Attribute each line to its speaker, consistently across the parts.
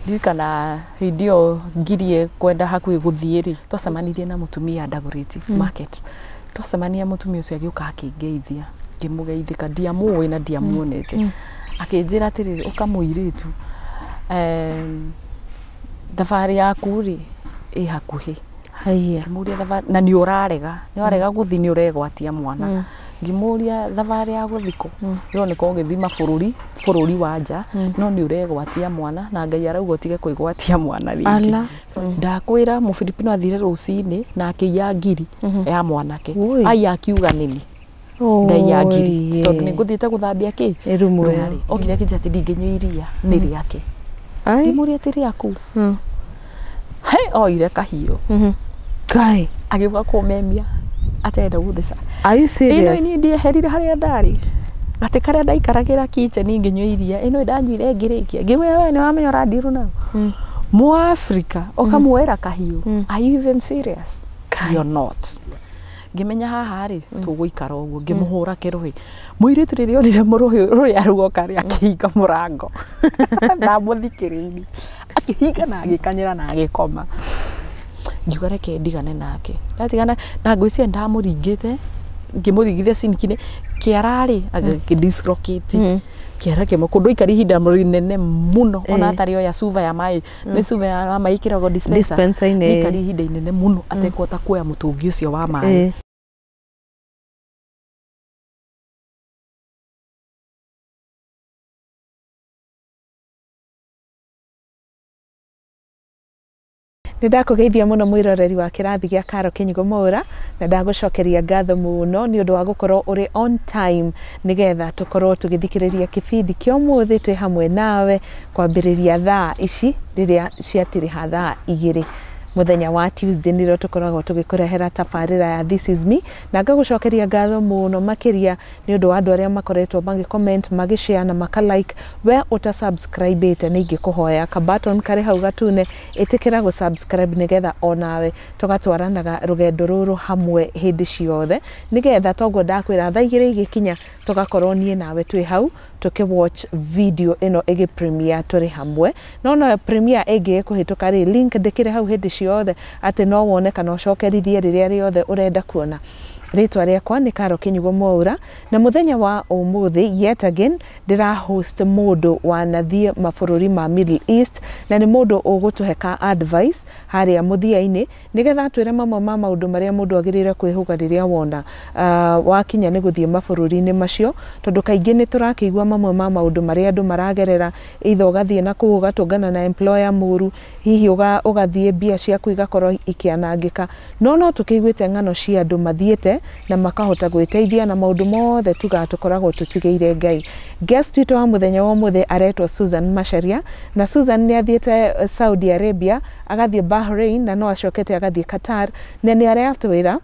Speaker 1: Ndirikana hĩndĩ ĩyo ngirie kwenda hakuhĩ gũthiĩ rĩ, twacemanirie na mũtumia Dagoretti Market. Twacemania mũtumia ũcio agĩũka akĩngeithia, ngĩmũgeithĩka, ndiamũĩ na ndiamuonete. Akĩnjĩra atĩrĩrĩ, ũka mũirĩtu, thabarĩ yaku rĩ ĩ hakuhĩ.
Speaker 2: Haiya.
Speaker 1: Ngĩmũria thabarĩ, na nĩ ũrarega, nĩ warega gũthiĩ nĩ ũregwatia mwana. Ngĩmũria thabarĩ ya gũthiĩ kũ? Ĩroneka ũgĩthiĩ mabũrũri, bũrũri wa nja, no nĩ ũregwatia mwana na Ngai arauga ũtige kwĩgwatia mwana rĩngĩ.
Speaker 2: Ala.
Speaker 1: Ndakwĩra Mũfilipino athire rũcinĩ na akĩiya ngiri ya mwanake.
Speaker 2: Ui.
Speaker 1: Aiya akiuga nĩni ndaiya ngiri tondũ nĩ ngũthiĩte gũthambia kĩ
Speaker 2: Ĩrumu ĩyo.
Speaker 1: Rĩ, okire akĩnjĩra atĩ ndingĩnyua iria nĩ rĩake.
Speaker 2: Ai.
Speaker 1: Ngĩmũria atĩ rĩaku. He oire kahiũ
Speaker 2: Kai.
Speaker 1: agĩũka kũmemia atenda gũtheca.
Speaker 2: Are you
Speaker 1: Ĩno
Speaker 2: serious?
Speaker 1: niĩ ndieherire harĩa ndarĩ gatĩ karĩa ndaikaragĩra kitchen ngĩnyua iria ĩno ndanyuire ngĩrĩkia ngĩmwĩra we nĩ wamenya ũrandirũ nayo. Mũafrika ũkamuoera kahiũ, are you even serious? You're not. Ngĩmenya haha rĩ tũgũikara ũguo, ngĩmũhũra kĩrũhĩ. Mũirĩtu rĩrĩa onire mũrũhĩ rũrĩa ruoka rĩ akĩhinga mũrango. Ndamũthikĩrĩirie. Akĩhinga na agĩkanyĩra na agĩkoma. Ngiuga reke ndigane nake. Ndatigana na ngwĩciria ndamũringĩte, ngĩmũringithia sinki-inĩ, kĩara rĩ agĩkĩ-dislocate. Kĩara kĩmwe kũndũ aikari ihinda rĩnene mũno ona atarĩ oya cuba ya maĩ, nĩ cuba ya maĩ ĩkĩragwo dispenser.
Speaker 2: Dispenser-inĩ.
Speaker 1: Nĩ aikari ihinda inene mũno atekũhota kuoya mũtũngi ũcio wa maĩ.
Speaker 2: Nĩ ndakũgeithia mũno mwĩroreri wa kĩrathi gĩa Karo Kĩnyugo Mwaũra, na ndagũcokeria ngatho mũno nĩ ũndũ wa gũkorwo ũrĩ on time nĩgetha tũkorwo tũgĩthikĩrĩria kĩbindi kĩa ũmũthĩ twĩ hamwe nawe kwambĩrĩria thaa ici rĩrĩa ciatirĩha thaa 2 mũthenya wa Tuesday nĩrĩo tũkoragwo tũgĩkũrehera tabarĩra ya This is Me, na ngagũcokeria ngatho mũno makĩria nĩ ũndũ wa andũ arĩa makoretwo magĩ comment, magĩ share na maka like. We ũta subscribe-ĩte nĩ ingĩkũhoya ka button karĩ hau gatune, ĩtĩkĩra gũ subscribe nĩgetha onawe tũgatwaranaga rũgendo rũrũ hamwe hĩndĩ ciothe, nĩgetha toguo ndakwĩra thaa 2 igĩkinya tũgakorwo niĩ nawe twĩ hau tũkĩ watch video ĩno ĩgĩ premiere tũrĩ hamwe. No no premiere ĩngĩ ĩkũhĩtũka rĩ, link ndĩkĩrĩ hau hĩndĩ ciothe atĩ no wone kana ũcokerithie rĩrĩa rĩothe ũrenda kuona. Rĩtwa rĩakwa nĩ Karo Kĩnyugo Mwaũra, na mũthenya wa ũmũthĩ yet again ndĩra host mũndũ wanathiĩ mabũrũri ma Middle East, na nĩ mũndũ ũgũtũhe ka advice harĩa mũthia-inĩ nĩgetha atwĩre mamwe ma maũndũ marĩa mũndũ agĩrĩire kwĩhũga rĩrĩa wona wakinya nĩ gũthiĩ mabũrũri-inĩ macio, tondũ kaingĩ nĩ tũrakĩigua mamwe ma maũndũ marĩa andũ maragerera, either ũgathiĩ na kũu ũgatũngana na employer mũru, hihi ũgathiĩ mbia ciaku igakorwo ikĩanangĩka. No no tũkĩiguĩte ng'ano cia andũ mathiĩte na makahota gwĩteithia na maũndũ mothe tugaga tũkoragwo tũtigĩire Ngai. Guest witũ wa mũthenya wa ũmũthĩ aretwo Susan Macharia, na Susan nĩ athiĩte Saudi Arabia, agathiĩ Bahrain, na no acokete agathiĩ Qatar, na nĩ aratwĩra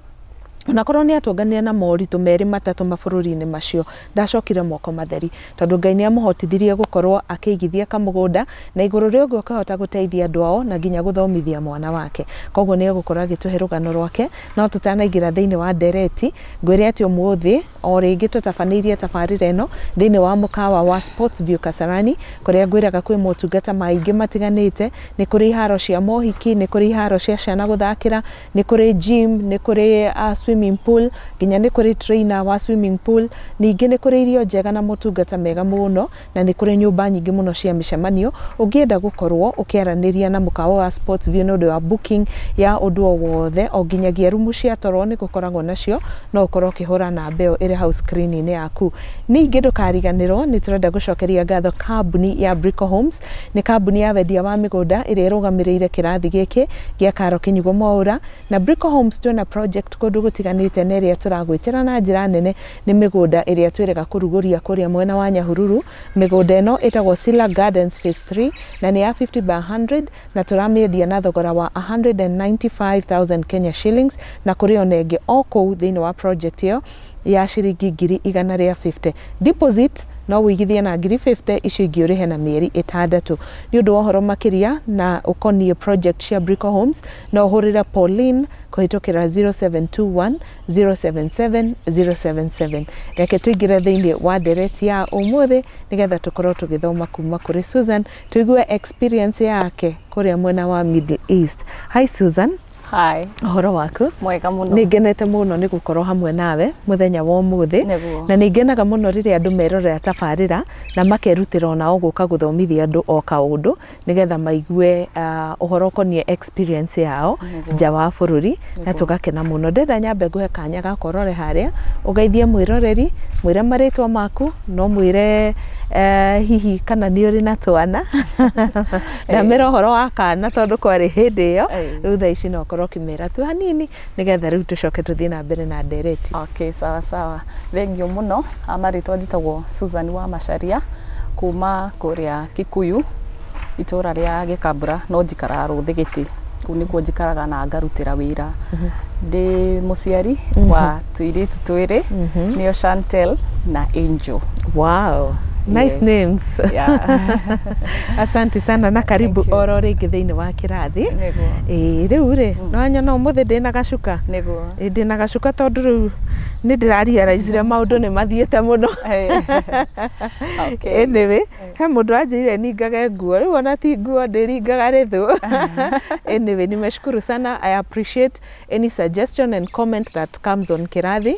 Speaker 2: onakorwo nĩ atũnganire na moritũ merĩ matatũ mabũrũri-inĩ macio, ndacokire moko matheri, tondũ Ngai nĩ amũhotithirie gũkorwo akĩigithia kamũgũnda, na igũrũ rĩa ũguo akahota gũteithia andũ ao na nginya gũthomithia mwana wake. Koguo nĩ egũkorwo agĩtũhe rũgano rwake. No tũtanaingĩra thĩinĩ wa ndereti, ngwĩre atĩ ũmũthĩ o rĩngĩ tũtabanĩirie tabarĩra ĩno thĩinĩ wa mũkawa wa Sports View Kasarani, kũrĩa ngwĩraga kwĩ motungata maingĩ matiganĩte. Nĩ kũrĩ iharo cia mohiki, nĩ kũrĩ iharo cia ciana gũthakĩra, nĩ kũrĩ gym, nĩ kũrĩ swimming pool, nginya nĩ kũrĩ trainer wa swimming pool, ningĩ nĩ kũrĩ irio njega na motungata mega mũno, na nĩ kũrĩ nyũmba nyingĩ mũno cia mĩcemanio. Ũngĩenda gũkorwo ũkĩaranĩria na mũkawa wa Sports View nĩ ũndũ wa booking ya ũndũ o wothe, o nginyagia rumu cia toro nĩ gũkoragwo nacio, no ũkorwo ũkĩhũra namba ĩyo ĩrĩ hau screen-inĩ yaku. Ningĩ ndũkariganĩrwo nĩ tũrenda gũcokeria ngatho kambuni ya Brico Homes, nĩ kambuni ya wendia wa mĩgũnda ĩrĩa ĩrũgamĩrĩire kĩrathi gĩkĩ gĩa Karo Kĩnyugo Mwaũra. Na Brico Homes twĩna project kũndũ gũtiganĩte, na ĩrĩa tũragwĩtĩra na njĩra nene nĩ mĩgũnda ĩrĩa twĩrĩga kũrugũria kũrĩa mwena wa Nyahururu. Mĩgũnda ĩno ĩtagwo Sila Gardens Phase 3 na nĩ ya 50 by 100, na tũramĩendia na thogora wa 195,000 Kenya shillings, na kũrĩ ona ĩngĩ o kũu thĩinĩ wa project ĩyo ya ciringi 150,000. Deposit No wĩigithie na ngiri 50 icio ingĩ ũrĩhe na mĩeri 6. Nĩ ũndũ wa ũhoro makĩria na ũkoniĩ project cia Brico Homes, no ũhũrĩre Pauline kũhĩtũkĩra 0721 077 077. Reke tũingĩre thĩinĩ wa ndereti ya ũmũthĩ nĩgetha tũkorwo tũgĩthoma kuma kũrĩ Susan, tũigue experience yake kũrĩa mwena wa Middle East. Hi Susan.
Speaker 1: Hi.
Speaker 2: Ũhoro waku?
Speaker 1: Mwega mũno.
Speaker 2: Nĩ ngenete mũno nĩ gũkorwo hamwe nawe mũthenya wa ũmũthĩ. Na nĩ ngenaga mũno rĩrĩa andũ merorera tabarĩra na makerutĩra onao gũka gũthomithia andũ o kaũndũ nĩgetha maigue ũhoro ũkoniĩ experience yao nja wa bũrũri, na tũgakena mũno. Ndĩrenda nyambe ngũhe kanya ga kũrore harĩa ũgeithie mwĩroreri, mwĩre marĩtwa maku, no mwĩre hihi kana nĩ ũrĩ na twana. Ndamĩra ũhoro wa kana tondũ kwarĩ hĩndĩ ĩyo, rĩu thaa ici no ũkorwo ũkĩmera tu hanini nĩgetha rĩu tũcoke tũthiĩ na mbere na ndereti.
Speaker 1: Okay, sawa sawa. Thengiũ mũno. Marĩtwa njĩtagwo Susan wa Macharia kuma kũrĩa Kikuyu, itũra rĩa Gĩkambura, no njikaraga Rũthĩgĩtĩ. Kũu nĩkuo njikaraga na ngarutĩra wĩra. Ndĩ mũciari wa tũirĩtu twĩrĩ, nĩo Chantel na Angel.
Speaker 2: Wow. Nice
Speaker 1: yes.
Speaker 2: Names.
Speaker 1: Yeah.
Speaker 2: Asante sana na karibu oro rĩngĩ thĩinĩ wa kĩrathi. Ĩĩ rĩu rĩ, no nyona ũmũthĩ ndĩna gacuka.
Speaker 1: Nĩguo.
Speaker 2: Ndĩna gacuka tondũ rĩu nĩ ndĩrarealize maũndũ nĩ mathiĩte mũno.
Speaker 1: Okay.
Speaker 2: Anyway, he mũndũ anjĩrire ningage nguo, rĩu ona ti nguo ndĩringaga rĩthũ. Anyway, nimeshukuru sana. I appreciate any suggestion and comment that comes on Kirathi.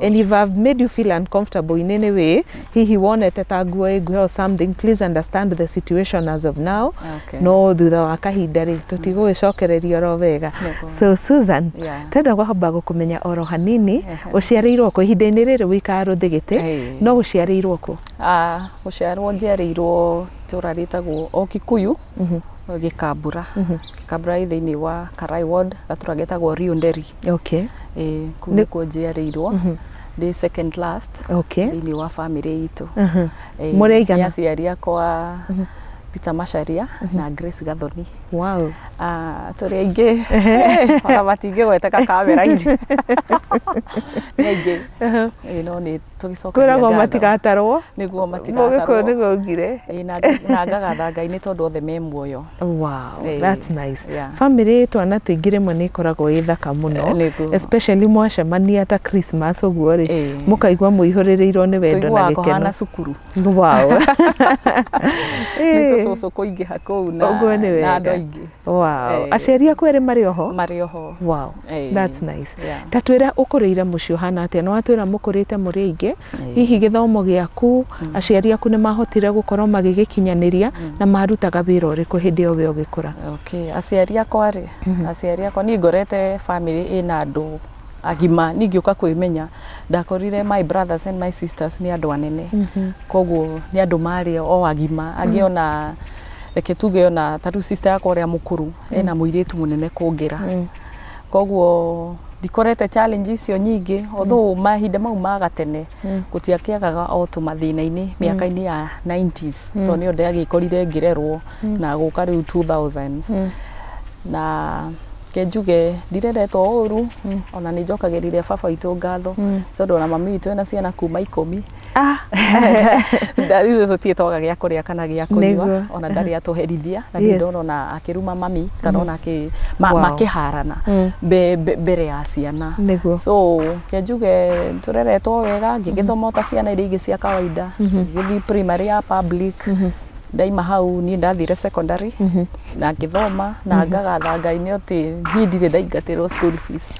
Speaker 2: And if I've made you feel uncomfortable in any way, hihi wonete ta nguo ĩnguhe or something, please understand the situation as of now.
Speaker 1: Okay.
Speaker 2: No thutha wa kahinda rĩ tũtigũgĩcokereria oro wega. So Susan, twenda kwamba gũkũmenya oro hanini. Ũciarĩirwo kũ? Ihinda-inĩ rĩrĩ wĩikaraga Rũthĩgĩtĩ, no ũciarĩirwo kũ?
Speaker 1: Gũciarwo njiarĩirwo itũra rĩtagwo o Kikuyu, Gĩkambura. Gĩkambura ĩ thĩinĩ wa Karai Ward, gatũra getagwo Riunderi.
Speaker 2: Okay.
Speaker 1: Kũu nĩkuo njiarĩirwo. Ndĩ second last thĩinĩ wa family itũ.
Speaker 2: Mũrĩ aigana?
Speaker 1: Aciari akwa Peter Macharia na Grace Gathoni.
Speaker 2: Wow.
Speaker 1: Tũrĩ aingĩ. Ona matingĩgweteka kamera-inĩ. Nĩ aingĩ. No nĩ tũgĩcokagia
Speaker 2: kwĩragwo
Speaker 1: ngatho.
Speaker 2: Matigatarwo.
Speaker 1: Nĩguo matigatarwo.
Speaker 2: Mũgĩkũyũ nĩguo augire.
Speaker 1: Na ngagatha Ngai nĩ tondũ othe me muoyo.
Speaker 2: Wow, that's nice.
Speaker 1: Yeah.
Speaker 2: Family twana tũingĩ rĩmwe nĩ ĩkoragwo ĩ thaka mũno. Especially mwacemania ta Christmas ũguo rĩ, mũkaigua mũihũrĩrĩirwo nĩ wendo na
Speaker 1: Tũiguaga
Speaker 2: gĩkeno.
Speaker 1: kũhana cukuru.
Speaker 2: Wow.
Speaker 1: Nĩ tũcũcũ kũingĩha kũu na
Speaker 2: Ũguo nĩ
Speaker 1: na andũ
Speaker 2: wega.
Speaker 1: aingĩ.
Speaker 2: Wow. Aciari aku erĩ marĩ oho?
Speaker 1: Marĩ oho.
Speaker 2: Wow. That's nice.
Speaker 1: Yeah.
Speaker 2: Ta twĩra ũkũrĩire mũciĩ ũhana atĩa? Nĩ watwĩra mũkũrĩte mũrĩ aingĩ. Hihi gĩthomo gĩaku, aciari aku nĩ mahotire gũkorwo magĩgĩkinyanĩria na marutaga wĩra ũrĩkũ hĩndĩ ĩyo we ũgĩkũra?
Speaker 1: Okay, aciari akwa rĩ, aciari akwa niĩ ngorete family ĩna andũ agima. Niĩ ngĩũka kwĩmenya ndakorire my brothers and my sisters nĩ andũ anene, koguo nĩ andũ marĩ o agima. Angĩ ona reke tuge ona ta rĩu sister yakwa ũrĩa mũkũrũ ena mũirĩtu mũnene kũngĩra, koguo ndikorete challenge icio nyingĩ, although mahinda mau ma gatene gũtiakĩagaga o tũmathĩna-inĩ mĩaka-inĩ ya 90s, tondũ nĩyo ndagĩkorire ngĩrerwo na gũka rĩu 2000s. Na ke njuge ndireretwo ũru, ona nĩ njokagĩrĩria baba witũ ngatho tondũ ona mami witũ ena ciana kuma 10. Ithuĩ tũtirĩ twaga gĩa kũrĩa kana gĩa kũnyua, ona ndarĩ atũherithia, na ndirĩ ndona ona akĩruma mami kana ona makĩharana mbere ya ciana. So ke njuge tũreretwo wega, ngĩgĩthoma ta ciana iria ingĩ cia kawaida, ngĩgĩthiĩ primary ya public. Ndaima hau niĩ ndathire secondary na ngĩthoma, na ngagatha Ngai nĩ atĩ niĩ ndirĩ ndaingatĩrwo school fees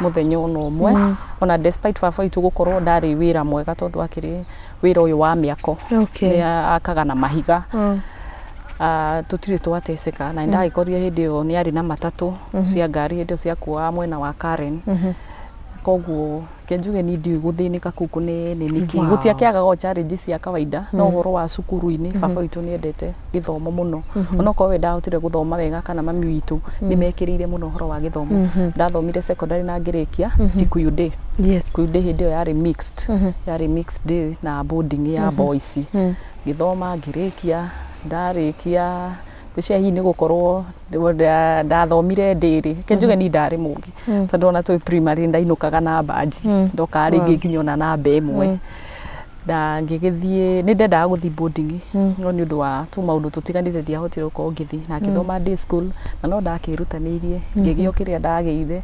Speaker 1: mũthenya ona ũmwe, ona despite baba witũ gũkorwo ndarĩ wĩra mwega tondũ akĩrĩ wĩra ũyũ wa mĩako, nĩ akaga na mahiga. Tũtirĩ twateceka, na ndagĩkorire hĩndĩ ĩyo nĩ arĩ na matatũ cia ngari hĩndĩ ĩyo ciakuaga mwena wa Karen. Koguo ke njuge niĩ ndiũĩ gũthĩnĩka kũu kũnene nĩkĩ. Gũtiakĩagaga o challenge cia kawaida, no ũhoro wa cukuru-inĩ baba witũ nĩ endete gĩthomo mũno, onokorwo we ndahotire gũthoma wega kana mami witũ nĩ mekĩrĩire mũno ũhoro wa gĩthomo. Ndathomire secondary na ngĩrĩkia Kikuyu Day. Kikuyu Day hĩndĩ ĩyo yarĩ mixed, yarĩ mixed day na boarding ya boys. Ngĩthoma ngĩrĩkia, ndarĩkia ngwĩciria hihi nĩ gũkorwo ndathomire ndĩrĩ, ke njuge niĩ ndarĩ mũgĩ tondũ ona twĩ primary ndainũkaga na mbanji, ndokaga rĩngĩ nginya ona namba ĩmwe. Na ngĩgĩthiĩ, nĩ ndendaga gũthiĩ boarding, no nĩ ũndũ wa tũmaũndũ tũtiganĩte ndiahotire gũkorwo ngĩthiĩ, na ngĩthoma day school, na no ndakĩrutanĩirie ngĩgĩa o kĩrĩa ndagĩire,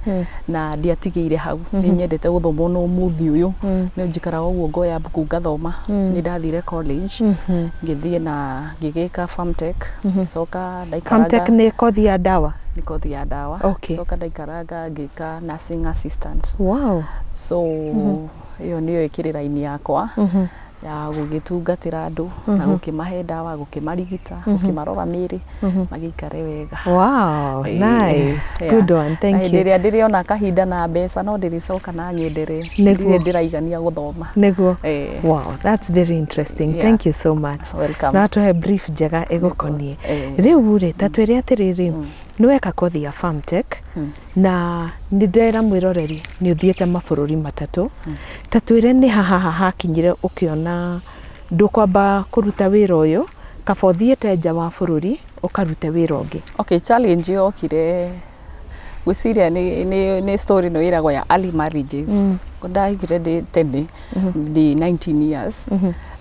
Speaker 1: na ndiatigĩire hau. Nĩ nyendete gũthoma, ona ũmũthĩ ũyũ nĩ njikaraga ũguo ngoya mbuku ngathoma. Nĩ ndathire college, ngĩthiĩ na ngĩgĩka Farmtech, coka ndaikaranga.
Speaker 2: Farmtech nĩ kothi ya ndawa?
Speaker 1: Nĩ kothi ya ndawa. Coka ndaikaranga ngĩka nursing assistant. So ĩyo nĩyo ĩkĩrĩ raini yakwa ya gũgĩtungatĩra andũ na gũkĩmahe ndawa, gũkĩmarigita, gũkĩmarora mĩĩrĩ magĩikare wega.
Speaker 2: Nice. Good one, thank
Speaker 1: Na hĩndĩ
Speaker 2: you.
Speaker 1: ĩrĩa ndĩrĩona kahinda na mbeca, no ndĩrĩcoka na nyenderee. Ndirĩ ndĩraigania gũthoma.
Speaker 2: Wow, that's very interesting. Thank you so much.
Speaker 1: Welcome.
Speaker 2: Na tũhe brief njega ĩgũkoniĩ. Rĩu rĩ, ta twĩre atĩrĩrĩ, nĩ weka kothi ya Farmtech, na nĩ ndera mwĩroreri nĩ ũthiĩte mabũrũri matatũ. Ta twĩre nĩ haha hakinyire ũkĩona ndũkwamba kũruta wĩra ũyũ, kaba ũthiĩte nja wa bũrũri ũkarute wĩra ũngĩ.
Speaker 1: Okay, challenge yokire, gwĩciria nĩ story ĩno ĩragwo ya early marriages. Ndahikire ndĩ tene, ndĩ 19 years.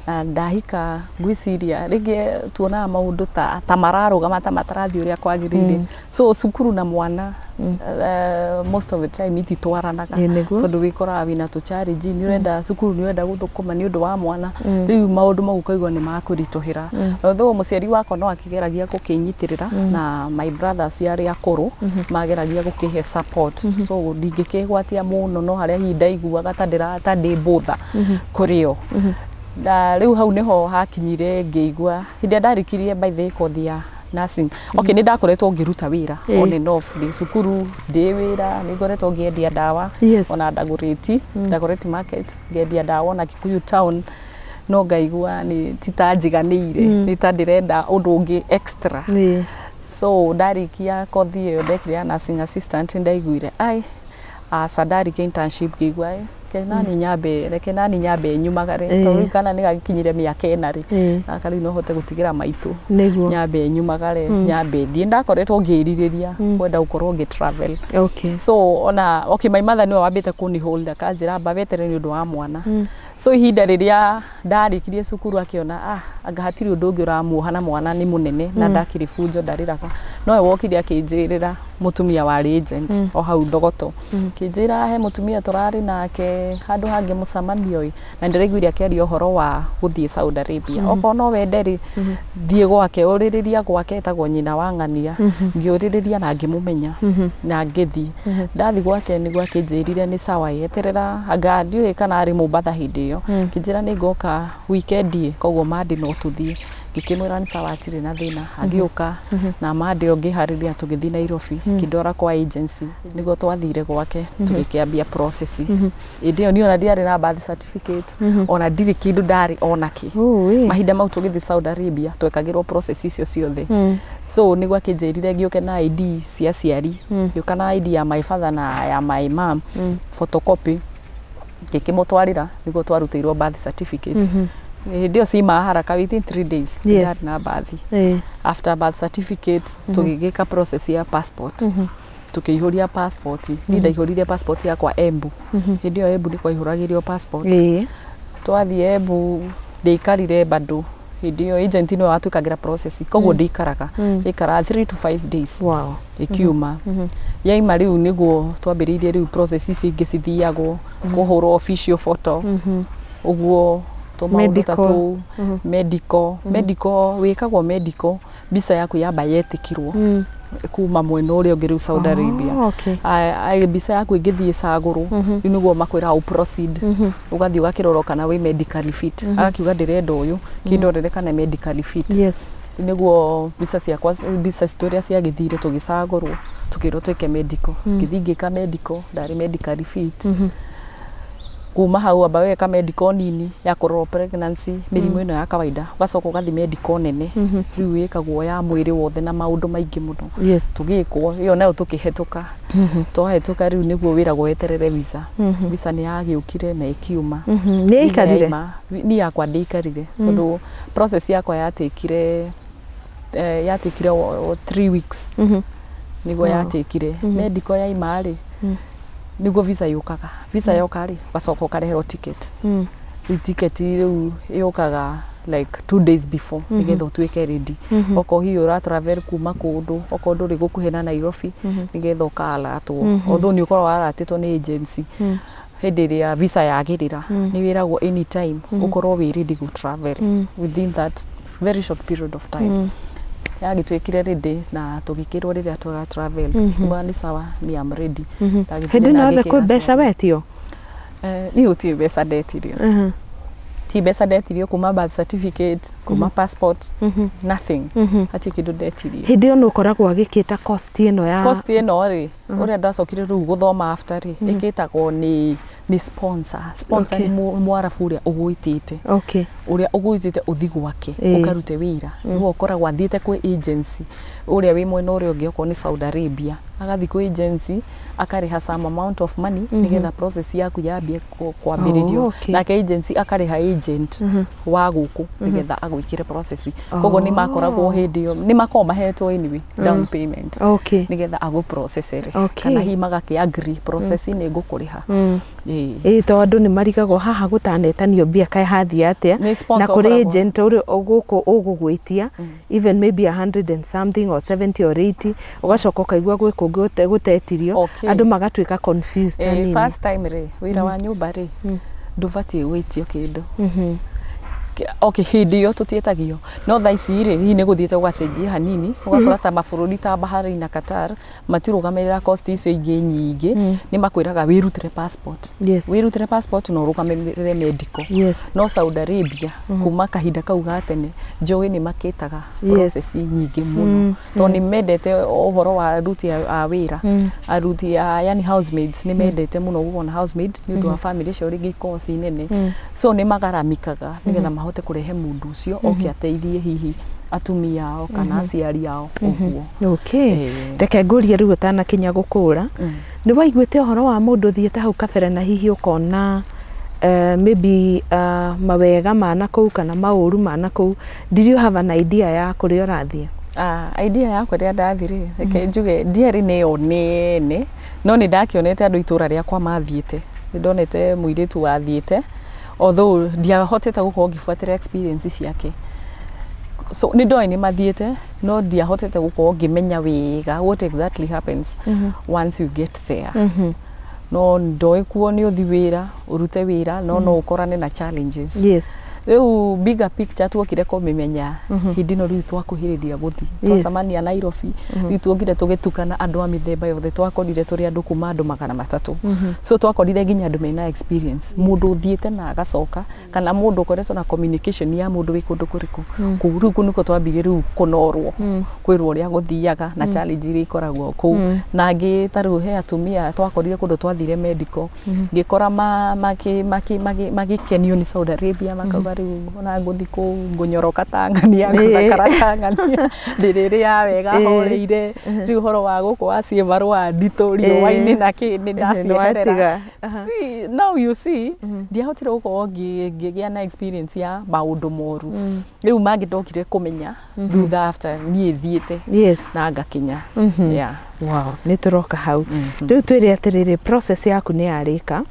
Speaker 1: Na ndahika, ngwĩciria rĩngĩ tuonaga maũndũ ta mararũgama, ta matarathiĩ ũrĩa kwagĩrĩire. So cukuru na mwana, most of the time ititwaranaga,
Speaker 2: Ĩ, nĩguo.
Speaker 1: tondũ wĩkoraga wĩna tũ challenge, nĩ ũrenda cukuru, nĩ ũrenda gũthũkũma nĩ ũndũ wa mwana. Rĩu maũndũ mau ũkaigua nĩ makũritũhĩra, although mũciari wakwa no akĩgeragia gũkĩnyitĩrĩra, na my brothers arĩa akũrũ mageragia gũkĩhe support, so ndingĩkĩgwatia mũno, no harĩa hihi ndaiguaga ta ndĩra ta ndĩ bother kũrĩ o. Na rĩu hau nĩho hakinyire ngĩigua hĩndĩ ĩrĩa ndarĩkirie, by the way, kothi ya nursing. Okay, nĩ ndakoretwo ngĩruta wĩra on and off, ndĩ cukuru, ndĩ wĩra, nĩ ngoretwo ngĩendia ndawa. Ona Ndagũrĩti, Ndagũrĩti market, ngendia ndawa, ona Kikuyu town, no ngaigua nĩ ti ta njiganĩire, nĩ ta ndĩrenda ũndũ ũngĩ extra. So ndarĩkia kothi ĩyo ndekire ya nursing assistant, ndaiguire ai aca. Ndarĩkia internship ngĩigua, "Ai, reke nani nyambe, reke nani nyambe nyumagare, tondũ rĩu kana nĩ gagĩkinyire mĩaka 4 rĩ, gaka rĩu no hote gũtigĩra maitũ, nyambe nyumagare, nyambe thiĩ." Ndakoretwo ngĩrirĩria kwenda gũkorwo ngĩ travel. So ona, okay, my mother nĩwe wambĩte kũni hold, akanjĩra amba weterere nĩ ũndũ wa mwana. So ihinda rĩrĩa ndarĩkirie cukuru, akĩona anga hatirĩ ũndũ ũngĩ ũramuoha na mwana nĩ mũnene na ndakĩrĩ bunjo ndarĩraga. Nowe wokire akĩnjĩrĩra mũtumia warĩ agent o hau Thogoto, akĩnjĩra he mũtumia tũrarĩ nake handũ hangĩ mũcemanio ĩ, na ndĩraiguire akĩaria ũhoro wa gũthiĩ Saudi Arabia, okorwo no wende rĩ, thiĩ gwake, ũrĩrĩria gwake, etagwo nyina wa ng'ania. Ngĩũrĩrĩria na ngĩmũmenya na ngĩthiĩ. Ndathiĩ gwake nĩguo akĩnjĩrire nĩ sawa, eterera, anga ndiũĩ kana arĩ Mombatha hĩndĩ ĩyo. Kĩnjĩra nĩ ngoka weekend ĩ, koguo Monday no tũthiĩ. Ngĩkĩmwĩra nĩ sawa, hatirĩ na thĩna. Agĩũka na Monday ĩyo ngĩharĩria, tũgĩthiĩ Nairobi, kĩndwara kwa agency nĩguo twathire gwake, tũgĩkĩambia process. Hĩndĩ ĩyo niĩ ona ndiarĩ na birth certificate, ona ndirĩ kĩndũ ndarĩ ona kĩ.
Speaker 2: Oh, ĩ.
Speaker 1: Mahinda mau tũgĩthiĩ Saudi Arabia twekagĩrwo process icio ciothe. So nĩguo akĩnjĩrire ngĩũke na ID cia aciari, ngĩũka na ID ya my father na ya my mom, photocopy, ngĩkĩmũtwarĩra, nĩguo twarutĩirwo birth certificate. Hĩndĩ ĩyo ciuma haraka, within 3 days ndarĩ na birth. After birth certificate, tũgĩgĩka process ya passport, tũkĩihũria passport. Niĩ ndaihũririe passport yakwa Embu. Hĩndĩ ĩyo Embu nĩ kwaihũragĩrio passport. Twathiĩ Embu, ndĩikarire bado. Hĩndĩ ĩyo agent nĩwe watwĩkagĩra process, koguo ndĩikaraga, ĩikaraga 3 to 5 days ĩkiuma. Yaima rĩu nĩguo twambĩrĩirie rĩu process icio ingĩ cithiagwo kũhũrwo official photo, ũguo tũmaũndũ ta
Speaker 2: Medical.
Speaker 1: tũu, medical. Medical wĩkagwo medical, mbica yaku yamba yetĩkĩrwo kuma mwena ũrĩa ũngĩ rĩu Saudi Arabia. Mbica yaku ĩngĩthiĩ ĩcagũrwo, rĩu nĩguo makwĩra ũ proceed, ũgathiĩ ũgakĩrorwo kana wĩ medically fit. Agakiuga ndĩrenda ũyũ, kĩndorere kana medically fit. Nĩguo mbica ciakwa, mbica citũ iria ciagĩthire, tũgĩcagũrwo, tũkĩrwo twĩke medical. Ngĩthiĩ ngĩka medical, ndarĩ medically fit. Kuma hau amba weka medical nini ya kũrorwo pregnancy, mĩrimũ ĩno ya kawaida, ũgacoka ũgathiĩ medical nene, rĩu ĩkagwo ya mwĩrĩ wothe na maũndũ maingĩ mũno. Tũgĩkwo ĩyo nayo, tũkĩhetũka. Twahĩtũka, rĩu nĩguo wĩragwo weterere visa. Visa nĩ yagĩũkire na ĩkiuma.
Speaker 2: Nĩ ĩikarire?
Speaker 1: Yaima, niĩ yakwa ndĩikarire, tondũ process yakwa yatĩkire yatĩkire 3 weeks nĩguo yatĩkire. Medical yaima rĩ, nĩguo visa yũkaga. Visa yoka rĩ, ũgacoka ũkareherwo ticket. Rĩu tiketi rĩu yũkaga like 2 days before, nĩgetha ũtuĩke ready. Okorwo hihi ũra travel kuma kũndũ, okorwo ndũrĩ gũkuhĩ na Nairobi, nĩgetha ũkaalatwo, although nĩ ũkoragwo waratĩtwo nĩ agency. Hĩndĩ ĩrĩa visa yagĩrĩra, nĩ wĩragwo anytime ũkorwo wĩ ready gũ travel within that very short period of time. Yagĩtuĩkire ready na tũgĩkĩrwo rĩrĩa tũra travel. Kuma nĩ sawa, me am ready. Ndagĩthire
Speaker 2: Hĩndĩ
Speaker 1: na
Speaker 2: ĩno yothe
Speaker 1: ngĩkĩra
Speaker 2: kwĩ mbeca
Speaker 1: ciana.
Speaker 2: wetio?
Speaker 1: Niĩ gũtirĩ mbeca ndetirio. Ti mbeca ndetirio, kuma birth certificate, kuma passport, nothing, hatirĩ kĩndũ ndetirio.
Speaker 2: Hĩndĩ ĩyo nĩ ũkoragwo agĩkĩta cost ĩno ya
Speaker 1: Cost ĩno rĩ, ũrĩa ndacokire rĩu gũthoma after rĩ, ĩkĩtagwo nĩ sponsor. Sponsor nĩ mwarabu ũrĩa ũgwĩtĩte, ũrĩa ũgwĩtĩte ũthi gwake ũkarute wĩra. Nĩwe ũkoragwo athiĩte kwĩ agency ũrĩa wĩ mwena ũrĩa ũngĩ, okorwo nĩ Saudi Arabia, agathiĩ kwĩ agency akarĩha some amount of money nĩgetha process yaku yambie kwambĩrĩrio.
Speaker 2: Oh, okay.
Speaker 1: Nake agency akarĩha agent wa gũkũ nĩgetha agwĩkĩre process. Koguo nĩ makoragwo hĩndĩ ĩyo nĩ makoragwo mahetwo anyway down payment nĩgetha agũprocessere, kana hihi magakĩ agree process nĩ ngũkũrĩha. Ĩĩ.
Speaker 2: Ĩĩ, tondũ nĩ marigagwo haha gũtanetanio mbia kaĩ hathiĩ atĩa.
Speaker 1: Nĩ sponsor
Speaker 2: Na kũrĩ
Speaker 1: ũkoragwo.
Speaker 2: agent ũrĩa gũkũ ũgũgwĩtia even maybe 100 and something or 70 or 80, ũgacoka ũkaigua gwĩ kũngĩ gũtetirio. Andũ magatuĩka confused hanini.
Speaker 1: First time rĩ, wĩra wa nyũmba rĩ, ndũbatiĩ gwĩtio kĩndũ. Okay, hĩndĩ ĩyo tũtietagio, no thaa ici rĩ, hihi nĩ gũthiĩte gũgacenjia hanini, ũgakora ta mabũrũri ta Bahrain na Qatar matirũgamĩrĩra cost icio ingĩ nyingĩ. Nĩ makwĩraga wĩrutĩre passport, wĩrutĩre passport na ũrũgamĩrĩre medical. No Saudi Arabia, kuma kahinda kau ga tene njũĩ nĩ makĩtaga process nyingĩ mũno, tondũ nĩ mendete ũhoro wa aruti a wĩra, aruti a, yani housemaids, nĩ mendete mũno gũkorwo na housemaid nĩ ũndũ wa family ciao rĩngĩ ikoragwo ci nene. So nĩ magaramikaga nĩgetha mahote kũrehe mũndũ ũcio oke ateithie hihi atumia ao kana aciari ao ũguo.
Speaker 2: Reke ngũrie rĩu, ũtanakinya gũkũra, nĩ waiguĩte ũhoro wa mũndũ ũthiĩte hau kabere na hihi ũkona maybe mawega ma nakũu kana maũru ma nakũu? Did you have an idea ya kũrĩa ũrathiĩ?
Speaker 1: Idea yakwa rĩrĩa ndathi rĩ, reke njuge ndiarĩ nĩyo nene, no nĩ ndakĩonete andũ itũra rĩakwa mathiĩte. Nĩ ndonete mũirĩtu wathiĩte, although ndiahotete gũkorwo ngĩbuatĩra experience ciake. So nĩ ndoĩ nĩ mathiĩte, no ndiahotete gũkorwo ngĩmenya wega what exactly happens once you get there. No ndoĩ kuo nĩ ũthi wĩra, ũrute wĩra, no no ũkorane na challenges. Rĩu bigger picture tuokire kũmĩmenya hĩndĩ ĩno rĩu twakuhĩrĩria gũthiĩ. Twacemania Nairobi, rĩu tuokire tũgĩtukana andũ a mĩthemba yothe. Twakorire tũrĩ andũ kuma andũ 300. So twakorire nginya andũ mena experience, mũndũ ũthiĩte na agacoka, kana mũndũ ũkoretwo na communication ya mũndũ wĩ kũndũ kũrĩkũ kũu. Rĩu kũu nĩkuo twambirie rĩu kũnorwo, kwĩrwo ũrĩa gũthiaga na challenge iria ikoragwo kũu. Na angĩ ta rĩu he atumia twakorire kũndũ twathire medical, ngĩkora magĩkenio nĩ Saudi Arabia, makauga rĩu ona ngũthi kũu ngũnyoroka ta ng'ania, ngũthakara ta ng'ania, ndĩrĩrĩa wega horeire. Rĩu ũhoro wa gũkũ wa ciĩbarũa nditũ riũa-inĩ na kĩ nĩ ndacieherera. See, now you see, ndiahotire gũkorwo ngĩgĩa na experience ya maũndũ moru. Rĩu mangĩ ndokire kũmenya thutha, after niĩ thiĩte na ngakinya. Yeah.
Speaker 2: Wow, nĩ tũroka hau. Rĩu twĩre atĩrĩrĩ, process yaku nĩ yarĩka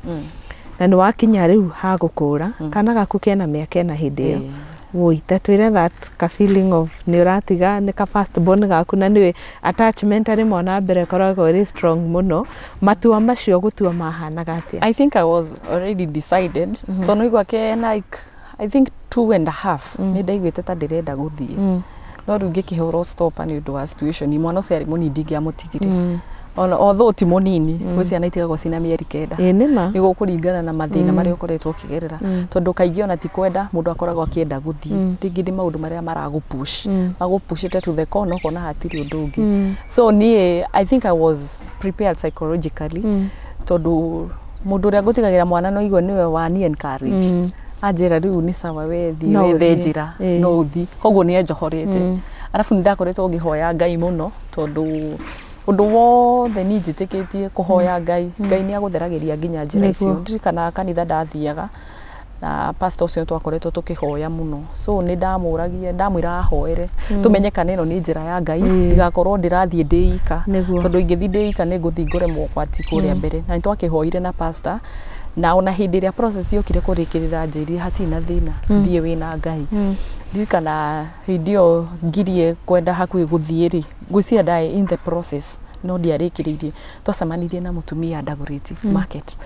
Speaker 2: na nĩ wakinya rĩu ha gũkũra kana gaku kena mĩaka 4 hĩndĩ ĩyo. Woi, ta twĩre that ka feeling of nĩ ũratiga, nĩ ka first born gaku, na nĩwe attachment arĩ mwana mbere ĩkoragwo ĩrĩ strong mũno. Matua macio gũtua mahanaga atĩa?
Speaker 1: I think I was already decided, tondũ igua ke like I think 2.5 nĩ ndaiguĩte ta ndĩrenda gũthiĩ, no rĩu ngĩkĩhũrwo stop nĩ ũndũ wa situation. Mwana ũcio arĩ mũnini, ndingĩamũtigire. Ona although ti mũnini, gwĩ ciana itigagwo cina mĩeri 9.
Speaker 2: Ĩĩ, nĩ ma.
Speaker 1: Nĩ gũkũringana na mathĩna marĩa ũkoretwo ũkĩgerera, tondũ kaingĩ ona ti kwenda mũndũ akoragwo akĩenda gũthiĩ, rĩngĩ nĩ maũndũ marĩa maragũpush, magũpushĩte to the corner, ũkona hatirĩ ũndũ ũngĩ. So niĩ I think I was prepared psychologically, tondũ mũndũ ũrĩa ngũtigagĩra mwana no igue nĩwe wani encourage, anjĩra rĩu nĩ sawa, we thiĩ
Speaker 2: No
Speaker 1: wethe
Speaker 2: ũthiĩ.
Speaker 1: njĩra. No ũthiĩ. Koguo nĩ enjohorete. Arabu nĩ ndakoretwo ngĩhoya Ngai mũno, tondũ ũndũ wothe niĩ njĩtĩkĩtie kũhoya Ngai, Ngai nĩ agũtheragĩria nginya njĩra icio. Ndirikanaga kanitha ndathiaga na pastor ũcio twakoretwo tũkĩhoya mũno, so nĩ ndamũragia, ndamwĩra ahoere tũmenye kana ĩno nĩ njĩra ya Ngai, ndigakorwo ndĩrathiĩ ndĩ ika, tondũ ingĩthiĩ ndĩ ika nĩ ngũthiĩ ngore mogwati kũrĩa mbere. Na nĩ twakĩhoire na pastor. Na ona hĩndĩ ĩrĩa process yokire kũrĩkĩrĩra, njĩrire hatirĩ na thĩna, thiĩ wĩna Ngai. Ndirikana hĩndĩ ĩyo ngirie kwenda hakuhĩ gũthiĩ rĩ, ngwĩciria ndarĩ in the process no ndiarĩkĩrĩirie, twacemanirie na mũtumia Dagoretti Market.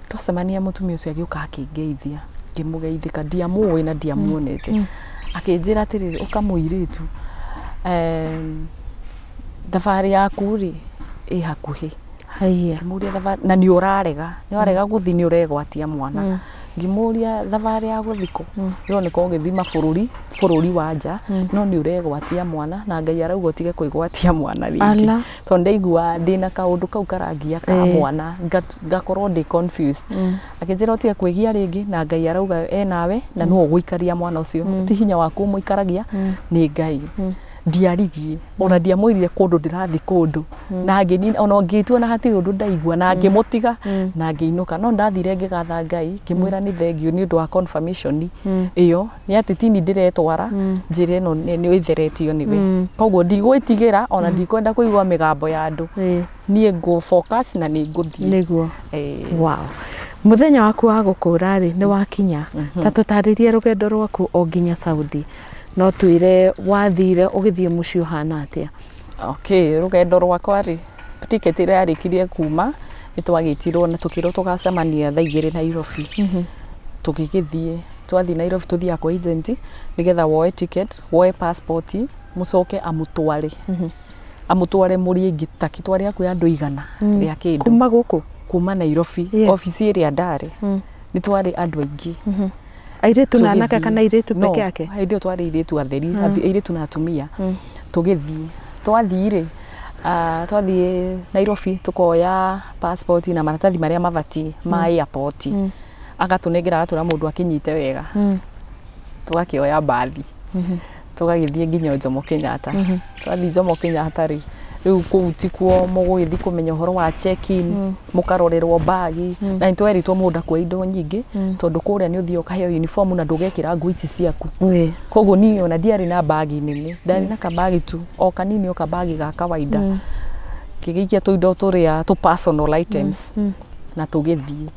Speaker 1: Twacemania, mũtumia ũcio agĩũka akĩngeithia, ngĩmũgeithĩka, ndiamũĩ na ndiamuonete. Akĩnjĩra atĩrĩrĩ, ũka mũirĩtu, thabarĩ yaku rĩ ĩ hakuhĩ.
Speaker 2: Haiya.
Speaker 1: Ngĩmũria thabarĩ, na nĩ ũrarega, nĩ warega gũthiĩ, nĩ ũregwatia mwana. Ngĩmũria thabarĩ ya gũthiĩ kũ? Ĩroneka ũgĩthiĩ mabũrũri, bũrũri wa nja, no nĩ ũregwatia mwana na Ngai arauga ũtige kwĩgwatia mwana rĩngĩ.
Speaker 2: Ala.
Speaker 1: Tondũ ndaigua ndĩna kaũndũ kau karangia ka mwana, ngakorwo ndĩ confused. Akĩnjĩra ũtige kwĩgia rĩngĩ na Ngai arauga e nawe na nĩwe ũgũikaria mwana ũcio, ti hinya waku ũmũikaragia, nĩ Ngai. Ndiaririe ona ndiamwĩrire kũndũ ndĩrathiĩ kũndũ na ngĩnina, ona ngĩtua na hatirĩ ũndũ ndaigua na ngĩmũtiga na ngĩinũka. No ndathire ngĩgatha Ngai, ngĩmwĩra nĩ thengiũ nĩ ũndũ wa confirmation ĩyo, nĩ atĩ tini ndĩretwara njĩra ĩno nĩ ĩtheretio nĩwe, koguo ndigwĩtigĩra ona ndikwenda kũigua mĩgambo ya andũ. Niĩ ngũ focus na nĩ ngũthiĩ.
Speaker 2: Nĩguo. Wow. Mũthenya waku wa gũkũra rĩ nĩ wakinya. Ta tũtarĩrie rũgendo rwaku o nginya Saudi. No twĩre wathire ũgĩthiĩ mũciĩ ũhana atĩa?
Speaker 1: Okay, rũgendo rwakwa rĩ, ticket ĩrĩa yarĩkirie kuma, nĩ twagĩtirwo na tũkĩrwo tũgacemania thaa 2 Nairobi. Tũgĩgĩthiĩ, twathiĩ Nairobi tũthiaga kwa agent nĩgetha woe ticket, woe passport, mũcoke amũtware, amũtware mũrĩ aingĩ taki twarĩ hakuhĩ andũ 100 rĩa kĩndũ.
Speaker 2: Kuma gũkũ?
Speaker 1: Kuma Nairobi. Obici ĩrĩa ndarĩ, nĩ twarĩ andũ aingĩ.
Speaker 2: Airĩtu na anake
Speaker 1: Tũgĩthiĩ.
Speaker 2: kana airĩtu
Speaker 1: No,
Speaker 2: peke yake?
Speaker 1: hĩndĩ ĩyo twarĩ airĩtu atheri, airĩtu na atumia. Tũgĩthiĩ, twathiĩ rĩ, twathiĩ Nairobi tũkoya passport na maratathi marĩa mabatiĩ ma airport, agatũnengera, agatwĩra mũndũ akĩnyite wega. Tũgakĩoya mbathi, tũgagĩthiĩ nginya Jomo Kenyatta. Twathiĩ Jomo Kenyatta rĩ, rĩu kũu tikuo mũgũgĩthiĩ kũmenya ũhoro wa check in, mũkarorerwo mbagi, na nĩ twerĩtwo mũndũ akue indo nyingĩ tondũ kũrĩa nĩ ũthiĩ ũkaheo uniform na ndũgekĩra nguo ici ciaku. Koguo niĩ ona ndiarĩ na mbagi nene, ndarĩ na kabagi tu o kanini, o kabagi ga kawaida, ngĩgĩikia tũindo tũrĩa tũ personal items na tũgĩthiĩ.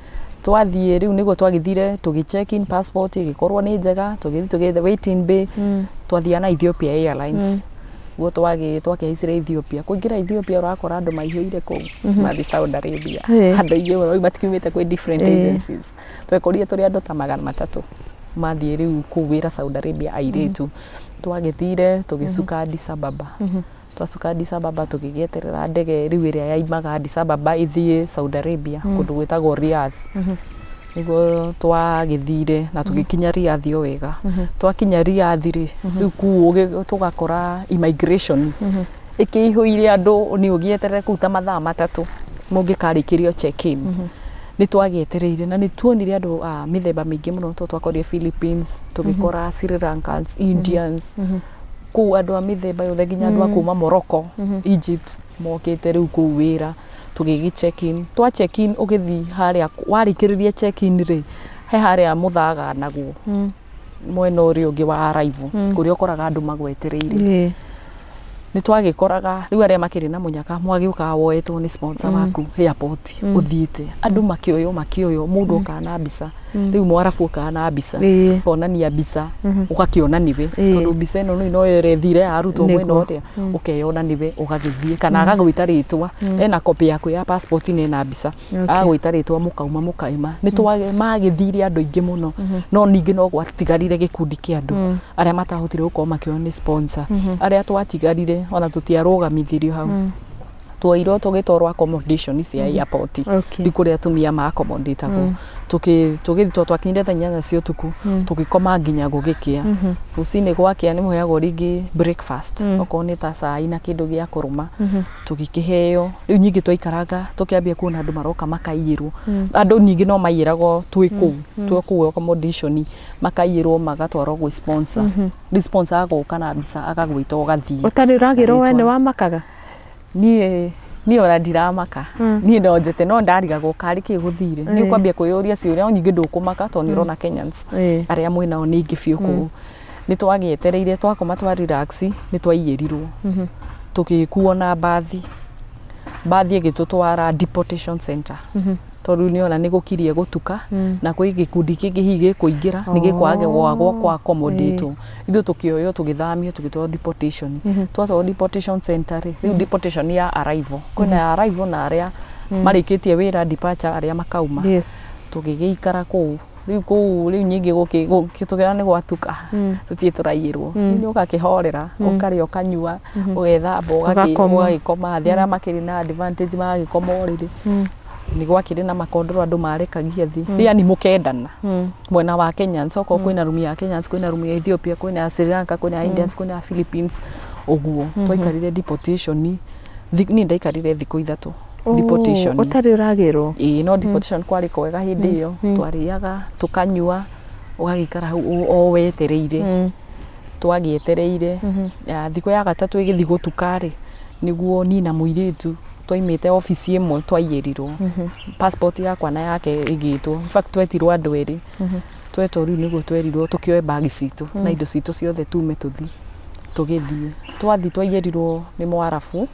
Speaker 1: Twathiĩ rĩu nĩguo twagĩthire tũgĩ check in, passport ĩgĩkorwo nĩ njega, tũgĩthiĩ tũgĩthiĩ waiting bay. Twathiaga na Ethiopia Airlines guo, twakĩhaicire Ethiopia. Kũingĩra Ethiopia ũrakora andũ maihũire kũu mathiĩ Saudi Arabia. Andũ aingĩ mũno matikiumĩte kwĩ different agencies. Twekorire tũrĩ andũ ta 300 mathiĩ rĩu kũu wĩra Saudi Arabia, airĩtu. Twagĩthire tũgĩcuka Addis Ababa. Twacuka Addis Ababa tũgĩgĩeterera ndege rĩu ĩrĩa yaimaga Addis Ababa ĩthiĩ Saudi Arabia, kũndũ gwĩtagwo Riyadh. Nĩguo twagĩthire na tũgĩkinya Riyadh o wega. Twakinya Riyadh rĩ, rĩu kũu tũgakora immigration ĩkĩihũire andũ, nĩ ũgĩeterere kũu ta mathaa 3 mũngĩkarĩkĩrio check in. Nĩ twagĩetereire na nĩ tuonire andũ a mĩthemba mĩingĩ mũno, tondũ twakorire Philippines, tũgĩkora Sri Lankans, Indians kũu, andũ a mĩthemba yothe, nginya andũ a kuma Morocco, Egypt mokĩte rĩu kũu wĩra. Tũgĩgĩ check in, twa check in, ũgĩthiĩ harĩa warĩkĩrĩria check in rĩ, he harĩa mũthaganagwo mwena ũrĩa ũngĩ wa arrival, kũrĩa ũkoraga andũ magwetereire. Nĩ twagĩkoraga rĩu arĩa makĩrĩ na mũnyaka mwagĩũkaga woetwo nĩ sponsor waku airport, ũthiĩte andũ makĩoywo, makĩoywo, mũndũ okaga na mbica, rĩu mwarabu okaga na mbica, konania mbica, ũgakĩona nĩwe, tondũ mbica ĩno nĩ no ĩrethire yarutwo mwena ũrĩa, ũkeyona nĩwe, ũgagĩthiĩ kana agagwĩta rĩtwa, ena copy yaku ya passport na ena mbica, agagwĩta rĩtwa, mũkauma mũkaima. Nĩ magĩthire andũ aingĩ mũno, no ningĩ no gwatigarire gĩkundi kĩa andũ arĩa matahotire gũkorwo makĩoywo nĩ sponsor. Arĩa twatigarire ona tũtiarũgamithirio hau, tuoirwo tũgĩtwarwo accommodation cia airport. Rĩu kũrĩa atumia ma accommodate-agwo. Tũgĩthiĩ tondũ twakinyire thaa 8 cia ũtukũ, tũgĩkoma nginya gũgĩkĩa. Rũcinĩ gwakĩa nĩ mũheagwo rĩngĩ breakfast, okorwo nĩ ta cai na kĩndũ gĩa kũrũma, tũgĩkĩheo. Rĩu nyingĩ twaikaranga tũkĩambia kuona andũ maroka makaiyĩrwo. Andũ ningĩ no maiyĩragwo twĩ kũu, twĩ kũu accommodation, makaiyĩrwo magatwarwo gwĩ sponsor. Rĩu sponsor agoka na mbica, agagwĩta, ũgathiĩ.
Speaker 2: Ũtarĩ ũragĩrwo we
Speaker 1: Rĩtwa.
Speaker 2: nĩ wamakaga?
Speaker 1: Niĩ ona ndiramaka, niĩ no njete no ndarigagwo karĩ kĩ gũthire, nĩ ũkwambia kwĩyũria ciũria, no nyingĩ ndũkũmaka tondũ nĩ ũrona Kenyans arĩa mwĩnao nĩ aingĩ biũ kũu. Nĩ twagĩetereire, twakoma, twa relax, nĩ twaiyĩrirwo tũgĩkuo na mbathi. Mbathi ĩgĩtũtwara deportation center, tondũ nĩ ona nĩ gũkirie gũtuka na kwĩ gĩkundi kĩngĩ hihi gĩkũingĩra nĩ gĩkwage gwagwo kwa accommodate. Ithuĩ tũkĩoywo, tũgĩthamio, tũgĩtwarwo deportation. Twatwarwo deportation center rĩ, rĩu deportation ya arrival, kwĩna ya arrival na arĩa marĩkĩtie wĩra, departure, arĩa makauma. Tũgĩgĩikara kũu rĩu, kũu rĩu nyingĩ tũkĩona nĩ gwatuka, tũtirĩ tũraiyĩrwo. Rĩu nĩ ũgakĩhorera, ũkarĩa, ũkanyua, ũgethamba,
Speaker 2: Ũgakoma.
Speaker 1: Ũgagĩkoma thĩ. Arĩa makĩrĩ na advantage magagĩkoma ũrĩrĩ. Nĩ gwakĩrĩ na makondoro andũ marekagia thĩ, yani mũkendana mwena wa Kenyans. Okorwo kwĩna rumu ya Kenyans, kwĩna rumu ya Ethiopia, kwĩna ya Sri Lanka, kwĩna ya Indians, kwĩna ya Philippines, ũguo. Twaikarire deportation niĩ ndaikarire thikũ 3 deportation.
Speaker 2: Ũtarĩ ũragĩrwo?
Speaker 1: Ĩĩ, no deportation kwarĩ kwega hĩndĩ ĩyo. Twarĩaga, tũkanyua, ũgagĩikara hau o wetereire. Twagĩetereire ya thikũ ya gatatũ ĩgĩthiĩ gũtuka rĩ, nĩguo niĩ na mũirĩtu twaimĩte obici ĩmwe twaiyĩrirwo passport yakwa na yake ĩgĩtwo. In fact, twetirwo andũ erĩ. Twetwo rĩu nĩguo twerirwo tũkĩoe bagi citũ na indo citũ ciothe, tume tũthi. Tũgĩthiĩ, twathi twaiyĩrirwo nĩ mwarabu.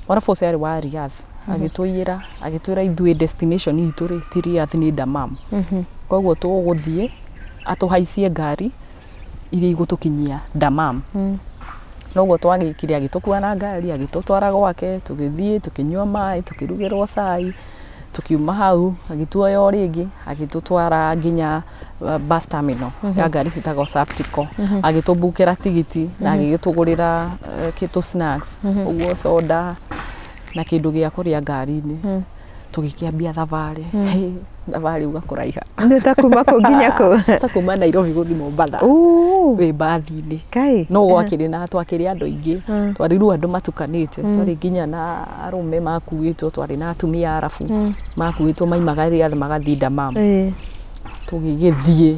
Speaker 1: Mwarabu ũcio arĩ wa Riyadh. Agĩtũiyĩra, agĩtwĩra ithuĩ destination itũ rĩ ti Riyadh, nĩ Dammam. Koguo tũgũthiĩ atũhaicie ngari iria igũtũkinyia Dammam. Noguo twagĩkire. Agĩtũkua na ngari, agĩtũtwara gwake, tũgĩthiĩ, tũkĩnyua maĩ, tũkĩrugĩrwo cai. Tukiuma hau, agĩtuoya o rĩngĩ, agĩtũtwara nginya bus terminal ya ngari citagwo Saptico, agĩtũbukĩra tigiti na agĩgĩtũgũrĩra kĩtũ snacks ũguo, soda na kĩndũ gĩa kũrĩa ngari-inĩ. Tũgĩkĩambia thabarĩ. Hey, thabarĩ uga kũraiha.
Speaker 2: Nĩ ta kuma kũ nginya kũ?
Speaker 1: Ta kuma Nairobi gũthiĩ Mombatha. Wĩ mbathi-inĩ.
Speaker 2: Kai.
Speaker 1: No gwakĩrĩ na twakĩrĩ andũ aingĩ, twarĩ rĩu andũ matukanĩte, twarĩ nginya na arũme makuĩtwo, twarĩ na atumia arabu makuĩtwo, maimaga Riyadh magathiĩ Dammam. Tũgĩgĩthiĩ,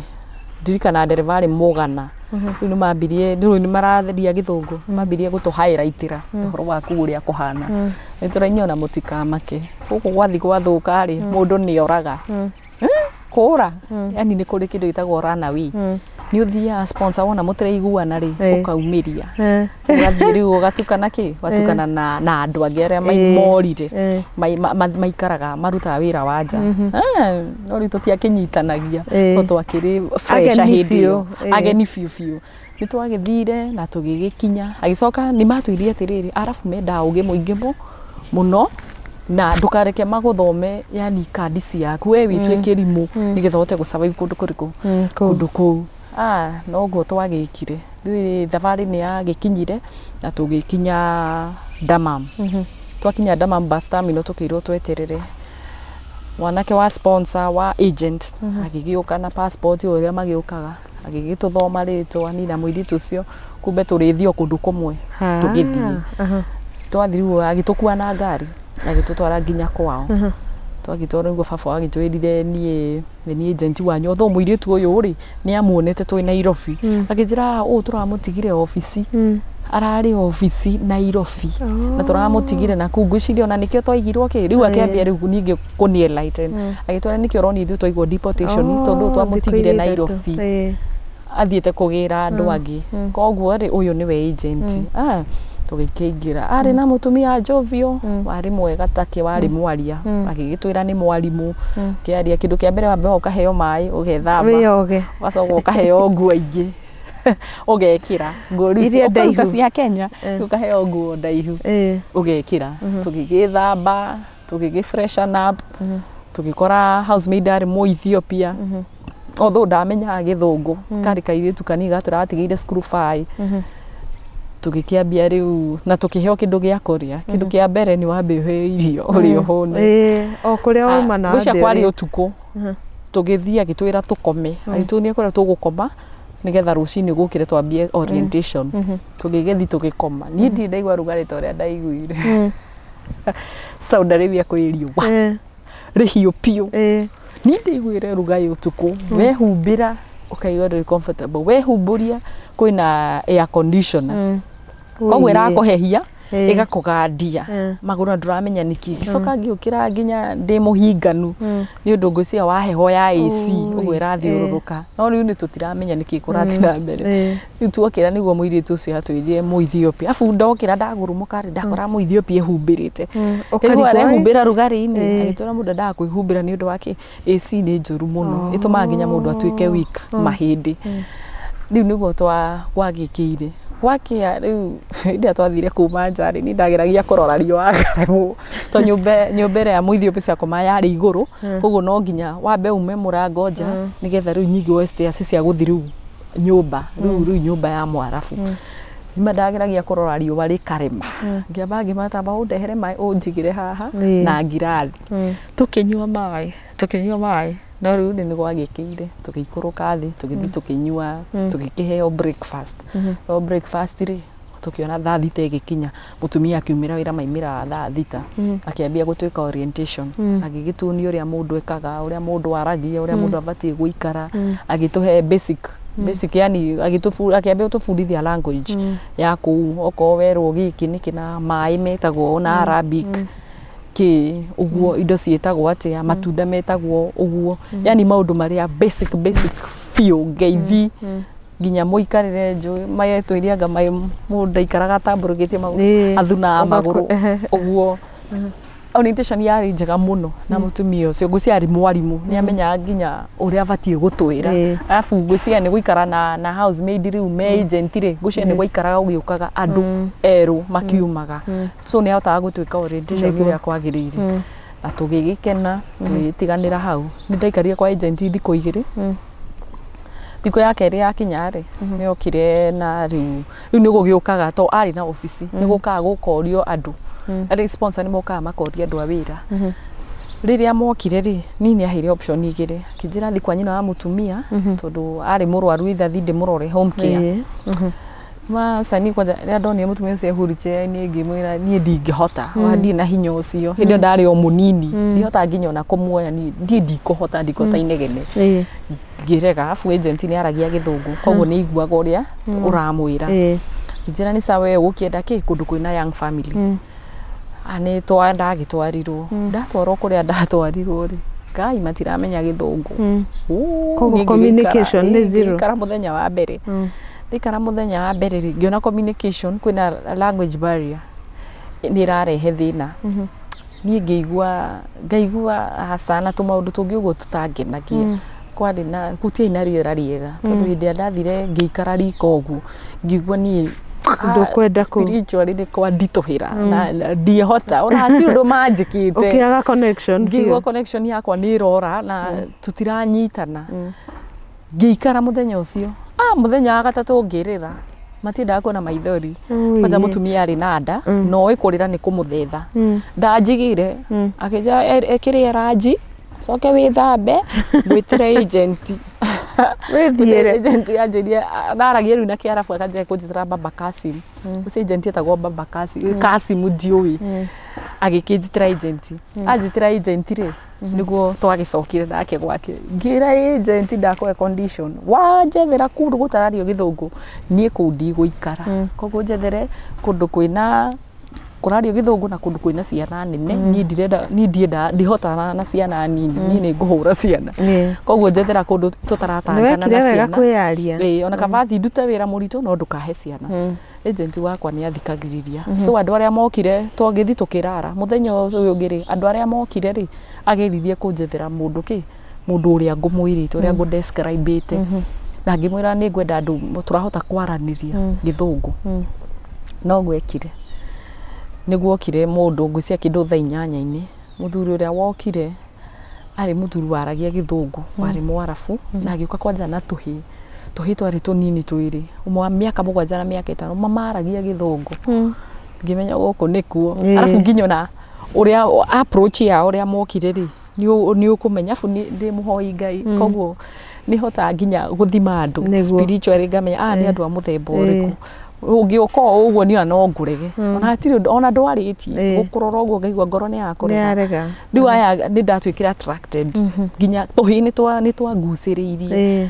Speaker 1: ndirikana ndereba arĩ mũgana. Rĩu nĩ mambirie, rĩu nĩ maratheria gĩthũngũ, mambirie gũtũ highlightĩra ũhoro wa kũu ũrĩa kũhana. Nĩ ona mũtikamake, gũkũ gwathi gwathũka rĩ, mũndũ nĩ oraga kũra, yani nĩ kũrĩ kĩndũ gĩtagwo runaway. Nĩ ũthiaga sponsor, wona mũtiraiguana rĩ, ũkaumĩria, ũgathiĩ rĩu ũgatukana kĩ, ũgatukana na andũ angĩ arĩa morire, maikaraga marutaga wĩra wa nja. Ah, no rĩu tũtiakĩnyitanagia, no twakĩrĩ fresh
Speaker 2: Ageni
Speaker 1: hĩndĩ ĩyo.
Speaker 2: biũ, ĩĩ.
Speaker 1: Ageni biũ biũ. Nĩ twagĩthire na tũgĩgĩkinya. Agĩcoka nĩ matwĩrire atĩrĩrĩ, arabu mendaga ũgĩ mũingĩ mũno na ndũkareke magũthome, yani kandi ciaku, we wĩtue kĩrimũ nĩgetha ũhote gũ survive kũndũ kũrĩkũ?
Speaker 2: Kũu.
Speaker 1: Kũndũ kũu. Ah, noguo twagĩkire. Rĩu thabarĩ nĩ yagĩkinyire na tũgĩkinya Dammam. Twakinya Dammam bus terminal, tũkĩirwo tweterere mwanake wa sponsor, wa agent, agĩgĩũka na passport o ũrĩa magĩũkaga, agĩgĩtũthoma rĩtwa, niĩ na mũirĩtu ũcio, kumbe tũrĩthiĩ o kũndũ kũmwe. Tũgĩthiĩ. Twathiĩ rĩu agĩtũkua na ngari, agĩtũtwara nginya kwao. Twagĩtwara nĩguo baba agĩtwĩrire niĩ nĩ niĩ agent wanyu, although mũirĩtu ũyũ rĩ nĩ amuonete twĩ Nairobi. Akĩnjĩra ũũ tũramũtigire obici, ararĩ obici Nairobi na tũramũtigire na kũu, ngwĩciria ona nĩkĩo twaigirwo kĩ rĩu. Akĩambia rĩu ningĩ kũni enlighten, agĩtwĩra nĩkĩo ũronire ithuĩ twaigwo deportation, tondũ twamũtigire Nairobi, athiĩte kũgĩra andũ angĩ, koguo rĩ ũyũ nĩwe agent. Ah, tũgĩkĩingĩra, arĩ na mũtumia Jovio, warĩ mwega take, warĩ mwaria, agĩgĩtwĩra nĩ mwarimũ. Kĩaria kĩndũ kĩa mbere, wambe ũkaheo maĩ ũgethamba,
Speaker 2: wĩyoge,
Speaker 1: ũgacoka ũkaheo nguo ingĩ ũgekĩra, nguo rĩu
Speaker 2: Iria
Speaker 1: ũkaruta
Speaker 2: ndaihu.
Speaker 1: cia Kenya, ũkaheo nguo ndaihu ũgekĩra. Tũgĩgĩthamba, tũgĩgĩ freshen up, tũgĩkora housemaid arĩ mũ Ethiopia, although ndamenyaga gĩthũngũ, karĩ kairĩtu kanini gatũratigĩire cukuru bai. Tũgĩkĩambia rĩu na tũkĩheo kĩndũ gĩa kũrĩa. Kĩndũ kĩa mbere nĩ wambe ũheo irio ũrĩa ũhũne.
Speaker 2: O kũrĩa wauma na
Speaker 1: Ngwĩciria
Speaker 2: thĩ
Speaker 1: kwarĩ
Speaker 2: ũrĩ.
Speaker 1: ũtukũ, tũgĩthiĩ, agĩtwĩra tũkome, agĩtuonia kũrĩa tũgũkoma nĩgetha rũcinĩ gũkĩre twambie orientation. Tũgĩgĩthiĩ tũgĩkoma. Niĩ ndirĩ ndaigua rugarĩ ta ũrĩa ndaiguire Saudi Arabia kwĩ riũa rĩhiũ biũ. Niĩ ndaiguire rugarĩ ũtukũ, wehumbĩra ũkaigua ndũrĩ comfortable, wehumbũria kwĩna air conditioner, koguo ĩrakũhehia. Ĩgakũgandia magũrũ na ndũramenya nĩkĩ. Ngĩcoka ngĩũkĩra nginya ndĩ mũhinganu nĩ ũndũ ngwĩciria wa heho ya AC ũguo ĩrathiũrũrũka, no rĩu nĩ tũtiramenya nĩkĩ kũrathiĩ na mbere. Rĩu tuokĩra nĩguo mũirĩtu ũcio atwĩrire Mũethiopia, abu ndokĩra ndagurumũka rĩ, ndakora Mũethiopia ehumbĩrĩte. Rĩu
Speaker 2: Ũkarigwo,
Speaker 1: arehumbĩra rugarĩ-inĩ, agĩtwĩra mũndũ endaga kwĩhumbĩra nĩ ũndũ wa kĩ AC nĩ njũru mũno, ĩtũmaga nginya mũndũ atuĩke weak mahĩndĩ. Rĩu nĩguo twa gwagĩkĩire gwakĩa. Rĩu hĩndĩ ĩrĩa twathire kuma nja rĩ, niĩ ndageragia kũrora riũa ngaremwo, to nyũmba ĩrĩa Mũethiopia ũcio akoma yarĩ igũrũ, koguo no nginya wambe ume mũrango nja nĩgetha rĩu nyingĩ woe stairs cia gũthiĩ rĩu nyũmba rĩu nyũmba ya Mwarabu. Nima ndageragia kũrora riũa rĩkarema, ngĩamba ngĩmatamba ũndehere maĩ ũnjigĩre haha na ngirathi. Tũkĩnyua maĩ, no rĩu nĩ gwagĩkĩire tũgĩikũrũka thĩ, tũgĩthiĩ tũkĩnyua, tũgĩkĩheo breakfast. No breakfast rĩ, tũkĩona thaa 6 ĩgĩkinya, mũtumia akiumĩra wĩra maimĩraga thaa 6, akĩambia gũtwĩka orientation, agĩgĩtuonia ũrĩa mũndũ ekaga, ũrĩa mũndũ aragia, ũrĩa mũndũ abatiĩ gũikara, agĩtũhe basic basic, yani akĩambia gũtũbundithia language ya kũu, okorwo werwo gĩkĩ nĩkĩ na maĩ metagwo na Arabic kĩ ũguo, indo ciĩtagwo atĩa, matunda metagwo ũguo, yani maũndũ marĩa basic basic biũ, ngeithi, nginya mũikarĩre njũĩ maetwĩrie anga maĩ mũndũ ndaikaraga atambũrũkĩtie magũrũ, athunaga magũrũ ũguo. Orientation yarĩ njega mũno na mũtumia ũcio ngwĩciria arĩ mwarimũ, nĩ amenyaga nginya ũrĩa abatiĩ gũtwĩra. Arabu ngwĩciria nĩ gũikara na housemaid rĩu me agent rĩ, ngwĩciria nĩ gwaikaraga gũgĩũkaga andũ erũ makiumaga, so nĩ ahotaga gũtwĩka orientation ũrĩa kwagĩrĩire na tũgĩgĩkena tũgĩtiganĩra hau. Nĩ ndaikarire kwa agent thikũ 2. Thikũ ya kerĩ yakinya rĩ, nĩ okire na rĩu nĩ gũgĩũkaga to arĩ na obici, nĩ gũkaga gũkorio andũ arĩ sponsor, nĩ mokaga makoria andũ a wĩra. Rĩrĩa mokire rĩ, niĩ nĩ aheire option igĩrĩ, akĩnjĩra thiĩ kwa nyina wa mũtumia tondũ arĩ mũrwaru, itha thiĩ ndĩmũrore home care. Macani kwanja rĩrĩa ndonire mũtumia ũcio e wheelchair, niĩ ngĩmwĩra niĩ ndingĩhota, wa ndirĩ na hinya ũcio. Hĩndĩ ĩyo ndarĩ o mũnini, ndihota nginya ona kũmuoya niĩ ndikũhota, ndikũhota inegene. Ngĩrega. Arabu agent nĩ aragia Gĩthũngũ, koguo nĩ aiguaga ũrĩa ũramwĩra. Ngĩnjĩra nĩ sawa, we ũgũkĩenda kĩ kũndũ kwĩna young family. A nĩ twa ndagĩtwarirwo, ndatwarwo kũrĩa ndatwarirwo rĩ, ngai matiramenya Gĩthũngũ.
Speaker 2: Koguo communication nĩ zero.
Speaker 1: Ngĩikara mũthenya wa mbere, ndaikara mũthenya wa mbere rĩ, ngĩona communication kwĩna language barrier nĩ ĩrarehe thĩna. Niĩ ngĩigua ngaigua hacana tũmaũndũ tũngĩ ũguo tũtangenagia. Kwarĩ na gũtiarĩ na rĩera rĩega, tondũ hĩndĩ ĩrĩa ndathire ngĩikara riko ũguo ngĩigua niĩ
Speaker 2: Ndũkwenda kũu.
Speaker 1: Spiritually nĩ kwanditũhĩra na ndiĩhota ona hatirĩ ũndũ manjĩkĩte.
Speaker 2: Ũkĩaga connection
Speaker 1: Ngĩigua
Speaker 2: biũ.
Speaker 1: Connection yakwa nĩ ĩrora na tũtiranyitana. Ngĩikara mũthenya ũcio, mũthenya wa gatatũ ngĩrĩra, matiendaga kuona maithori. Kwanja mũtumia arĩ na nda, no ĩ kũrĩra nĩ kũmũthetha. Ndanjigire, akĩnjĩra ĩkĩrĩe ranji, coke wĩthambe, ngwĩtĩre agent.
Speaker 2: Wĩthiĩre.
Speaker 1: Agent anjĩrie, ndaragia rĩu na Kĩarabu, akanjia kũnjĩtĩra Baba Kasim. Ũcio agent etagwo Baba Kasim, Kasim ndiũĩ. Agĩkĩnjĩtĩra agent, anjĩtĩra agent rĩ, nĩguo twagĩcokire nake gwake, ngĩra agent ndakũhe condition, wanjethera kũndũ gũtarario Gĩthũngũ, niĩ kũu ndigũikara. Koguo njethere kũndũ kwĩna kũrario Gĩthũngũ na kũndũ kwĩna ciana nene. Niĩ ndirenda, niĩ ndienda, ndihotana na ciana nini, niĩ nĩ ngũhũra ciana. Koguo njethera kũndũ
Speaker 2: Nĩ
Speaker 1: tũtaratangana na
Speaker 2: wekire wega
Speaker 1: ciana.
Speaker 2: kwĩyaria.
Speaker 1: Ĩĩ, ona kaba thiĩ ndute wĩra mũritũ no ndũkahe ciana. Agent wakwa nĩ athikagĩrĩria, so andũ arĩa mokire twagĩthiĩ tũkĩrara mũthenya ũyũ ũngĩ rĩ, andũ arĩa mokire rĩ, ageririe kũnjethera mũndũ kĩ mũndũ ũrĩa ngũmwĩrĩte, ũrĩa ngũdescribĩte, na ngĩmwĩra nĩ ngwenda andũ tũrahota kwaranĩria Gĩthũngũ. No gwekire nĩ guokire mũndũ ngwĩciria kĩndũ thaa 8-inĩ. Mũthuri ũrĩa wokire arĩ mũthuri waragia Gĩthũngũ, warĩ Mwarabu, na agĩũka kwanja na tũhĩ, tũhĩ twarĩ tũnini twĩrĩ, ũmwe wa mĩaka 7 na mĩaka 5, mamaragia Gĩthũngũ. Ngĩmenya gũkũ nĩkuo. Arabu nginya ona ũrĩa approach yao, ũrĩa mokire rĩ, nĩ ũkũmenya. Arabu ndĩ mũhoi Ngai, koguo nĩ hotaga nginya gũthima andũ spiritually, ngamenya aya nĩ andũ a mũthemba ũrĩkũ. Ũngĩũka o ũguo niĩ ona no ngũrege, ona hatirĩ ũndũ ona ndwarĩtie, gũkũrora ũguo ngaigua ngoro nĩ
Speaker 2: Nĩ
Speaker 1: yakũrega.
Speaker 2: Yarega.
Speaker 1: Rĩu aya nĩ ndatuĩkire attracted, nginya tũhĩ nĩ twangucĩrĩirie.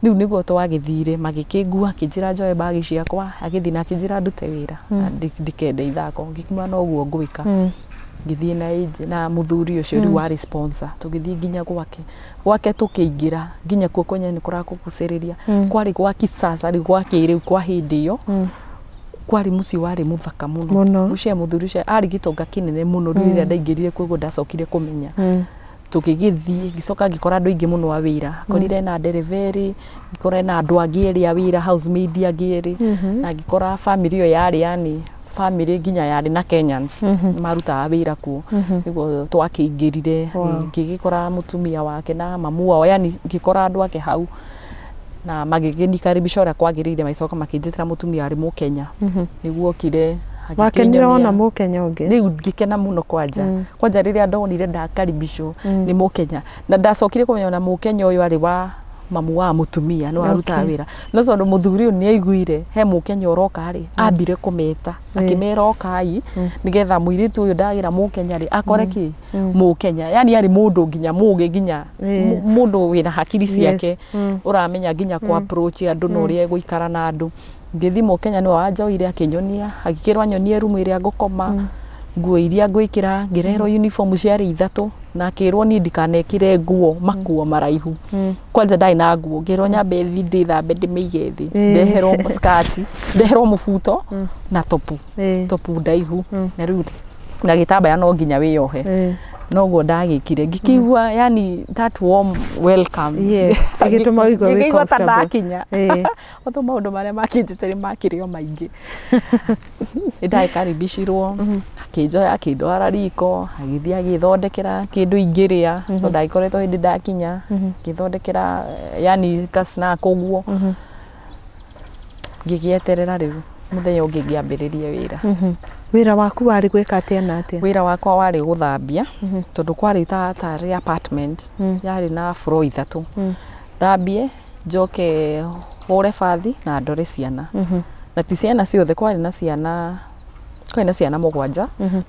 Speaker 1: Rĩu nĩguo twagĩthire, magĩkĩngua, akĩnjĩra njoe bagi ciakwa, agĩthiĩ na akĩnjĩra ndute wĩra na ndikende ithako. Ngĩkiuga noguo ngwĩka. Ngĩthiĩ na agent, na mũthuri ũcio rĩu warĩ sponsor, tũgĩthiĩ nginya gwake. Gwake tũkĩingĩra, nginya kuo kwenyewe nĩ kũrakũgucĩrĩria. Kwarĩ gwa kisasa, rĩu gwa kĩrĩu kwa hĩndĩ ĩyo. Kwarĩ mũciĩ warĩ mũthaka mũno.
Speaker 2: Mũno.
Speaker 1: Mũciĩ mũthuri ũcio arĩ gĩtonga kĩnene mũno. Rĩu rĩrĩa ndaingĩrire kuo, ndacokire kũmenya. Tũgĩgĩthiĩ, ngĩcoka ngĩkora andũ aingĩ mũno a wĩra. Ngorire ena ndereba, ngĩkora ena andũ angĩ erĩ a wĩra, housemaid angĩ erĩ, na ngĩkora family ĩyo yarĩ, yani family nginya yarĩ na Kenyans marutaga wĩra kuo. Nĩguo twakĩingĩrire, ngĩgĩkora mũtumia wake na mamu wao, yani ngĩkora andũ ake hau na magĩgĩnikaribisha ũrĩa kwagĩrĩire. Magĩcoka makĩnjĩtĩra mũtumia warĩ Mũkenya, nĩguo okire.
Speaker 2: Wakenire
Speaker 1: agĩkĩnyonia-
Speaker 2: wona Mũkenya ũngĩ?
Speaker 1: Rĩu ngĩkena mũno kwanja. Kwanja rĩrĩa ndonire ndakaribishwo nĩ Mũkenya, na ndacokire kũmenya ona Mũkenya ũyũ arĩ wa mamu wa mũtumia nĩ warutaga wĩra, no tondũ mũthuri ũyũ nĩ aiguire he Mũkenya ũroka rĩ, ambire kũmeta, akĩmera okai, nĩgetha mũirĩtu ũyũ ndagĩra Mũkenya rĩ, akore kĩ Mũkenya, yani arĩ mũndũ nginya mũgĩ, nginya mũndũ wĩna hakiri ciake, ũramenya nginya ku approach andũ na ũrĩa egũikara na andũ. Ngĩthiĩ, Mũkenya nĩwe wanjoire, akĩnyonia, agĩkĩrwo anyonie rumu ĩrĩa ngũkoma, nguo iria ngwĩkĩra. Ngĩreherwo uniform ciarĩ ithatũ, na akĩrwo niĩ ndikanekĩre nguo makuo maraihu. Kwanja ndarĩ na nguo, ngĩrwo nyambe thi ndĩthambe, ndĩmĩige thĩ. Ndeherwo skati, ndeherwo mũbuto na topu, topu ndaihu, na rĩu na gĩtambaya no nginya wĩyohe. Noguo ndagĩkire, ngĩkĩigua yani that warm welcome.
Speaker 2: Yes, ĩgĩtũma ũigue wĩ
Speaker 1: Ngĩkĩigua ta
Speaker 2: comfortable.
Speaker 1: ndakinya. Otho maũndũ marĩa makĩnjĩte nĩ makĩrĩ o maingĩ. Nĩ ndagĩkaribicirwo, akĩnjoya, akĩndwara riko, agĩthiĩ agĩthondekera kĩndũ ingĩrĩa, tondũ ndagĩkoretwo hĩndĩ ndakinya. Ngĩthondekera yani ka snack ũguo. Ngĩgĩeterera rĩu mũthenya ũngĩ ngĩambĩrĩrie wĩra.
Speaker 2: Wĩra waku warĩ gwĩka atĩa na atĩa?
Speaker 1: Wĩra wakwa warĩ gũthambia, tondũ kwarĩ ta tarĩ apartment yarĩ na floor ithatũ. Thambie, njoke hũre bathi na ndore ciana. Na ti ciana ciothe, kwarĩ na ciana 7,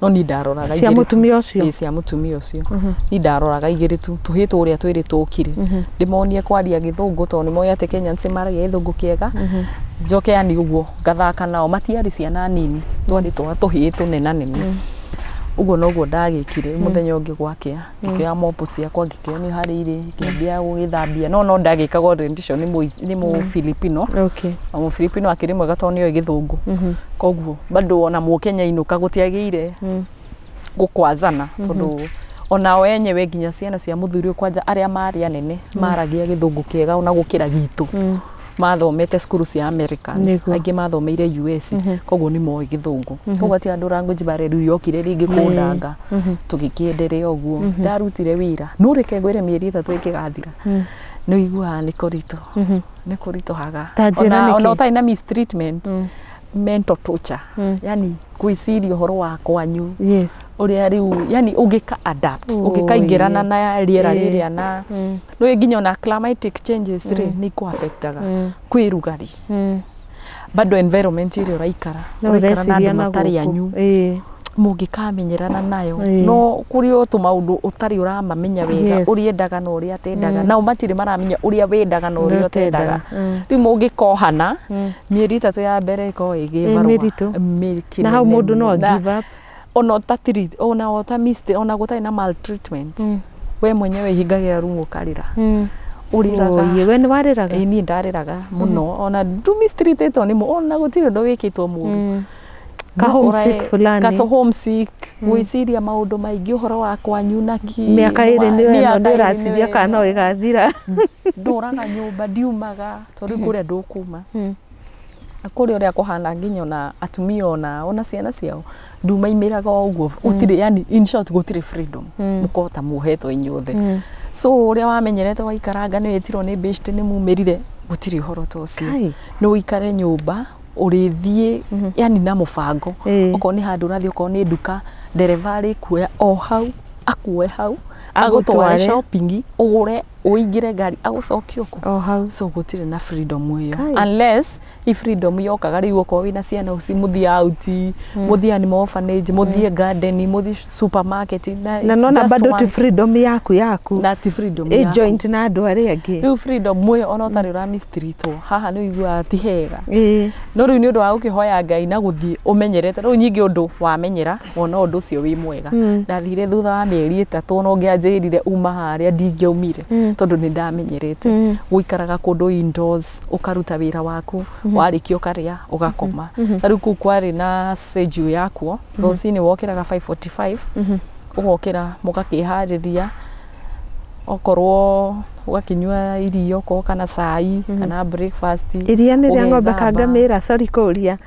Speaker 1: no niĩ ndaroraga
Speaker 2: Cia
Speaker 1: igĩrĩ tu.
Speaker 2: mũtumia ũcio?
Speaker 1: Ĩĩ, cia mũtumia ũcio. Niĩ ndaroraga igĩrĩ tu, tũhĩĩ tũrĩa twĩrĩ tũkire, ndĩmonie kwaria gĩthũngũ, tondũ nĩmoĩ atĩ Kenyans maragia gĩthũngũ kĩega. Njoke yani ũguo ngathaka nao. Matiarĩ ciana nini, twarĩ twa tũhĩĩ tũnenanene ũguo. Noguo ndagĩkire. Mũthenya ũngĩ gwakĩa, ngĩkĩoya mopu ciakwa, ngĩkĩonio harĩa irĩ, ngĩambia gũgĩthambia, no ndagĩkaga orientation nĩ mũ Filipino. Na mũ Filipino akĩrĩ mwega tondũ nĩoĩ gĩthũngũ, koguo bado ona Mũkenya inũka gũtiagĩire gũkwazana, tondũ onao enyewe, nginya ciana cia mũthuri ũyũ kwanja arĩa marĩ anene, maragia gĩthũngũ kĩega ona gũkĩra gitũ. Mathomete cukuru cia Americans. Aingĩ mathomeire US, koguo nĩ moĩ gĩthũngũ, koguo ati andũ language barrier rĩu yokire rĩngĩ kũndanga. Tũgĩkĩenderea ũguo. Ndarutire wĩra, no reke ngwĩre, mĩeri 3 ĩkĩgathira, nĩ ũiguaga nĩ kũritũ, nĩ kũritũhaga.
Speaker 2: Ta njĩra
Speaker 1: Ona
Speaker 2: nĩkĩ?
Speaker 1: ona ũtarĩ na mistreatment, mental torture, yani gwĩciria ũhoro wa kwanyu, ũrĩa rĩu yani ũngĩka adapt, ũngĩkaingĩrana na rĩera rĩrĩa, na nĩ nginya ona climatic changes rĩ, nĩ ikũ-affectaga. Kwĩ rugarĩ, bado environment ĩrĩa ũraikara,
Speaker 2: No
Speaker 1: ũraikara na
Speaker 2: ũreciria
Speaker 1: andũ
Speaker 2: na
Speaker 1: matarĩ
Speaker 2: gũkũ.
Speaker 1: anyu, mũngĩkamenyerana nayo, no kũrĩ o tũmaũndũ ũtarĩ ũramamenya wega, ũrĩa endaga na ũrĩa atendaga, nao matirĩ maramenya ũrĩa wendaga na ũrĩa ũtendaga. Rĩu mũngĩkohana, mĩeri 3 ya mbere ĩkoragwo ĩ
Speaker 2: Ĩ
Speaker 1: gĩbarũa
Speaker 2: mĩritũ. Na hau mũndũ no give up.
Speaker 1: Ona ũtatiri, ona ũta ona gũtarĩ na maltreatment, we mwenyewe hingagĩra rumu ũkarĩra, ũrĩraga.
Speaker 2: Oye, we nĩ warĩraga?
Speaker 1: Ĩ, niĩ ndarĩraga mũno, ona ndu mistreatĩtwo nĩ ona gũtirĩ ũndũ wĩkĩtwo mũru.
Speaker 2: Ka
Speaker 1: No
Speaker 2: homesick fulani.
Speaker 1: Ka homesick, gwĩciria maũndũ maingĩ ũhoro wa kwanyu na ki
Speaker 2: Mĩaka 2 nĩ ĩno.
Speaker 1: Mĩaka
Speaker 2: Nĩ
Speaker 1: 2
Speaker 2: ũraciria
Speaker 1: nĩyo
Speaker 2: kana no
Speaker 1: ĩno.
Speaker 2: ĩgathira.
Speaker 1: Ndũraga nyũmba, ndiumaga, tondũ rĩu kũrĩa ndũkuma, na kũrĩa ũrĩa kũhana, nginya ona atumia ona ciana ciao ndumaimĩraga o ũguo. Gũtirĩ, yani in short gũtirĩ freedom, mũkota muohetwo inyuothe. So ũrĩa wamenyerete waikaranga nĩ wĩtirwo nĩ best, nĩ mumĩrire, gũtirĩ ũhoro ta ũcio.
Speaker 2: Kai.
Speaker 1: Nĩ ũikare nyũmba, ũrĩthiĩ yani na mũbango. Okorwo nĩ handũ ũrathiĩ, okorwo nĩ nduka, ndereba arĩkuoya o hau, akuoe hau, agũtware
Speaker 2: Agũtware.
Speaker 1: shopping, ũgũre. Ũingĩre ngari agũcokie ũkũ.
Speaker 2: O hau.
Speaker 1: So gũtirĩ na freedom ĩyo.
Speaker 2: Kai.
Speaker 1: Unless i freedom yokaga rĩu okorwo wĩna ciana ũci mũthiĩ out, mũthiĩ animal orphanage, mũthiĩ garden, mũthiĩ supermarket na
Speaker 2: Na
Speaker 1: it's
Speaker 2: nona
Speaker 1: just
Speaker 2: bado ti
Speaker 1: once.
Speaker 2: freedom yaku yaku.
Speaker 1: Na ti freedom
Speaker 2: Ĩ
Speaker 1: yaku.
Speaker 2: joint na andũ arĩa angĩ.
Speaker 1: Rĩu freedom ĩyo ona ũtarĩ ũramistreatwo haha nĩ ũiguaga ti hega. No rĩu nĩ ũndũ wa gũkĩhoya Ngai na gũthiĩ ũmenyerete, rĩu nyingĩ ũndũ wamenyera wona ũndũ ũcio wĩ mwega. Ndathire thutha wa mĩeri 3 ona ũngĩanjĩrire uma harĩa ndingĩaumire, tondũ nĩ ndamenyerete gũikaraga kũndũ indoors, ũkaruta wĩra waku, warĩkia ũkarĩa ũgakoma. Ta rĩu kũu kwarĩ na schedule yakuo, rũcinĩ wokĩraga 5:45, ũgokĩra mũgakĩharĩria, okorwo ũgakĩnyua irio okorwo kana cai kana breakfast.
Speaker 2: Iria nĩ rĩa ng'ombe
Speaker 1: Ũgethamba.
Speaker 2: Kangamĩra, sorry kũria.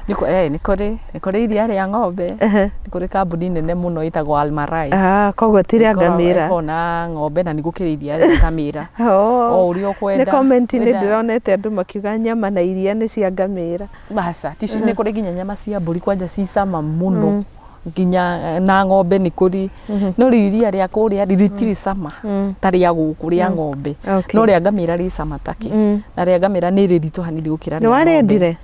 Speaker 1: Nĩ kũrĩ iria rĩa ng'ombe. Nĩ kũrĩ kambuni nene mũno ĩtagwo Almarai.
Speaker 2: Ah, koguo ti rĩa ngamĩra.
Speaker 1: Ĩkoragwo na ng'ombe na nĩ gũkĩrĩ iria rĩa ngamĩra. O ũrĩa ũkwenda.
Speaker 2: Nĩ comment-inĩ
Speaker 1: Wenda-
Speaker 2: ndĩronete andũ makiuga nyama na iria nĩ cia ngamĩra.
Speaker 1: Baca, nĩ kũrĩ nginya nyama cia mbũri kwanja ci cama mũno, nginya na ng'ombe nĩ kũrĩ, no rĩu iria rĩa kũrĩa rĩ rĩtirĩ cama ta rĩa gũkũ rĩa ng'ombe. No rĩa ngamĩra rĩ cama take, na rĩa ngamĩra nĩ rĩritũ hanini gũkĩra
Speaker 2: Nĩ
Speaker 1: rĩa ng'ombe.
Speaker 2: warĩendire?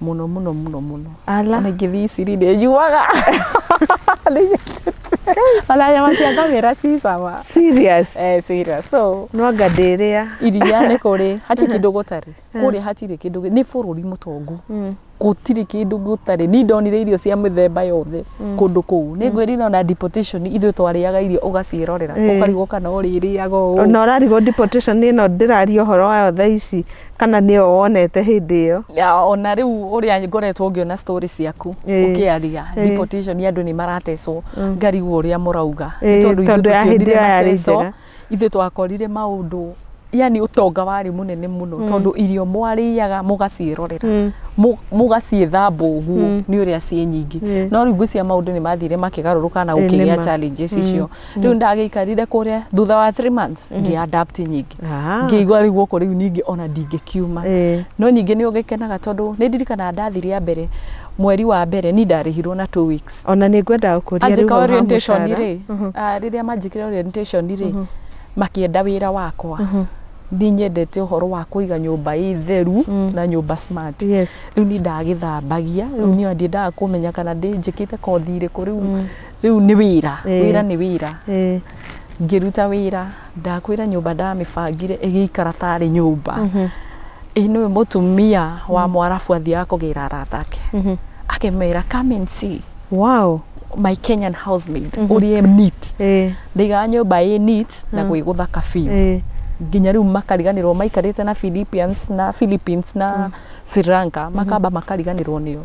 Speaker 1: Mũno mũno mũno mũno.
Speaker 2: Ala.
Speaker 1: Ona ingĩthiĩ Iciri nĩ nyuaga, ona nyama cia ngamĩra ci cama.
Speaker 2: Serious?
Speaker 1: Eh, serious. So
Speaker 2: No anga ndĩrĩa.
Speaker 1: Iria nĩ kũrĩ, hatirĩ kĩndũ gũtarĩ kũrĩa, hatirĩ kĩndũ nĩ bũrũri mũtongu, gũtirĩ kĩndũ gũtarĩ. Ni ndonire irio cia mĩthemba yothe kũndũ kũu. Nĩ ngwĩrire ona deportation ithuĩ twarĩaga irio ũgaciĩrorera, ũkarigwo kana ũrĩrĩaga ũũ.
Speaker 2: Na ũrarigwo deportation ĩno ndĩraria ũhoro wayo thaa ici kana nĩyo wonete hĩndĩ ĩyo?
Speaker 1: Ya, ona rĩu ũrĩa ngoretwo ngĩona story ciaku ũkĩaria deportation, andũ nĩ maratecwo, ngarigwo ũrĩa mũrauga. Nĩ tondũ ithuĩ
Speaker 2: Tondũ ya hĩndĩ
Speaker 1: tũtionire
Speaker 2: ĩyo yarĩ
Speaker 1: mateco.
Speaker 2: njega.
Speaker 1: Ithuĩ twakorire maũndũ, yani ũtonga warĩ mũnene mũno, tondũ irio mwarĩaga mũgaciĩrorera, mũgaciĩthamba ũguo nĩ ũrĩa ciĩ nyingĩ. No rĩu ngwĩciria maũndũ nĩ mathire makĩgarũrũka na gũkĩgĩa
Speaker 2: nĩma.
Speaker 1: challenges icio. Rĩu ndagĩikarire kũrĩa, thutha wa 3 months ngĩ-adapt nyingĩ, ngĩigua rĩu gũkũ rĩu ningĩ ona ndingĩkiuma. No ningĩ nĩ ũgĩkenaga, tondũ nĩ ndirikanaga ndathire mbere mweri wa mbere ni ndarĩhirwo na 2 weeks.
Speaker 2: Ona nĩ ngwenda gũkũria rĩu
Speaker 1: Anjĩka
Speaker 2: hau ha
Speaker 1: orientation
Speaker 2: mũcara.
Speaker 1: rĩ, rĩrĩa manjĩkire orientation rĩ, makĩenda wĩra wakwa, nĩ nyendete ũhoro wa kũiga nyũmba ĩ theru na nyũmba smart. Rĩu ni ndagĩthambagia, rĩu niĩ ndiendaga kũmenya kana ndĩ njĩkĩte kothi ĩrĩkũ, rĩu nĩ wĩra. Wĩra nĩ wĩra. Ngĩruta wĩra, ndakwĩra nyũmba ndamĩbangire ĩgĩikara tarĩ nyũmba. Ĩ nĩwe mũtumia wa mwarabu athiaga kũgĩra arata ake, akĩmera, "Come and see my Kenyan housemaid ũrĩa neat." Ndaigaga nyũmba ĩ neat na gwĩ gũthaka biũ, nginya rĩu makariganĩrwo maikarĩte na Philippines na Philippines na Sri Lanka, makamba makariganĩrwo nĩo.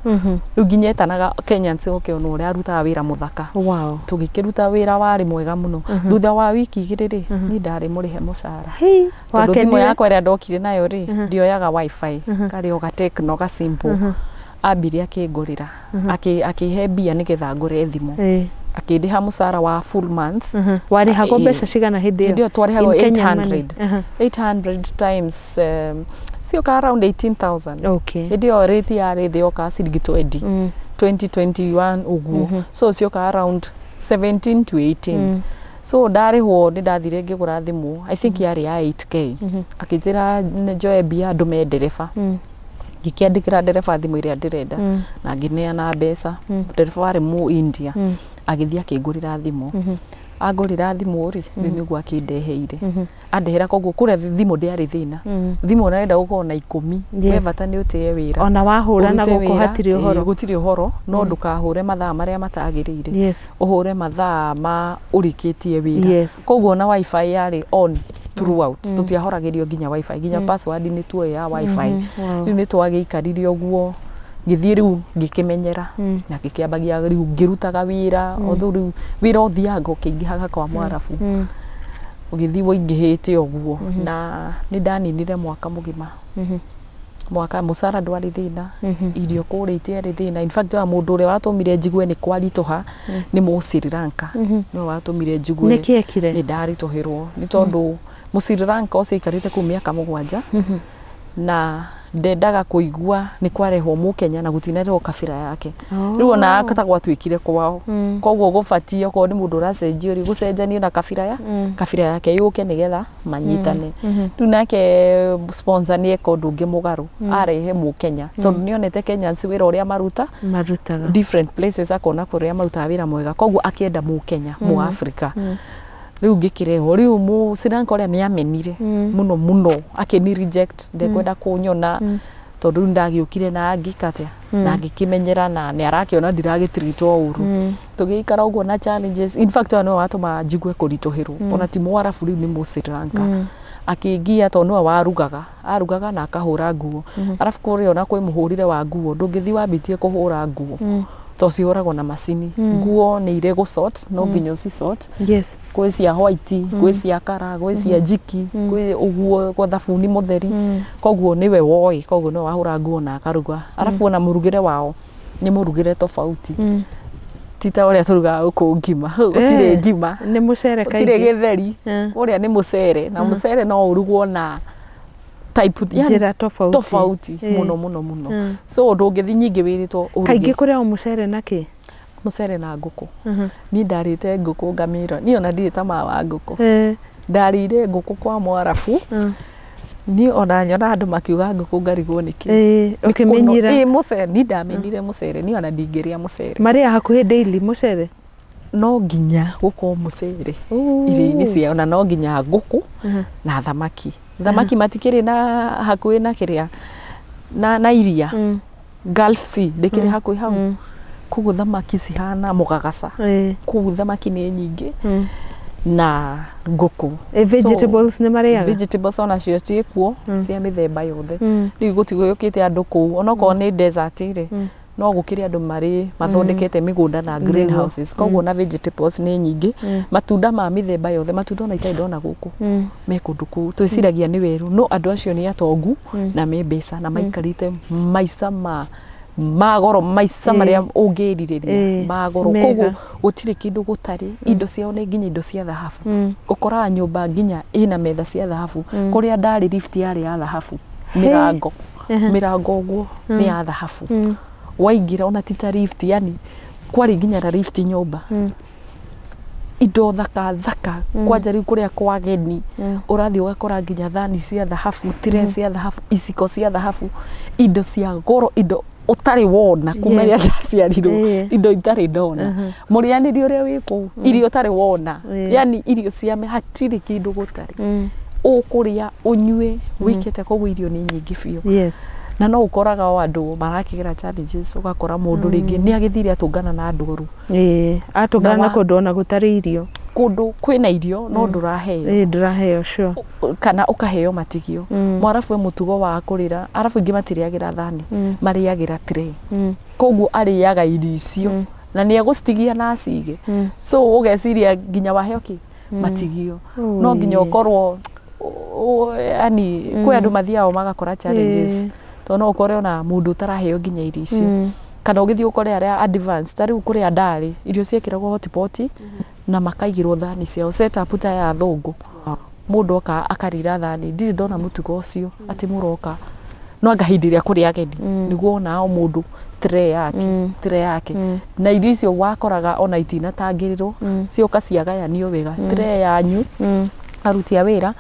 Speaker 1: Rĩu nginya etanaga Kenyans oke ona ũrĩa arutaga wĩra mũthaka. Tũgĩkĩruta wĩra warĩ mwega mũno. Thutha wa wiki 2 rĩ, niĩ ndarĩ mũrĩhe mũcara,
Speaker 2: Hei,
Speaker 1: tondũ thimũ
Speaker 2: wakenire?
Speaker 1: yakwa ĩrĩa ndokire nayo rĩ, ndioyaga wifi, karĩ o ga Tecno ga simple. Ambire akĩngũrĩra, akĩhe mbia nĩgetha ngũre thimũ, akĩndĩha mũcara wa full month.
Speaker 2: Warĩhagwo mbeca cigana hĩndĩ
Speaker 1: Hĩndĩ ĩyo twarĩhagwo
Speaker 2: In Kenyan money?
Speaker 1: 800. 800 times cioka around 18,000. Hĩndĩ ĩyo rate yarĩ thĩ, yokaga ciringi 20, 2021 ũguo, so cioka around 17 to 18. So ndarĩhwo nĩ ndathire ngĩgũra thimũ, I think yarĩ ya 8K. Akĩnjĩra njoe mbia ndũme ndereba. Ngĩkĩandĩkĩra ndereba thimũ ĩrĩa ndĩrenda na ngĩneana mbeca. Ndereba warĩ mũ India, agĩthiĩ akĩngũrĩra thimũ. Angũrĩra thimũ rĩ, rĩu nĩguo akĩndeheire, andehera. Koguo kũrĩa thimũ ndĩarĩ thĩna. Thimũ ona enda gũkorwo na 10, we bata nĩ ũtĩe wĩra.
Speaker 2: Ona wahũra na
Speaker 1: Ũrute
Speaker 2: gũkũ
Speaker 1: wĩra,
Speaker 2: hatirĩ ũhoro.
Speaker 1: Gũtirĩ ũhoro, no ndũkahũre mathaa marĩa matagĩrĩire, ũhũre mathaa ma ũrĩkĩtie wĩra. Koguo ona wifi yarĩ on throughout, tũtiahoragĩrio nginya wifi, nginya password nĩ tuoĩ ya wifi. Rĩu nĩ twagĩikarire ũguo, ngĩthiĩ rĩu ngĩkĩmenyera na ngĩkĩambagia rĩu ngĩrutaga wĩra. Although rĩu wĩra ũthiaga ũkĩingĩhaga kwa mwarabu, ũgĩthiĩ ũingĩhĩte ũguo, na nĩ ndaninire mwaka mũgima. Mwaka mũcara ndwarĩ thĩna, irio kũrĩa itiarĩ thĩna. In fact, mũndũ ũrĩa watũmire njigue nĩ kwaritũha nĩ mũ Sri Lanka, nĩwe watũmire njigue
Speaker 2: Nĩkĩ ekire?
Speaker 1: Nĩ ndaritũhĩrwo, nĩ tondũ mũ Sri Lanka ũcio aikarĩte kũu mĩaka 7 na Ndendaga kũigua nĩ kwarehwo Mũkenya na gũtinarehwo kabira yake. Rĩu ona ta gwatuĩkire kwao, koguo gũbatiĩ okorwo nĩ mũndũ ũracenjio rĩ, gũcenjanio na kabira ya kabira yake yũke nĩgetha manyitane. Rĩu nake sponsor nĩ eka ũndũ ũngĩ mũgarũ, arehe Mũkenya tondũ nĩonete Kenyans wĩra ũrĩa maruta
Speaker 2: marutaga
Speaker 1: different places, akona kũrĩa marutaga wĩra mwega, koguo akĩenda Mũkenya, Mũafrika. Rĩu ngĩkĩrehwo. Rĩu mũ Sri Lanka ũrĩa nĩ amenire mũno mũno, akĩni reject, ndekwenda kũnyona tondũ rĩu ndagĩũkire na ngĩka atĩa na ngĩkĩmenyera na nĩ arakĩona ndiragĩtiritwo ũru. Tũgĩikara ũguo na challenges. In fact, ũyũ nĩwe watũma njigue kũritũhĩrwo, ona ti Mwarabu, rĩu nĩ mũ Sri Lanka. Akĩngia tondũ nĩwe warugaga, arugaga na akahũra nguo. Arabu kũrĩa ona kwĩ mũhũrĩre wa nguo, ndũngĩthiĩ wambĩtie kũhũra nguo tondũ cihũragwo na macini. Nguo nĩ irĩ gũ sort, no nginya ũci sort. Kwĩ cia white, gwĩ cia kara, gwĩ cia jiki, kwĩ ũguo kwa thabuni mũtheri. Koguo nĩwe woĩ, koguo nĩwe wahũra nguo na akaruga. Arabu ona mũrugĩre wao nĩ mũrugĩre tofauti, ti ta ũrĩa tũrugaga gũkũ ngima. Gũtirĩ ngima.
Speaker 2: Nĩ mũcere
Speaker 1: gũtirĩ
Speaker 2: kaingĩ.
Speaker 1: Gĩtheri. Ũrĩa nĩ mũcere, na mũcere no ũrugwo na type, yani
Speaker 2: njĩra tofauti.
Speaker 1: Tofauti mũno mũno mũno. So ndũngĩthiĩ nyingĩ wĩrĩtwo ũruge.
Speaker 2: Kaingĩ kũrĩa o mũcere na kĩ?
Speaker 1: Mũcere na ngũkũ. Niĩ ndarĩte ngũkũ ngamĩra, niĩ ona ndirĩ tamaa wa ngũkũ. Ndarĩire ngũkũ kwa Mwarabu. Niĩ ona nyona andũ makiuga ngũkũ ngarigwo nĩkĩ.
Speaker 2: Ũkĩmenyira.
Speaker 1: Ĩ, mũcere, niĩ ndamenyire mũcere, niĩ ona ndingĩrĩa mũcere.
Speaker 2: Marĩa hakuhĩ daily mũcere.
Speaker 1: No nginya gũkorwo mũcere irio-inĩ ciao, na no nginya ngũkũ na thamaki. Thamaki matikĩrĩ na hakuhĩ na kĩrĩa na iria, Gulf Sea ndĩkĩrĩ hakuhĩ hau, koguo thamaki cihana mũgagaca. Koguo thamaki nĩ nyingĩ na ngũkũ.
Speaker 2: Vegetables nĩ marĩaga?
Speaker 1: Vegetables onacio ciĩkuo cia mĩthemba yothe. Rĩu gũtigũkĩte andũ kũu, onokorwo nĩ desert rĩ, no gũkĩrĩ andũ marĩ mathondekete mĩgũnda na greenhouses, koguo na vegetables nĩ nyingĩ, matunda ma mĩthemba yothe, matunda ona itarĩ ndona gũkũ me kũndũ kũu. Twĩciragia nĩ werũ, no andũ acio nĩ atongu na me mbeca na maikarĩte maica ma goro, maica marĩa ũngĩrirĩria, ma goro.
Speaker 2: Mega.
Speaker 1: Koguo gũtirĩ kĩndũ gũtarĩ. Indo ciao nĩ nginya indo cia thahabu. Ũkoraga nyũmba nginya ĩna metha cia thahabu. Kũrĩa ndarĩ, lift yarĩ ya thahabu, mĩrango mĩrango ũguo nĩ ya thahabu waingĩra, ona ti ta lift, yani kwarĩ nginya na lift nyũmba, indo thaka thaka. Kwanja rĩu kũrĩa kwa ageni ũrathiĩ ũgakora nginya thani cia thahabu, tire cia thahabu, iciko cia thahabu, indo cia goro, indo ũtarĩ wona kuma rĩrĩa ndaciarirwo, indo itarĩ ndona, mũrĩanĩri ũrĩa wĩ kũu, irio ũtarĩ wona, yani irio cia hatirĩ kĩndũ gũtarĩ. Ũkũrĩa ũnyue wĩkĩte, koguo irio nĩ nyingĩ biũ. Na no ũkoraga o andũ marakĩgera challenges, ũgakora mũndũ rĩngĩ nĩ agĩthire atũngana na andũ oru.
Speaker 2: Atũngana
Speaker 1: Na
Speaker 2: na kũndũ ona gũtarĩ irio.
Speaker 1: Kũndũ kwĩna irio no ndũraheo.
Speaker 2: Ndũraheo, sure.
Speaker 1: Kana ũkaheo matigio. Mwarabu e mũtugo wa kũrĩra, arabu ingĩ matirĩagĩra thani, marĩagĩra tray. Koguo arĩaga irio icio na nĩ egũcitigia na acige. So ũgeciria nginya waheo kĩ matigio, no nginya ũkorwo yani kwĩ andũ mathiaga magakora challenges, tondũ no ũkore ona mũndũ ũtaraheo nginya irio icio, kana ũgĩthiĩ ũkore arĩa advance. Ta rĩu kũrĩa ndarĩ, irio ciekĩragwo hotpot na makaigĩrwo thani ciao, set up ta ya athũngũ. Mũndũ oka akarĩra thani. Ndirĩ ndona mũtugo ũcio atĩ mũroka, no anga hĩndĩ ĩrĩa kũrĩ ageni nĩguo wonaga o mũndũ tray yake, tray yake, na irio icio wakoraga ona itinatangĩrĩrwo, cioka ciagayanio wega, tray yanyu aruti a wĩra,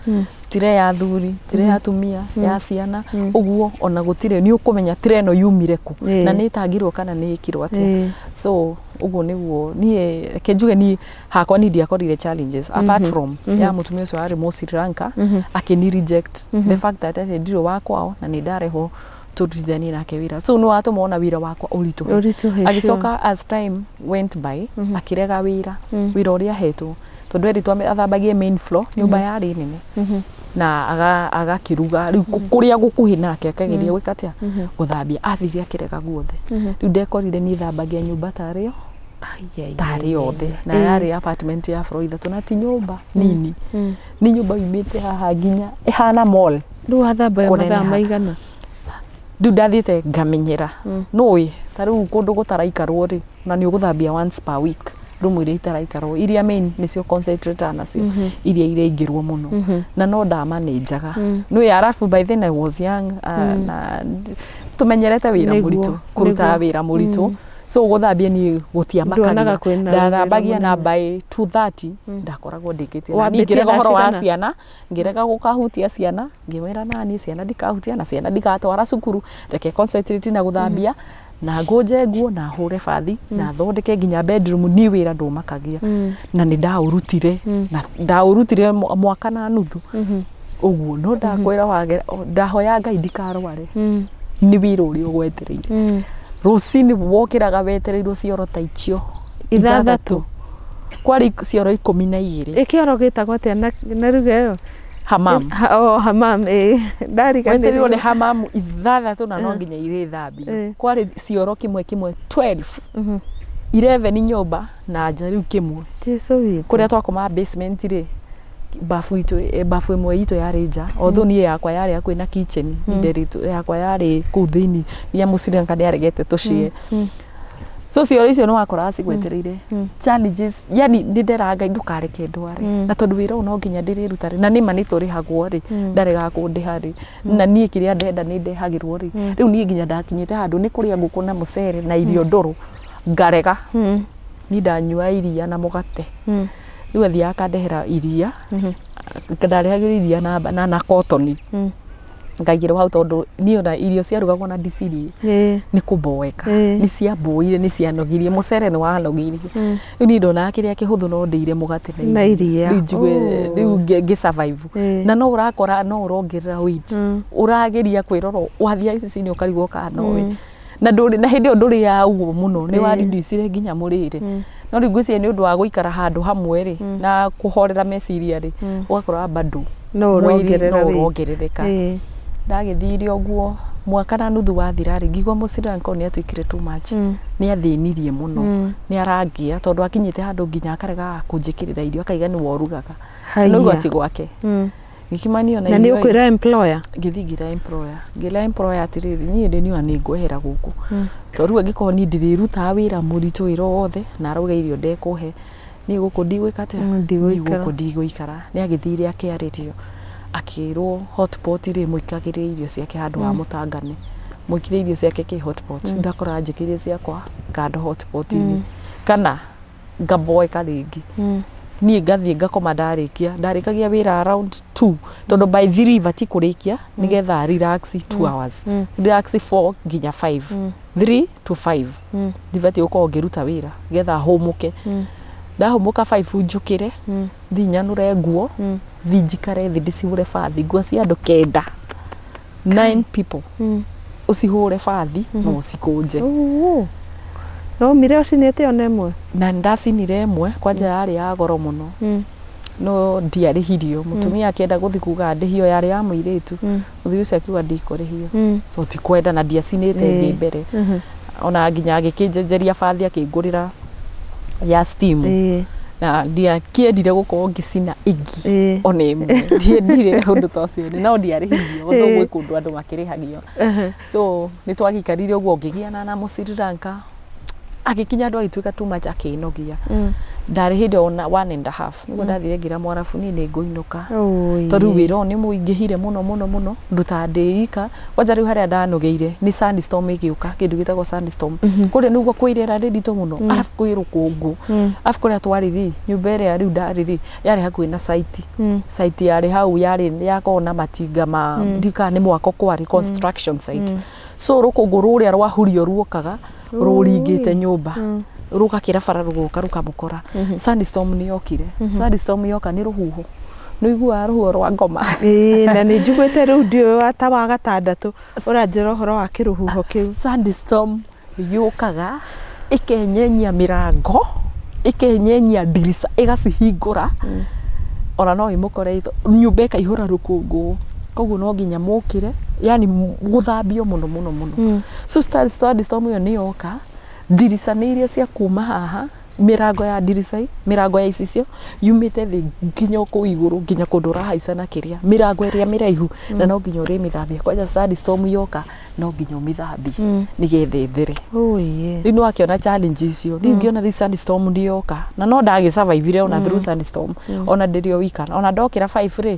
Speaker 1: tray ya athuri, tray ya atumia, ya ciana, ũguo ona gũtirĩ nĩ ũkũmenya tray ĩno yumire kũ na nĩ ĩtangirwo kana nĩ ĩkirwo atĩa. So ũguo nĩguo niĩ, reke njuge niĩ hakwa niĩ ndiakorire challenges apart from ya mũtumia ũcio warĩ mũ Sri Lanka akĩni reject, the fact that atĩ ndirĩ wa kwao na nĩ ndarehwo tũrutithanie nake wĩra. So nĩ watũma ona wĩra wakwa ũritũhe.
Speaker 2: Ũritũhe, sure.
Speaker 1: Agĩcoka as time went by akĩrega wĩra, wĩra ũrĩa ahetwo, tondũ erĩtwo athambagie main floor, nyũmba yarĩ nene, na agakĩruga rĩu kũrĩa gũkuhĩ nake, akageria gwĩka atĩa, gũthambia. Athire akĩrega guothe. Rĩu ndekorire niĩ thambagia nyũmba tarĩ tarĩ yothe, na yarĩ apartment ya floor ithatũ, na ti nyũmba nini, nĩ nyũmba yumĩte haha nginya ĩhana mall.
Speaker 2: Rĩu wathambaga
Speaker 1: Kũneneha.
Speaker 2: mathaa maigana?
Speaker 1: Rĩu ndathiĩte ngamenyera nũĩ ta rĩu kũndũ gũtaraikarwo rĩ, na nĩ ũgũthambia once per week. Rumu iria itaraikarwo iria main nĩcio concentrate nacio, iria iraingĩrwo mũno, na no ndamanĩnjaga nĩ arabu. By then I was young, na tũmenyerete wĩra mũritũ, kũrutaga wĩra mũritũ, so gũthambia niĩ gũtiamakagia.
Speaker 2: Nduonaga kwĩna
Speaker 1: Ndathambagia
Speaker 2: wĩra
Speaker 1: na
Speaker 2: mũnene.
Speaker 1: by 2:30 ndakoragwo ndĩkĩtie, na niĩ
Speaker 2: Wambĩtie
Speaker 1: ngĩrega
Speaker 2: thaa
Speaker 1: ũhoro wa
Speaker 2: cigana?
Speaker 1: ciana, ngĩrega gũkahutia ciana, ngĩmwĩra nani ciana ndikahutia na ciana ndigatwara cukuru, reke concentrate na gũthambia na ngũnje nguo na hũre bathi na thondeke nginya bedroom. Niĩ wĩra ndũmakagia, na nĩ ndaũrutire, na ndaũrutire mwaka na nuthu ũguo. No ndakwĩra wage, ndahoya Ngai ndikarware nĩ wĩra ũrĩa ũgwetereire. Rũcinĩ wokĩraga wetereirwo cioro ta icio.
Speaker 2: 6.
Speaker 1: Kwarĩ cioro 12.
Speaker 2: Ĩkĩoro gĩtagwo atĩa na ruga ĩyo?
Speaker 1: Hamam.
Speaker 2: O hamam, ĩ.
Speaker 1: Wetereirwo nĩ
Speaker 2: Ndariganĩrwo.
Speaker 1: hamamu 6, na no nginya irĩthambio. Kwarĩ cioro kĩmwe kĩmwe 12, 11 nyũmba na nja rĩu kĩmwe.
Speaker 2: Jesu witũ.
Speaker 1: Kũrĩa twakomaga basement rĩ, bafu itũ, bafu ĩmwe itũ yarĩ nja, although niĩ yakwa yarĩ hakuhĩ na kitchen. Niĩ yakwa yarĩ kũu thĩinĩ ya mũciringa, nĩ aregete tũcie. So cioro icio nĩ wakoraga cigwetereire challenges, yani nĩ nderaga Ngai ndũkareke ndware, na tondũ wĩra ũyũ no nginya ndĩrĩruta rĩ, na nĩma nĩ tũrĩhagwo rĩ, ndaregaga kũndĩha rĩ, na niĩ kĩrĩa ndenda nĩ ndehagĩrwo rĩ. Rĩu niĩ nginya ndakinyĩte handũ nĩ kũrĩa ngũkũ na mũcere na irio ndũrũ ngarega. Niĩ ndanyua iria na mũgate. Rĩu athiaga akandehera iria, ndarehagĩrwo iria na kotoni, ngaigĩrwo hau, tondũ niĩ ona irio ciarugagwo na ndicirie nĩ kũmboeka. Nĩ ciamboire, nĩ cianogirie, mũcere nĩ wanogirie. Rĩu niĩ ndonaga kĩrĩa kĩhũthũ no ndĩire mũgate
Speaker 2: Na iria.
Speaker 1: Rĩu njigue rĩu ngĩ survive. Na no ũrakora no ũrongerera weight, ũrageria kwĩrora, wathiĩ ICC nĩ ũkarigwo kana nowe na ndũrĩ na hĩndĩ ĩyo ndũrĩaga ũguo mũno, nĩ wareducire nginya mũrĩre. No rĩu ngwĩciria nĩ ũndũ wa gũikara handũ hamwe rĩ na kũhorera meciria rĩ, ũgakora bado
Speaker 2: No
Speaker 1: mwĩrĩ
Speaker 2: ũrongerera
Speaker 1: no
Speaker 2: weight.
Speaker 1: ũrongerereka. Ndagĩthire ũguo, mwaka na nuthu wathira rĩ, ngigua mũciranko nĩ atuĩkire too much. Nĩ athĩnirie mũno, nĩ arangia, tondũ akinyĩte handũ nginya akaregaga kũnjĩkĩrĩra irio, akaiga nĩ worugaga.
Speaker 2: Haiya.
Speaker 1: No ti gwake gĩkimanio na
Speaker 2: Na nĩ
Speaker 1: irio ĩ.
Speaker 2: ũkwĩra employer?
Speaker 1: Ngĩthiĩ ngĩra employer, ngĩra employer atĩrĩrĩ, niĩ ndĩ niĩ nĩ ngwehera gũkũ, tondũ rĩu angĩkorwo niĩ ndĩrĩrutaga wĩra mũritũ wĩra o wothe na arauga irio ndekũhe, niĩ gũkũ ndigwĩka atĩa?
Speaker 2: Ndigũikara.
Speaker 1: Niĩ gũkũ ndigũikara. Nĩ agĩthire akĩarĩrio, akĩrwo hotpot rĩ, mũikagĩre irio ciake handũ ha mũtangane, mũikĩre irio ciake kĩ hotpot. Ndakora njĩkĩire ciakwa kando hotpot-inĩ kana ngaboeka rĩngĩ. Niĩ ngathiĩ ngakoma, ndarĩkia ndarĩkagia wĩra around 2, tondũ by 3 bati kũrĩkia nĩgetha relax 2 hours, relax 4 nginya 5, 3 to 5 ndibatiĩ gũkorwo ngĩruta wĩra nĩgetha hũmũke. Ndahũmũka 5 njũkĩre, thiĩ nyanũre nguo, thiĩ njikare thĩ ndĩcihũre bathi, nguo cia andũ 9, 9 people, ũcihũre bathi na ũcikũnje.
Speaker 2: Oo. No umire ũcinĩte ona ĩmwe?
Speaker 1: Na ndacinire ĩmwe kwanja, yarĩ ya goro mũno, no ndiarĩhirio. Mũtumia akĩenda gũthiĩ kuga ndĩhio, yarĩ ya mũirĩtu. Mũthuri ũcio akiuga ndikũrĩhio, so tikwenda, na ndiacinĩte ĩngĩ mbere. Ona nginya agĩkĩnjenjeria bathi, akĩngũrĩra ya steam, na ndiakĩendire gũkorwo ngĩcina ĩngĩ ona ĩmwe, ndiendire ũndũ ta ũcio, no ndiarĩhirio, although gwĩ kũndũ andũ makĩrĩhagio. So nĩ twagĩikarire ũguo ngĩgiana na mũsri Lanka, agĩkinya andũ agĩtuĩka too much, akĩnogia. Ndarĩ hĩndĩ ona one and a half nĩguo ndathire ngĩra mwarabu niĩ nĩ ngũinũka, tondũ rĩu wĩra ũyũ nĩ mũingĩhire mũno mũno mũno, ndutaga ndĩ ika. Kwanja rĩu harĩa ndanogeire nĩ sandstorm ĩgĩũka, kĩndũ gĩtagwo sandstorm. Kũrĩa nĩguo kwĩ rĩera rĩritũ mũno, arabu kwĩ rũkũngũ, arabu kũrĩa twarĩ rĩ, nyũmba ĩrĩa rĩu ndarĩ rĩ, yarĩ hakuhĩ na site. Site yarĩ hau yarĩ yakoragwo na matinga ma ndika nĩ mwako, kwarĩ construction site. So rũkũngũ rũrĩa rwahurio ruokaga rũringĩte nyũmba, rũgakĩra bara, rũgoka rũkamũkora. Sandstorm nĩ yokire. Sandstorm yoka nĩ rũhuho, nĩ ũiguaga rũhuho rwa ngoma.
Speaker 2: Ĩĩ, na nĩ njiguĩte rĩu ndiũĩ wa ta wa gatandatũ ũranjĩra ũhoro wa kĩrũhuho kĩu.
Speaker 1: Sandstorm yũkaga ĩkenyenyia mĩrango, ĩkenyenyia ndirica, ĩgacihingũra, ona no ĩmũkore nyũmba ĩkaihũra rũkũngũ, koguo no nginya mũkĩre, yani gũthambio mũno mũno mũno. So sandstorm ĩyo nĩ yoka, ndirica nĩ iria cia kuma haha. Mĩrango ya ndiricai, mĩrango ya icicio yumĩte thĩ nginya kũu igũrũ, nginya kũndũ ũrahaica na kĩrĩa, mĩrango ĩrĩa mĩraihu, na no nginya ũrĩmĩthambia. Kwanja sandstorm yoka, no nginya ũmĩthambie nĩgetha ĩthere.
Speaker 2: Oh yeah.
Speaker 1: Rĩu nĩwakĩona challenge icio. Rĩu ngĩona rĩu sandstorm nĩ yoka, na no ndagĩsurvivire ona through sandstorm, ona ndĩrĩ o wika. Ona ndokĩra 5 rĩ,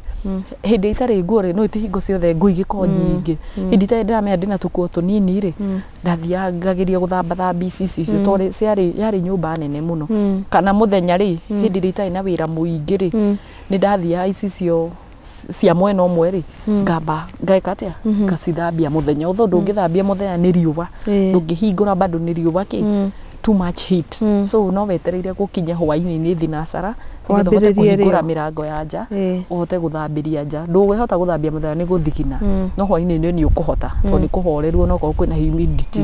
Speaker 1: hĩndĩ itarĩ nguo rĩ, no iti hingo ciothe nguo igĩkorwo nyingĩ. Hĩndĩ itarĩ ndĩramenya ndĩna tũkuo tũnini rĩ, ndathiaga ngageria gũthambathambia icicio icio, tondũ ciarĩ yarĩ nyũmba nene mũno. Kana mũthenya rĩ, hĩndĩ ĩrĩa itarĩ na wĩra mũingĩ rĩ, nĩ ndathiaga icicio cia mwena ũmwe rĩ, ngamba ngeka atĩa, ngacithambia mũthenya, although ndũngĩthambia mũthenya nĩ riũa, ndũngĩhingũra bado nĩ riũa kĩ too much heat, so no wetereire gũkinya hwaĩ-inĩ thinacara nĩgetha ũhote
Speaker 2: Wambĩrĩrie
Speaker 1: kũhingũra
Speaker 2: rĩo.
Speaker 1: mĩrango ya nja, ũhote gũthambĩria nja. Ndũngĩhota gũthambia mũthenya nĩ gũthigina, no hwaĩ-inĩ nĩ ũkũhota tondũ nĩ kũhoreruo, no korwo kwĩna humidity.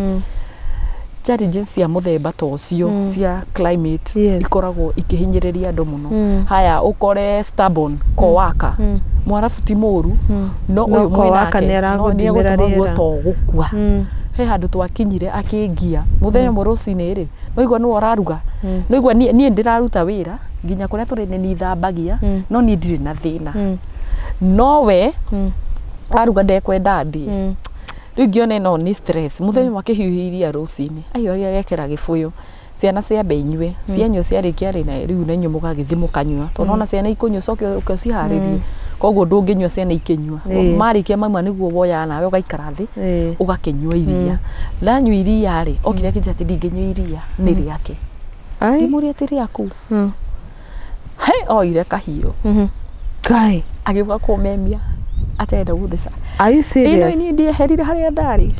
Speaker 1: Challenges cia mũthemba ta ũcio cia climate ikoragwo ikĩhinyĩrĩria andũ mũno. Haya, ũkore stubborn kowaka, Mwarabu ti mũru, no
Speaker 2: No
Speaker 1: ũyũ
Speaker 2: coworker
Speaker 1: mwĩnake
Speaker 2: nĩaragũthimĩra
Speaker 1: nĩegũtũma
Speaker 2: rĩera.
Speaker 1: guo to gũkua. He handũ twakinyire akĩngia mũthenya ũmwe rũcinĩ rĩ, noigua nĩwe ũraruga, noigua niĩ ndĩraruta wĩra nginya kũrĩa tũrĩ nĩ nithambagia, no niĩ ndirĩ na thĩna, no we aruga ndekwenda ndĩe. Rĩu ngĩona ĩno nĩ stress. Mũthenya ũmwe akĩhiũhia iria rũcinĩ, ahiũhagia agekĩra gĩbũyũ, ciana ciambe inyue, cianyua ciarĩkia rĩ, na rĩu na inyuĩ mũgagĩthiĩ mũkanyua, tondũ nona ciana ikũnyua ũcoke ũke ũciharĩrie, koguo ndũngĩnyua ciana ikĩnyua. Marĩkia mauma nĩguo woyaga nawe ũgaikara thĩ ũgakĩnyua iria. Ndanyua iria rĩ, okire akĩnjĩra atĩ ndingĩnyua iria nĩ rĩake.
Speaker 2: Ai.
Speaker 1: Ngĩmũria atĩ rĩaku. He oire kahiũ
Speaker 2: Kai.
Speaker 1: agĩũka kũmemia atenda gũtheca.
Speaker 2: Are you
Speaker 1: Ĩno
Speaker 2: serious?
Speaker 1: niĩ ndieherire harĩa ndarĩ,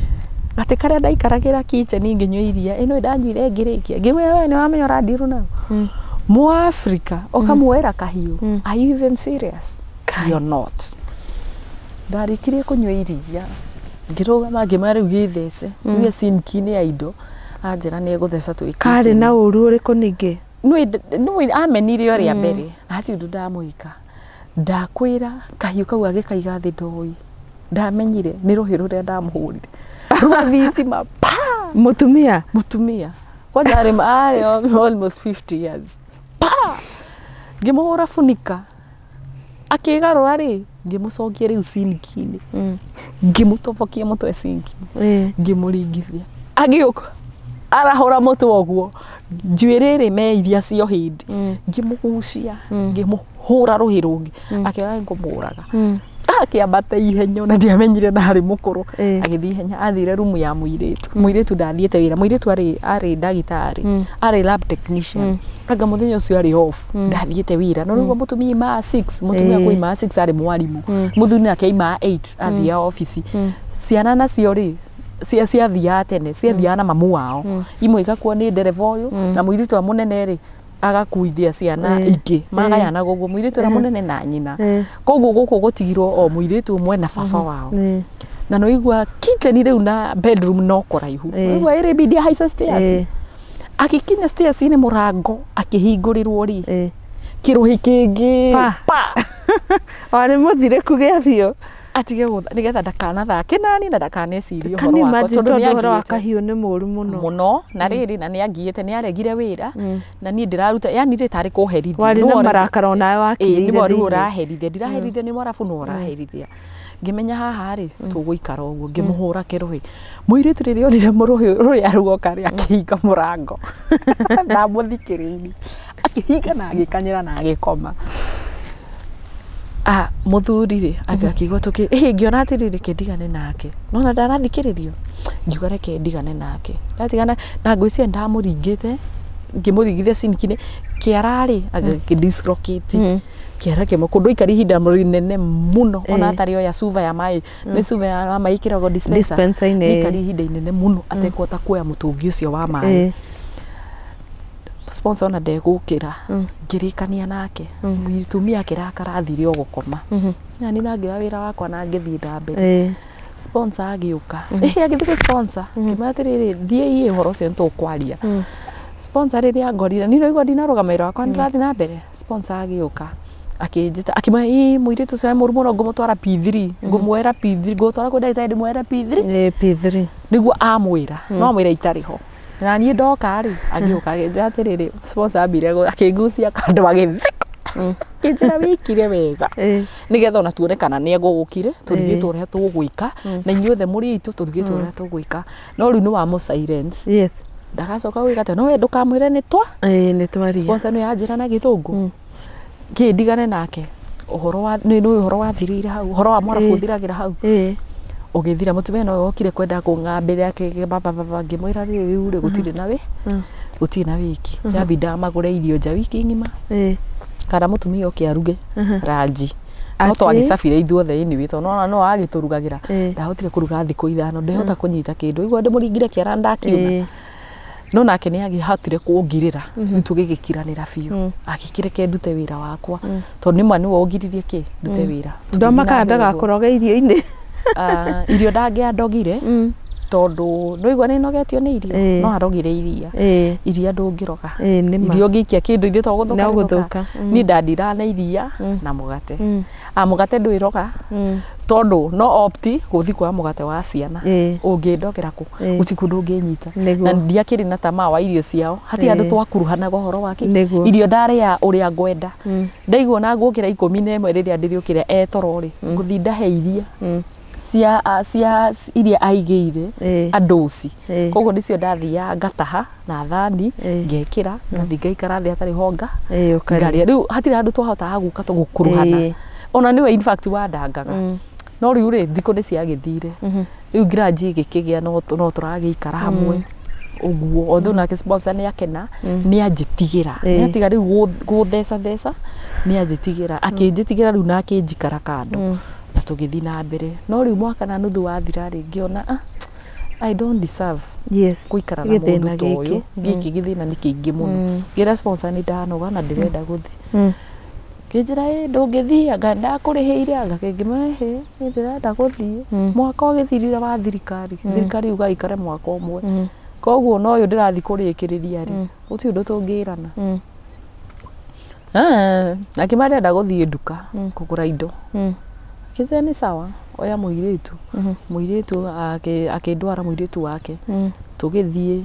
Speaker 1: gatĩ karĩa ndaikaragĩra kitchen ngĩnyua iria ĩno ndanyuire ngĩrĩkia, ngĩmwĩra we nĩ wamenya ũrandirũ nayo. Mũafrika ũkamuoera kahiũ, are you even serious? You're not. Ndarĩkirie kũnyua iria, ngĩrũgama ngĩmwĩra rĩu gĩthece rĩu sinki-inĩ ya indo, anjĩra nĩ egũtheca twĩ
Speaker 2: Karĩ
Speaker 1: kitchen.
Speaker 2: na ũru ũrĩkũ ningĩ?
Speaker 1: Nĩ amenire o rĩa mbere na hatirĩ ũndũ ndamwĩka. Ndakwĩra kahiũ kau agĩkaiga thĩ, ndoĩ ndamenyire nĩ rũhĩ rũrĩa ndamũhũrire rwa thitima pa.
Speaker 2: Mũtumia.
Speaker 1: Mũtumia kwanja arĩ almost 50 years. Pa, ngĩmũhũra funika, akĩgarũra rĩ, ngĩmũcokia rĩu sinki-inĩ, ngĩmũtobokia mũtwe sinki, ngĩmũringithia, agĩũka arahũra mũtwe ũguo, njuĩrĩ ĩrĩ me iria cio hĩndĩ, ngĩmũgucia, ngĩmũhũra rũhĩ rũngĩ, akĩona ngũmũraga, akĩambata ihenya, ona ndiamenyire na arĩ mũkũrũ. Agĩthiĩ ihenya, athire rumu ya mũirĩtu. Mũirĩtu ndathiĩte wĩra, mũirĩtu arĩ ndagĩtarĩ, arĩ lab technician, anga mũthenya ũcio arĩ off, ndathiĩte wĩra. No nĩguo mũtumia imaga 6, mũtumia kũ imaga 6, arĩ mwarimũ, mũthuri nake imaga 8, athiaga obici. Ciana nacio rĩ, ciathiaga tene, ciathiaga na mamu wao, imwe igakuo nĩ ndereba ũyũ, na mũirĩtu ũrĩa mũnene rĩ agakuithia ciana ingĩ, magayanaga ũguo, mũirĩtu ũrĩa mũnene na nyina. Koguo gũkũ gũtigirwo o mũirĩtu ũmwe na baba wao. Na no igua kitchen rĩu na bedroom no kũraihu, igua ĩrĩ bidi ahaica stairs. Agĩkinya stairs-inĩ, mũrango akĩhingũrĩrwo rĩ, kĩrũhĩ kĩngĩ.
Speaker 2: Pa.
Speaker 1: Pa.
Speaker 2: Warĩ mũthirĩku gĩa biũ.
Speaker 1: Atige gũtha nĩgetha ndakanathake nani na ndakanecirie
Speaker 2: Can
Speaker 1: ũhoro
Speaker 2: you
Speaker 1: wakwa,
Speaker 2: imagine,
Speaker 1: tondũ
Speaker 2: tondũ ũhoro wa
Speaker 1: nĩangiĩte
Speaker 2: kahiũ nĩ mũru mũno.
Speaker 1: Mũno. Na rĩrĩ, na nĩangiĩte, nĩaregire wĩra na niĩ ndĩraruta, yani rĩ tarĩ kũherithia.
Speaker 2: Warĩ
Speaker 1: Nĩwe
Speaker 2: na
Speaker 1: ũregi-
Speaker 2: marakara onawe wakirĩire
Speaker 1: nĩwe rĩu
Speaker 2: thĩinĩ.
Speaker 1: ũraherithia, ndiraherithia nĩ Mwarabu, no ũraherithia. Ngĩmenya haha rĩ tũgũikara ũguo, ngĩmũhũra kĩrũhĩ. Mũirĩtu rĩrĩa onire mũrũhĩ rũrĩa ruoka rĩ, akĩhinga mũrango, ndamũthikĩrĩirie, akĩhinga na agĩkanyĩra na agĩkoma. Ah, mũthuri rĩ akĩigua tũkĩ ĩhĩ, ngĩona atĩrĩrĩ, reke ndigane nake, nona ndarathikĩrĩrio, ngiuga reke ndigane nake. Ndatigana na ngwĩciria ndamũringĩte, ngĩmũringithia sinki-inĩ kĩara rĩ, agĩdislocate kĩara kĩmwe, kũndũ aikari ihinda rĩnene mũno ona atarĩ oya cuba ya maĩ, nĩ cuba ya maĩ ĩkĩragwo dispenser.
Speaker 2: Dispenser-inĩ.
Speaker 1: Nĩaikari ihinda inene mũno atekũhota kuoya mũtũngi ũcio wa maĩ. Sponsor ona ndegũkĩra, ngĩrĩkania nake, mũtumia akĩrakara, athire o gũkoma, nani na ngĩoya wĩra wakwa na ngĩthiĩ na mbere. Sponsor agĩũka, ĩhĩ, agĩthiĩ gwĩ sponsor, ngĩmwĩra atĩrĩrĩ, thiĩ ũhoro ũcio nĩtũkwaria. Sponsor rĩrĩa angorire niĩ naigua ndinarũgama wĩra wakwa, nĩndĩrathiĩ na mbere. Sponsor agĩũka akĩnjĩta, akĩmwĩra ĩ mũirĩtu ũcio nĩ mũru mũno, ngũmũtwara P3, ngũmuoera P3, ngũmũtwara kwĩ ndagĩtarĩ ndĩmuoere P3.
Speaker 2: P3.
Speaker 1: Nĩguo amwĩra, no amwĩra itarĩ ho. Na niĩ ndoka rĩ, agĩũka agĩnjĩra atĩrĩrĩ, sponsor ambire akĩngucia kando agĩtheka. Akĩnjĩra wĩkire wega. Nĩgetha ona tuone kana nĩ egũgũkire, tũrigĩtwo ũrĩa tũgwĩka, na inyuothe mũrĩ aitũ tũrigĩtwo ũrĩa tũgwĩka. No rĩu nĩ wa mũ silence.
Speaker 2: Yes.
Speaker 1: Ndagacoka gwĩka atĩa, no we ndũkamwĩre nĩ twa.
Speaker 2: Nĩ twaria.
Speaker 1: Sponsor nĩ yanjĩra na gĩthũngũ. Kĩ ndigane nake. Ũhoro wa nĩ nĩ ũhoro wathirĩire hau, ũhoro wa mwarabu ũthiragĩra hau. Ũgĩthira mũtumia no okire kwenda kũng'ambĩra akĩ baba baba ngĩmwĩra rĩu rĩ gũtirĩ na wĩ. Gũtirĩ na wiki. Yambindaga magũre irio nja wiki ng'ima. Kana mũtumia oke aruge ranji. No twagĩcabire ithuothe anyway tondũ nona no agĩtũrugagĩra. Ndahotire kũruga thikũ 5, ndehota kũnyita kĩndũ. Igua ndĩmũringire kĩara ndakiuna. No nake nĩ agĩhotire kũngirĩra. Rĩu tũgĩgĩkiranĩra biũ. Agĩkĩreke ndute wĩra wakwa. Tondũ nĩma nĩwe ũngiririe kĩ ndute wĩra.
Speaker 2: Ndomakaga ndagakoroge irio-inĩ.
Speaker 1: Irio ndangĩandogire tondũ no igua nĩ nogetio nĩ irio, no arogire iria. Iria ndũngĩroga. Irio ũngĩikia kĩndũ ithuĩ to gũthũka
Speaker 2: gũthũka.
Speaker 1: Niĩ ndandiraga na iria na mũgate. Mũgate ndwĩroga tondũ no opti gũthiĩ kuoya mũgate wa ciana. Ũngĩndogera kũ gũtirĩ kũndũ ũngĩnyita. Na ndiakĩrĩ na tamaa wa irio ciao. Hatirĩ andũ twakuruhanaga ũhoro wa kĩ. Irio ndarĩa ũrĩa ngwenda. Ndaigua na ngũkĩra 11 rĩrĩa ndĩrĩũkĩra etoro rĩ, ngũthiĩ ndahe iria. Cia iria aigĩire andũci. Koguo nĩcio ndathiaga ngataha na thani ngekĩra ngathiĩ ngaikara thĩ hatarĩ honga ngarĩa. Rĩu hatirĩ handũ twahotaga gũka tũgũkuruhana. Ona nĩwe in fact wandangaga. No rĩu rĩ thikũ nĩ ciagĩthire. Rĩu ngiranji ĩgĩkĩgĩa no tũragĩikara hamwe ũguo. Although nake sponsor nĩ akena, nĩ anjĩtigĩra. Nĩ atiga rĩu gũthecatheca, nĩ anjĩtigĩra. Akĩnjĩtigĩra rĩu na akĩnjikara kando. Na tũgĩthiĩ na mbere. No rĩu mwaka na nuthu wathira rĩ, ngĩona I don't deserve gũikara na mũndũ ta ũyũ. Gĩkĩ gĩthĩna nĩ kĩingĩ mũno. Ngĩra sponsor nĩ ndanoga na ndĩrenda gũthiĩ. Ngĩnjĩra ndũngĩthiĩ, anga ndakũrĩhĩire, anga ngĩmwĩra nĩ ndĩrenda gũthiĩ. Mwaka ũgĩthirire wa thirikari. Thirikari yuga ikare mwaka ũmwe. Koguo no ũyũ ndĩrathiĩ kũrĩkĩrĩria rĩ, gũtirĩ ũndũ tũngĩrana. Akĩma ndĩrenda gũthiĩ nduka kũgũra indo. Akĩnjĩra nĩ sawa, oya mũirĩtu. Mũirĩtu akĩndwara mũirĩtu wake. Tũgĩthiĩ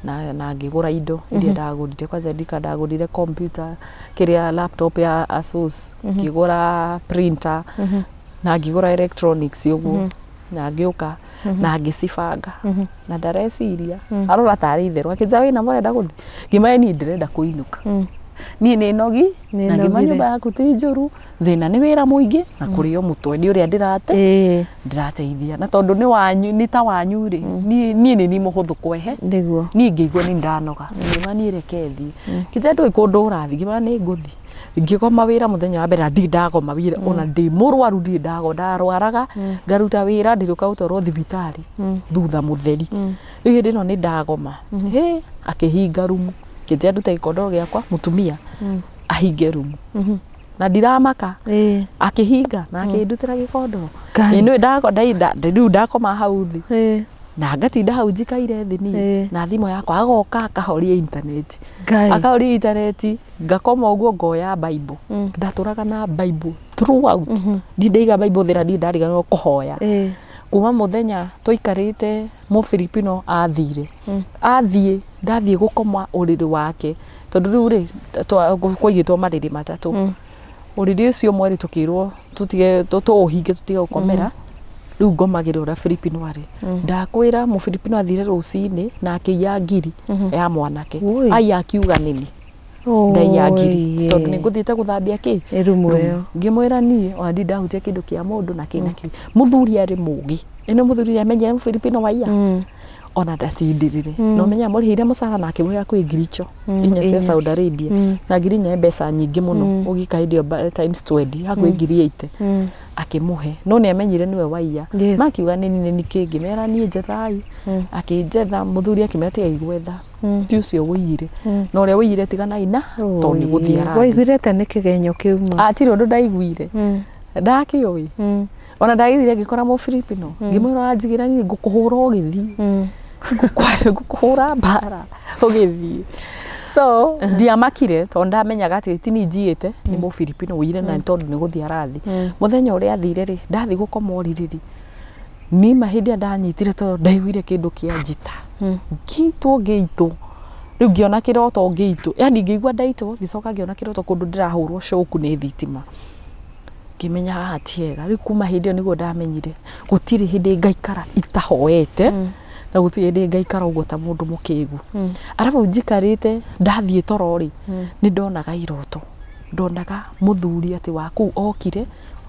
Speaker 1: na ngĩgũra indo iria ndagũrire. Kwanza ndika ndagũrire computer, kĩrĩa laptop ya Asus, ngĩgũra printer, na ngĩgũra electronics ũguo. Na ngĩũka na ngĩcibanga. Na ndareciria arora tarĩ itherũ. Akĩnjĩra wĩna mũrenda gũthiĩ. Ngĩmwĩra niĩ ndĩrenda kũinũka. Niĩ nĩ nogi, na ngĩma nyũmba yaku ti njũru, thĩna nĩ wĩra mũingĩ na kũrĩo mũtwe nĩ ũrĩa ndĩrateithia. Na tondũ nĩ wanyu, nĩ ta wanyu rĩ, niĩ nĩ niĩ mũhũthũ kwehe.
Speaker 2: Nĩguo.
Speaker 1: Niĩ ngĩigua nĩ ndanoga. Ngĩma niĩ reke thiĩ. Kĩnjĩra ndũĩ kũndũ ũrathiĩ, ngĩma nĩ ngũthiĩ. Ngĩgoma wĩra mũthenya wa mbere na ndirĩ ndagoma wĩra, ona ndĩ mũrwaru ndirĩ ndagoma, ndarwaraga, ngaruta wĩra ndĩrĩũka gũtwarwo thibitarĩ thutha mũtheri. Rĩu hĩndĩ ĩno nĩ ndagoma. Hĩ, akĩhinga rumu. Kĩnjĩra ndute gĩkondoro gĩakwa, mũtumia ahinge rumu. Na ndiramaka. Akĩhinga na akĩndutĩra gĩkondoro. Nĩ rĩu ndakoma hau thĩ. Na ngatinda hau njikaire thĩ niĩ. Na thimũ yakwa agoka akahoria intaneti. Akahoria intaneti, ngakoma ũguo ngoya Bible. Ndatũraga na Bible throughout. Ndirĩ ndaiga Bible thĩ na ndirĩ ndariganĩrwo kũhoya. Kuma mũthenya tũikarĩte mũbiripino athire. Athiĩ, ndathiĩ gũkoma ũrĩrĩ wake. Tondũ rĩu rĩ, kwaigĩtwo marĩrĩ matatũ. Ũrĩrĩ ũcio ũmwe rĩ tũkĩrwo tũtige tũũhinge tũtige gũkomera. Rĩu ngomagĩra ũrĩa Filipino arĩ. Ndakwĩra mũbiripino athire rũcinĩ na akĩiya ngiri ya mwanake. Aiya akiuga nini. Ndaiya ngiri. Tondũ nĩ ngũthiĩte gũthambia kĩ?
Speaker 2: Rumu ĩyo.
Speaker 1: Ngĩmwĩra niĩ ona ndirĩ ndahutia kĩndũ kĩa mũndũ na kĩ na kĩ. Mũthuri arĩ mũgĩ. Ĩno mũthuri nĩamenyire mũbiripino waiya. Ona ndatindirire. No menya mũrĩhĩire mũcara na akĩmwĩra kwĩ ngiri icio inya cia Saudi Arabia. Na ngiri inya nĩ mbeca nyingĩ mũno. Ũgĩka hĩndĩ ĩyo times 20 hakuhĩ ngiri 80. Akĩmũhe. No nĩ amenyire nĩwe waiya. Makiuga nĩ nĩ kĩ ngĩmera niĩ njethai. Akĩnjetha mũthuri akĩmera tigai gwetha. Ti ũcio wũiyire. Na ũrĩa wũiyire tiganai na tondũ nĩ gũthiĩ arathiĩ.
Speaker 2: Waiguire ta nĩ kĩgenyo kĩuma.
Speaker 1: Hatirĩ ũndũ ndaiguire. Ndakĩũĩ. Ona ndagĩthire ngĩkora mũbiripino. Ngĩmwĩra ũranjigĩra niĩ ngũkũhũra ũgĩthiĩ. Ngũkũhũra mbara ũgĩthiĩ. So ndiamakire tondũ ndamenyaga atĩ ti niĩ njiĩte, nĩ mũbiripino wũiyire na tondũ nĩ gũthiĩ arathiĩ. Mũthenya ũrĩa athire rĩ, ndathiĩ gũkoma ũrĩrĩ rĩ, Nima hĩndĩ ĩrĩa ndanyitire toro ndaiguire kĩndũ kĩa njita ngĩitwo ngĩitwo rĩu ngĩona kĩroto ngĩitwo, yani ngĩigua ndaitwo, ngĩcoka ngĩona kĩroto kũndũ ndĩrahũrwo coku nĩ thitima, ngĩmenya haha ti hega. Rĩu kuma hĩndĩ ĩyo nĩguo ndamenyire gũtirĩ hĩndĩ ngaikara itahoete na gũtirĩ hĩndĩ ngaikara ũguo ta mũndũ mũkĩgu. Arabu njikarĩte ndathiĩ toro rĩ, nĩ ndonaga iroto, ndonaga mũthuri atĩ wa kũu okire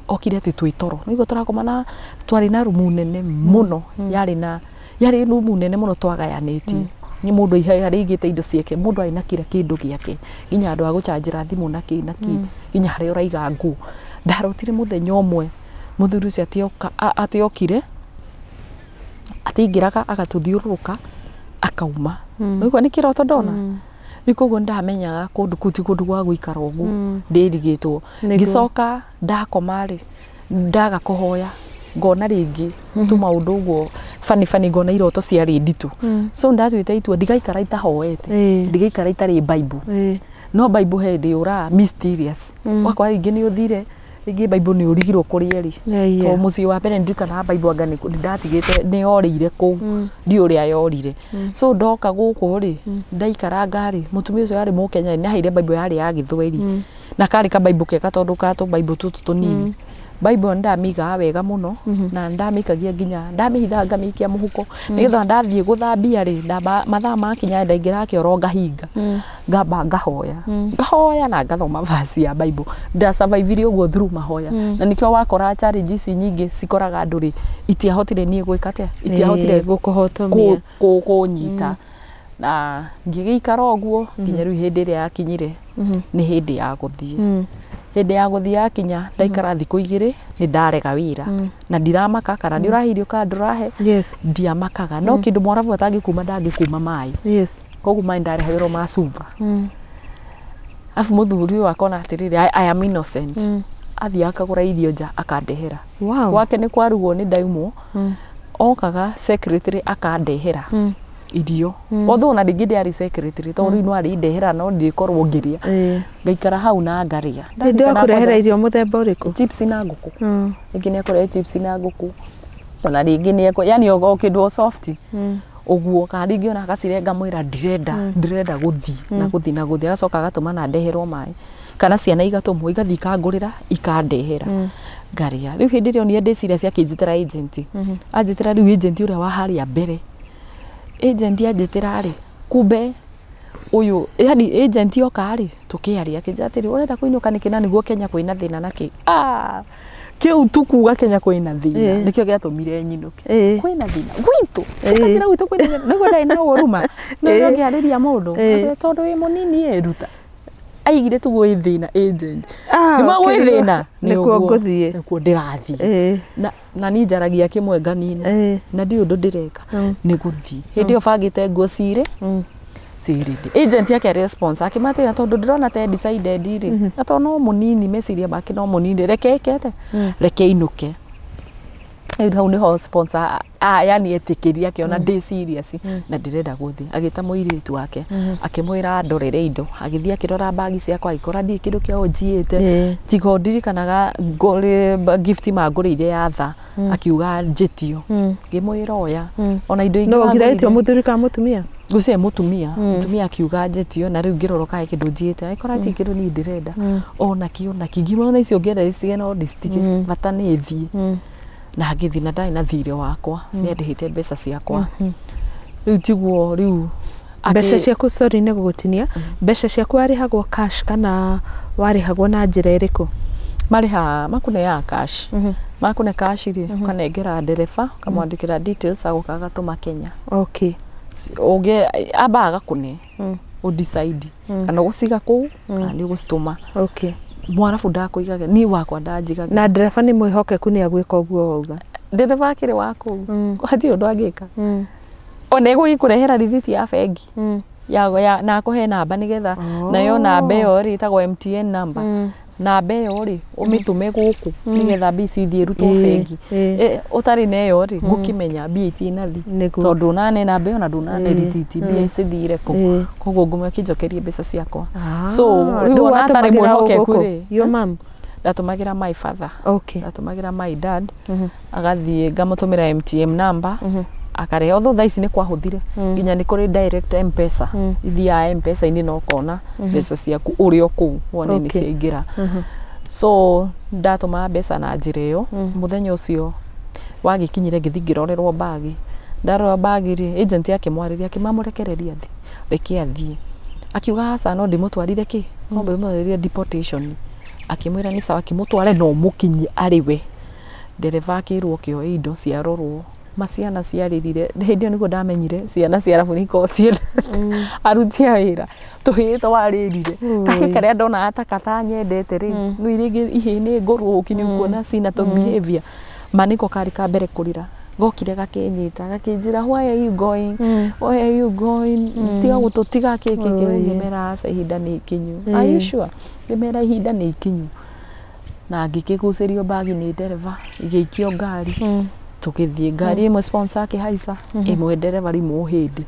Speaker 1: okire atĩ twĩ toro nĩguo tũrakoma na twarĩ na rumu nene mũno, yarĩ na yarĩ rumu nene mũno twagayanĩtie nĩ mũndũ harĩa aigĩte indo ciake, mũndũ arĩ na kila kĩndũ gĩake, nginya andũ a gũcanjĩra thimũ na kĩ na kĩ, nginya harĩa ũraiga nguo. Ndarotire mũthenya ũmwe mũthuri ũcio atĩ okire atĩ aingĩraga agatũthiũrũrũka akauma. Ũguo nĩ kĩroto ndona. Rĩu koguo ndamenyaga kũndũ kũu ti kũndũ gwa gũikara ũguo ndĩrigĩtwo. Ngĩcoka ndakoma rĩ, ndaga kũhoya ngona rĩngĩ tu maũndũ ũguo bani bani, ngona iroto ciarĩ nditũ. So ndatuĩte itua ndigaikara itahoete, ndigaikara itarĩ Bible. No Bible he hĩndĩ yũraga mysterious, wakora rĩngĩ nĩ ũthire, rĩngĩ Bible nĩ ũrigirwo kũrĩa ĩrĩ. To mũciĩ wa mbere ndirikanaga Bible anga nĩ ndatigĩte nĩ yorĩire kũu, ndiũ ũrĩa yorire. So ndoka gũkũ rĩ, ndaikaranga rĩ, mũtumia ũcio yarĩ mũkenya nĩ aheire Bible yarĩ ya gĩthweri na karĩ ka Bible kega tondũ ka tũ Bible tũtũ tũnini. Bible nĩ ndamĩigaga wega mũno na ndamĩikagia nginya ndamĩhithaga ngamĩikia mũhuko nĩgetha ndathiĩ gũthambia rĩ, ndamba mathaa makinya ndaingĩra kĩoro ngahinga, ngamba ngahoya ngahoya na ngathoma verse ya Bible. Ndasurvivire ũguo through mahoya na nĩkĩo wakora challenge ici nyingĩ cikoraga andũ rĩ, itiahotire niĩ gwĩka atĩa, itiahotire
Speaker 2: gũkũhotomia
Speaker 1: kũnyita na ngĩgĩikara ũguo nginya rĩu hĩndĩ ĩrĩa yakinyire nĩ hĩndĩ ya gũthiĩ. Hĩndĩ ya gũthiĩ yakinya ndaikara thikũ igĩrĩ nĩ ndarega wĩra na ndiramaka kana nĩ ũrahe kana ndũrahe, ndiamakaga. No kĩndũ mwarabu atangĩkuma ndangĩkuma maĩ, koguo maĩ ndarehagĩrwo ma cuba. Arabu mũthuri ũyũ akona atĩrĩrĩ, I am innocent, athiĩ akagũra irio nja akandehera. Gwake nĩ kwarugwo nĩ ndaimwo, okaga secretary akandehera irio, although ona rĩngĩ ndĩarĩ secretary tondũ rĩu no arĩndehera no ndĩkorwo ngĩrĩa, ngaikara hau na ngarĩa.
Speaker 2: Hĩndĩ kũrehera irio mũthemba ũrĩkũ?
Speaker 1: Chips na ngũkũ. Rĩngĩ nĩ akũrehe chips na ngũkũ, ona rĩngĩ nĩ ekũ yani o kĩndũ o soft ũguo, kana rĩngĩ ona agacirenga mwĩra ndirenda ndirenda gũthiĩ na gũthiĩ na gũthiĩ, agacoka agatũma na ndeherwo maĩ kana ciana igatũmwo igathiĩ ikangũrĩra ikandehera ngarĩa. Rĩu hĩndĩ ĩrĩa onire ndĩciria ciakĩnjĩtĩra agent, anjĩtĩra rĩu agent ũrĩa wa harĩa mbere, agent anjĩtĩra rĩ, kumbe ũyũ yani agent oka rĩ, tũkĩaria akĩnjĩra atĩrĩ ũrenda kũinũka nĩkĩ na nĩguo Kenya kwĩna thĩna na kĩ kĩu tu kuga Kenya kwĩna thĩna nĩkĩo gĩatũmire nyinũke. Kwĩna thĩna gwitũ ũkanjĩra gwitũ kwĩna thĩna nĩguo ndarĩ na ũruma no ũngĩarĩria mũndũ tondũ wĩ mũnini ĩruta aigire tu gwĩ thĩna agent nĩma gwĩ thĩna
Speaker 2: nĩkuo ngũthiĩ
Speaker 1: nĩkuo ndĩrathiĩ na niĩ njaragia kĩmwe nganina na ndirĩ ũndũ ndĩreka nĩ gũthiĩ. Hĩndĩ ĩyo bangĩte nguo cirĩ cirĩ agent yake response akĩmatĩra tondũ ndĩrona te decided rĩ, na tondũ no mũnini meciria make no mũnini, reke ĩke reke inũke. Rĩu hau nĩho sponsor yani etĩkĩria akĩona ndĩ serious na ndĩrenda gũthiĩ, agĩta mũirĩtu wake akĩmwĩra ndorere indo, agĩthiĩ akĩrora bagi ciakwa agĩkora ndirĩ kĩndũ kĩao njiĩte, tiga ndirikanaga gift mangũrĩire ya tha, akiuga njĩtio, ngĩmwĩra oya ona indo ingĩ
Speaker 2: no ũgirĩtio mũthuri kana mũtumia
Speaker 1: gũcio mũtumia mũtumia akiuga njĩtio, na rĩu ngĩrora kaĩ kĩndũ njiĩte agĩkora ti kĩndũ niĩ ndĩrenda ona kĩ ona kĩ, ngĩmwĩra icio ũngĩenda ndĩcitige no ndĩcitige bata nĩ thiĩ. Na ngĩthiĩ na ndarĩ na thirĩ wakwa nĩ andĩhĩte mbeca ciakwa. Rĩu tiguo rĩu
Speaker 2: mbeca ciaku, sorry nĩ gũgũtinia, mbeca ciaku warĩhagwo cash kana warĩhagwo na njĩra ĩrĩkũ?
Speaker 1: Marĩha makũneaga cash, makũne cash rĩ ũkanengera ndereba ũkamwandĩkĩra details agoka agatũma Kenya.
Speaker 2: Okay.
Speaker 1: Ũngĩ amba agakũne ũdecide kana ũgũciga kũu kana nĩ ũgũcitũma.
Speaker 2: Okay.
Speaker 1: Mwarabu ndakũigaga niĩ wakwa ndanjigaga.
Speaker 2: Na ndereba nĩ mwĩhokeku nĩ agwĩka ũguo wauga?
Speaker 1: Ndereba akĩrĩ wa kũu hatirĩ ũndũ angĩka, ona egũgĩkũrehera rithiti ya bengi ya na akũhe namba nĩgetha nayo namba ĩyo rĩ ĩtagwo MTN number, namba ĩyo rĩ ũmĩtũme gũkũ nĩgetha mbia icio ithiĩ irutwo bengi. Ũtarĩ na ĩyo rĩ ngũkĩmenya mbia itinathiĩ tondũ ndũnane namba ĩyo na ndũnane rithiti mbia cithire kũ, koguo ngũmwe akĩnjokerie mbeca ciakwa. So rĩu ona atarĩ mwĩhokeku rĩ
Speaker 2: your mom
Speaker 1: Ndatũmagĩra my father.
Speaker 2: Okay.
Speaker 1: Ndatũmagĩra my dad, agathiĩ ngamũtũmĩra MTM number, akarehe. Although thaa ici nĩ kwahũthire, nginya nĩ kũrĩ direct M-Pesa, ithiaga M-Pesa-inĩ na ũkona mbeca ciaku ũrĩ o kũu, wone nĩ ciaingĩra. So ndatũmaga mbeca na njĩra ĩyo. Mũthenya ũcio wagĩkinyire, ngĩthiĩ ngĩrorerwo mbagi. Ndarora mbagi rĩ, agent akĩmwarĩria, akĩmamũrekereria athiĩ, reke athiĩ. Akiuga aca, no ndĩmũtwarire kĩ, no ndĩmũtwarire deportation. Akĩmwĩra nĩ sawa, akĩmũtware no mũkinyie arĩ we ndereba. Akĩrwo kĩoe indo ciarorwo ma ciana ciarĩrire. Hĩndĩ ĩyo nĩguo ndamenyire ciana cia arabu nĩ ikoragwo ciĩ aruti a wĩra. Tũhĩĩ twarĩrire, kahĩĩ karĩa ndonaga ta katanyendete rĩ, no irĩngĩ ihĩĩ nĩ ngũrũki, nĩ ũkuona cina tũ behavior ma, nĩko karĩ ka mbere kũrĩra. Gokire gakĩnyita, gakĩnjĩra, "Why are you going? Why are you going? Tiga gũtũtiga." Kĩ kĩ kĩ. Ngĩmera aca, ihinda nĩ ikinyu. "Are you sure?" Ngĩmera ihinda nĩ ikinyu, na ngĩkĩgucĩrio mbagi nĩ ndereba, igĩikio ngari, tũgĩthiĩ. Ngari ĩmwe sponsor akĩhaica, ĩmwe ndereba, rĩu mũhĩndĩ,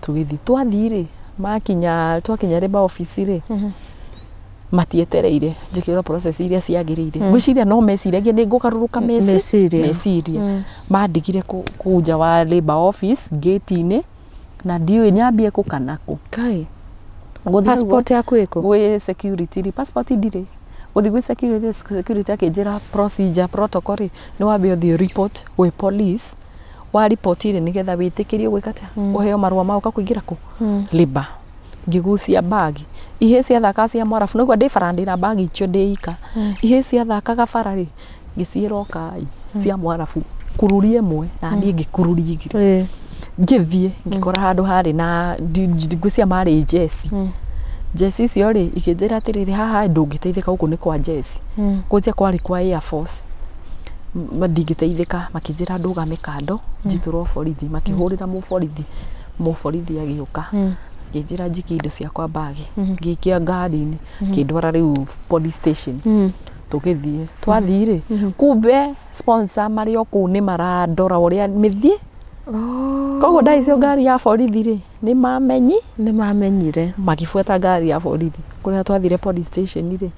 Speaker 1: tũgĩthiĩ. Twathiĩ rĩ, makinya, twakinya labour office rĩ, matietereire njĩkĩrwo process iria ciagĩrĩire. Ngwĩciria no meciragia nĩ ngũgarũrũka
Speaker 2: meciria.
Speaker 1: Meciria mandigire kũu nja wa labour office gate-inĩ, na ndiũĩ nyambie kũ kana kũ.
Speaker 2: Kai.
Speaker 1: Gũthiĩ
Speaker 2: Passport yaku ĩkũ?
Speaker 1: Gwĩ security rĩ, passport ndirĩ. Gũthiĩ gwĩ security, security akĩnjĩra procedure, protocol rĩ, nĩ wambe ũthiĩ report gwĩ police. Wa report rĩ, nĩgetha wĩtĩkĩrio gwĩka atĩa, ũheo marũa ma ũka kũingĩra kũ labour. Ngĩgucia mbagi, ihĩ ciathakaga cia mwarabu, nĩguo ndĩ bara ndĩna mbagi icio ndĩ ika. Ihĩ ciathakaga bara rĩ, ngĩciĩra ũkai cia mwarabu, kururia ĩmwe na niĩ ngĩkururia igĩrĩ. Ngĩthiĩ ngĩkora handũ harĩ na ngwĩciria marĩ jeci. Jeci icio rĩ, ikĩnjĩra atĩrĩrĩ, haha ndũngĩteithĩka, gũkũ nĩ kwa jeci. Kũnjia kwarĩ kwa Air Force. Ndingĩteithĩka, makĩnjĩra ndũgame kando njitũrwo borithi. Makĩhũrĩra mũborithi, mũborithi agĩũka, ngĩnjĩra njikie indo ciakwa mbagi, ngĩikia ngari-inĩ, kĩndwara rĩu police station. Tũgĩthiĩ, twathiĩ rĩ, kumbe sponsor marĩ o kũu nĩ marandora ũrĩa mĩthiĩ. Koguo ndaicio ngari ya borithi rĩ, nĩ mamenyi.
Speaker 2: Nĩ mamenyire.
Speaker 1: Magĩbuata ngari ya borithi kũrĩa twathire police station rĩ.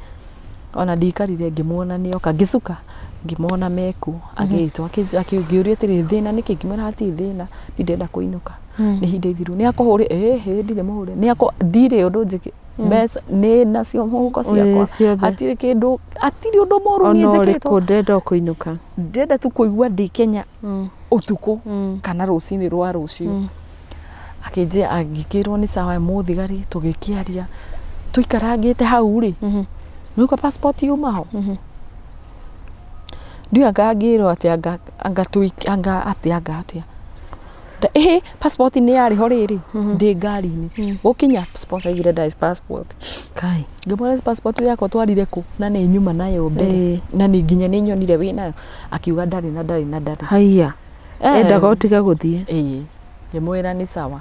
Speaker 1: Ona ndikarire, ngĩmuona nĩoka, ngĩcuka ngĩmona meku agĩtwo, ngĩũria atĩrĩ, thĩna nĩkĩ? Ngĩmwĩra hatirĩ thĩna, ndĩrenda kũinũka, nĩ ihinda ithiru. Nĩ akũhũrĩ? Ĩhĩ, ndirĩ mũhũre, nĩ akũ, ndirĩ ũndũ njĩkĩ, mbeca nĩ nacio mũhuko ciakwa.
Speaker 2: Ciothe.
Speaker 1: Hatirĩ kĩndũ, hatirĩ ũndũ mũru niĩ
Speaker 2: Ona
Speaker 1: njĩkĩtwo.
Speaker 2: ũrĩkũ, ndĩrenda o kũinũka.
Speaker 1: Ndĩrenda tu kũigua ndĩ Kenya ũtukũ kana rũcinĩ rwa rũciũ. Akĩnjĩra, angĩkĩrwo nĩ sawa mũthigari. Tũgĩkĩaria, tũikarangĩte hau rĩ, nĩũka passport yuma ho, ndiũĩ anga ngĩrwo atĩ anga anga atĩ anga atĩa. Ĩhĩ, passport nĩ yarĩ ho rĩrĩ ndĩ ngari-inĩ. Gũkinya, sponsor aigire ndarĩ passport.
Speaker 2: Kai.
Speaker 1: Ngĩmwĩra passport yakwa twarire kũ, na nĩ nyuma nayo mbere, na nĩ nginya nĩ nyonire wĩ nayo. Akiuga ndarĩ na ndarĩ na ndarĩ.
Speaker 2: Haiya. Endaga ũtige gũthiĩ.
Speaker 1: Ĩĩ, ngĩmwĩra nĩ sawa.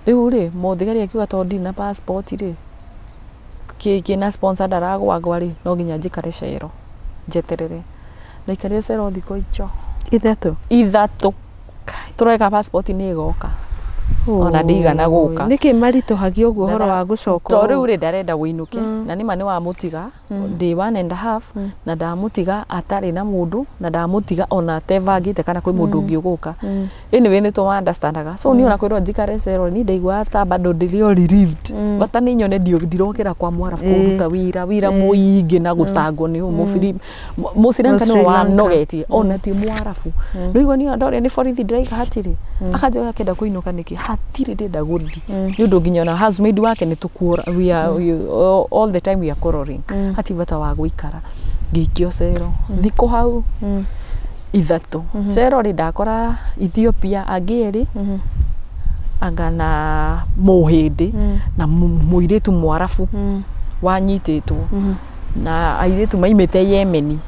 Speaker 1: Rĩu rĩ, mũthigari akiuga tondũ ndirĩ na passport rĩ, kĩna sponsor ndaragwagwa rĩ, no nginya njikare cero njeterere. Ndaikarire cero thikũ icio
Speaker 2: 3.
Speaker 1: 3, tũreka passport nĩ ĩgoka, ona ndĩigana gũka.
Speaker 2: Nĩkĩ maritũhagia ũguo ũhoro wa gũcoka?
Speaker 1: To rĩu rĩ, ndarenda wĩinũke, na nĩma nĩ wamũtiga ndĩ one and a half, na ndamũtiga atarĩ na mũndũ, na ndamũtiga ona atebangĩte kana kwĩ mũndũ ũngĩ ũgũka. Anyway, nĩ tũ understandaga. So niĩ ona kwĩrwo njikare cero, niĩ ndaiguaga ta bado ndĩrĩ o relieved, bata nĩ nyone ndirokĩra kwa mwarabu kũruta wĩra mũingĩ na gũtangwo nĩ ũyũ mũbiri Mũsri Lanka nĩwe
Speaker 2: Mũsri Lanka.
Speaker 1: wanogetie, ona ti mwarabu. Rĩu niĩ ona ndoria nĩ borithi ndĩraiga hatirĩ, akanjoya akĩenda kũinũka nĩkĩ, hatirĩ ndĩrenda gũthiĩ, nĩ ũndũ nginya ona housemaid wake nĩ tũkuora, we are, all the time we are quarreling, hatirĩ bata wa gũikara. Ngĩikio cero thikũ hau 3. Cero rĩ, ndakora Ethiopia angĩ erĩ, anga na mũhĩndĩ na mũirĩtu mwarabu wanyitĩtwo, na airĩtu maimĩte Yemeni,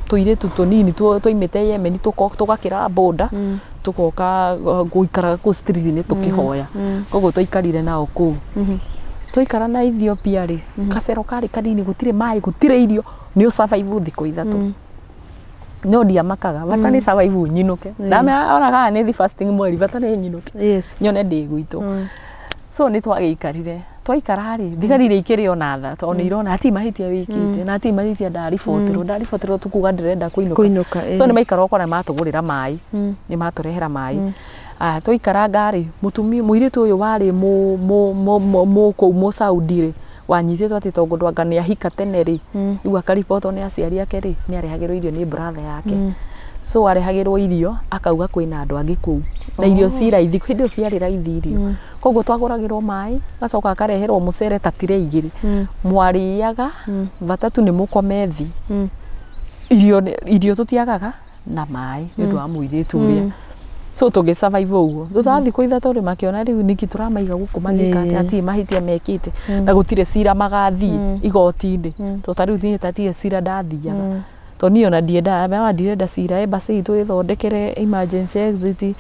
Speaker 1: tũirĩtu tũnini twaimĩte Yemeni, tũgakĩra boda, tũgoka gũikaraga kũu street-inĩ tũkĩhoya. Koguo twaikarire nao kũu. Twaikara na Ethiopia rĩ, kacero karĩ kanini, gũtirĩ maĩ, gũtirĩ irio, nĩ ũsurvive thikũ 3. No ndiamakaga, bata nĩ survive nyinũke. Ndamenya ona kana nĩ thi fasting mweri, bata nĩ nyinũke, nyone ndĩ gwitũ. So nĩ twagĩikarire. Twaikara rĩ, thigari iria ikĩrĩ ona tha tondũ nĩ irona hatirĩ mahĩtia wĩkĩte, na hatirĩ mahĩtia ndaribotirwo tukuga ndĩrenda kũinũka.
Speaker 2: Kũinũka.
Speaker 1: So nĩ maikara ũkora matũgũrĩra maĩ, nĩ matũrehera maĩ. Ah, tũikaranga rĩ, mũtumia mũirĩtu ũyũ warĩ kũu mũ Saudi rĩ, wanyitĩtwo atĩ tondũ anga nĩ ahika tene rĩ, rĩu akaribotwo nĩ aciari ake rĩ, nĩ arehagĩrwo irio nĩ brother yake. So arehagĩrwo irio akauga kwĩna andũ angĩ kũu na irio ci raithi, hĩndĩ ĩyo ciarĩ raithi irio. Koguo twagũragĩrwo maĩ, gacoka akareherwo mũcere ta tire 2. Mwarĩaga bata tu nĩ mũkome thi. Irio tũtiagaga na maĩ nĩ ũndũ wa mũirĩtu ũrĩa. So tũgĩ survive ũguo. Thutha wa thikũ 3 rĩ, makĩona rĩu nĩkĩ tũramaiga gũkũ magĩka atĩ hatirĩ mahĩtia mekĩte na gũtirĩ cira magathiĩ igoti-inĩ. Tondũ ta rĩu niĩ tatirĩ cira ndathiaga. Tondũ niĩ ona ndiendaga, ndirenda cira, embassy itũ ĩthondekere emergency exit,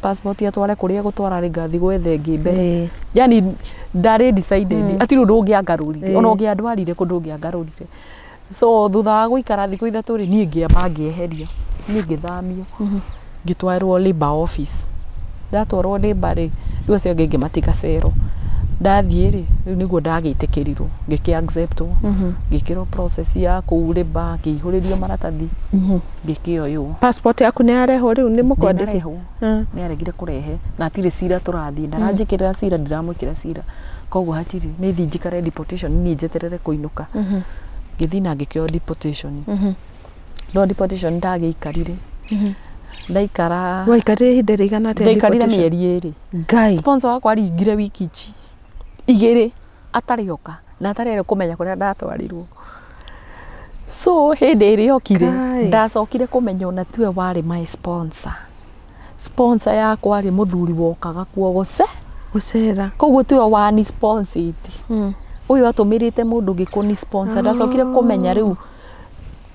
Speaker 1: passport atware kũrĩa egũtwara rĩ, ngathiĩ gwetha ĩngĩ mbere. Yani ndarĩ decided, hatirĩ ũndũ ũngĩangarũrire, ona ũngĩandwarire kũndũ ũngĩangarũrire. So thutha wa gũikara thikũ 3 rĩ, niĩ ngĩamba ngĩeherio, niĩ ngĩthamio, ngĩtwarwo labour office. Ndatwarwo labour rĩ, rĩu acio angĩ ngĩmatiga cero. Ndathiĩ rĩ, rĩu nĩguo ndagĩtĩkĩrirwo, ngĩkĩ acceptwo, ngĩkĩrwo process ya kũu labour, ngĩihũrĩrio maratathi, ngĩkĩoywo.
Speaker 2: Passport yaku nĩ yarehwo rĩu nĩ mũkwandĩki?
Speaker 1: Ndĩnarehwo. Nĩ aregire kũrehe na hatirĩ cira tũrathiĩ, ndaranjĩkĩrĩra cira, ndiramwĩkĩra cira, koguo hatirĩ, nĩ thiĩ njikare deportation, niĩ njeterere kũinũka. Ngĩthiĩ na ngĩkĩoywo deportation. No deportation ndagĩikarire, ndaikara
Speaker 2: Waikarire ihinda rĩigana atĩa
Speaker 1: ndaikarire
Speaker 2: deportation?
Speaker 1: mĩeri 2.
Speaker 2: Ngai.
Speaker 1: Sponsor wakwa aringire wiki ici 2 atarĩ oka na atarĩ kũmenya kũrĩa ndatwarirwo. So hĩndĩ ĩrĩa okire,
Speaker 2: Ngai.
Speaker 1: ndacokire kũmenya ona tiwe warĩ my sponsor. Sponsor yakwa arĩ mũthuri wokaga kuo gũce
Speaker 2: Gũcera.
Speaker 1: Koguo tiwe wani sponsor ũyũ, atũmĩrĩte mũndũ ũngĩ kũni sponsor. Ndacokire kũmenya rĩu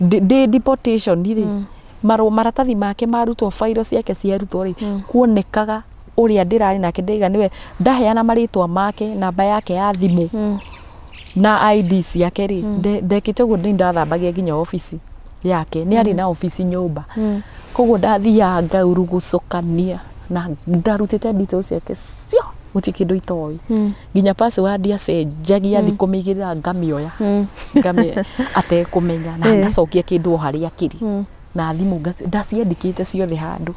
Speaker 1: ndĩ deportation rĩ, marũa maratathi make marutwo, fairo ciake ciarutwo rĩ, kuonekaga ũrĩa ndĩrarĩ nake ndaiga nĩwe ndaheana marĩtwa make, namba yake ya thimũ na ID ciake rĩ. Ndekĩte ũguo, nĩ ndathambagia nginya obici yake, nĩ arĩ na obici nyũmba, koguo ndathiaga ngaurugucũkania na ndarutĩte details ciake cio, gũtirĩ kĩndũ itoĩ, nginya password acenjagia thikũ mĩigĩrĩra, ngamĩoya atekũmenya na ngacokia kĩndũ o harĩa kĩrĩ, na thimũ ndaciandĩkĩte ciothe handũ.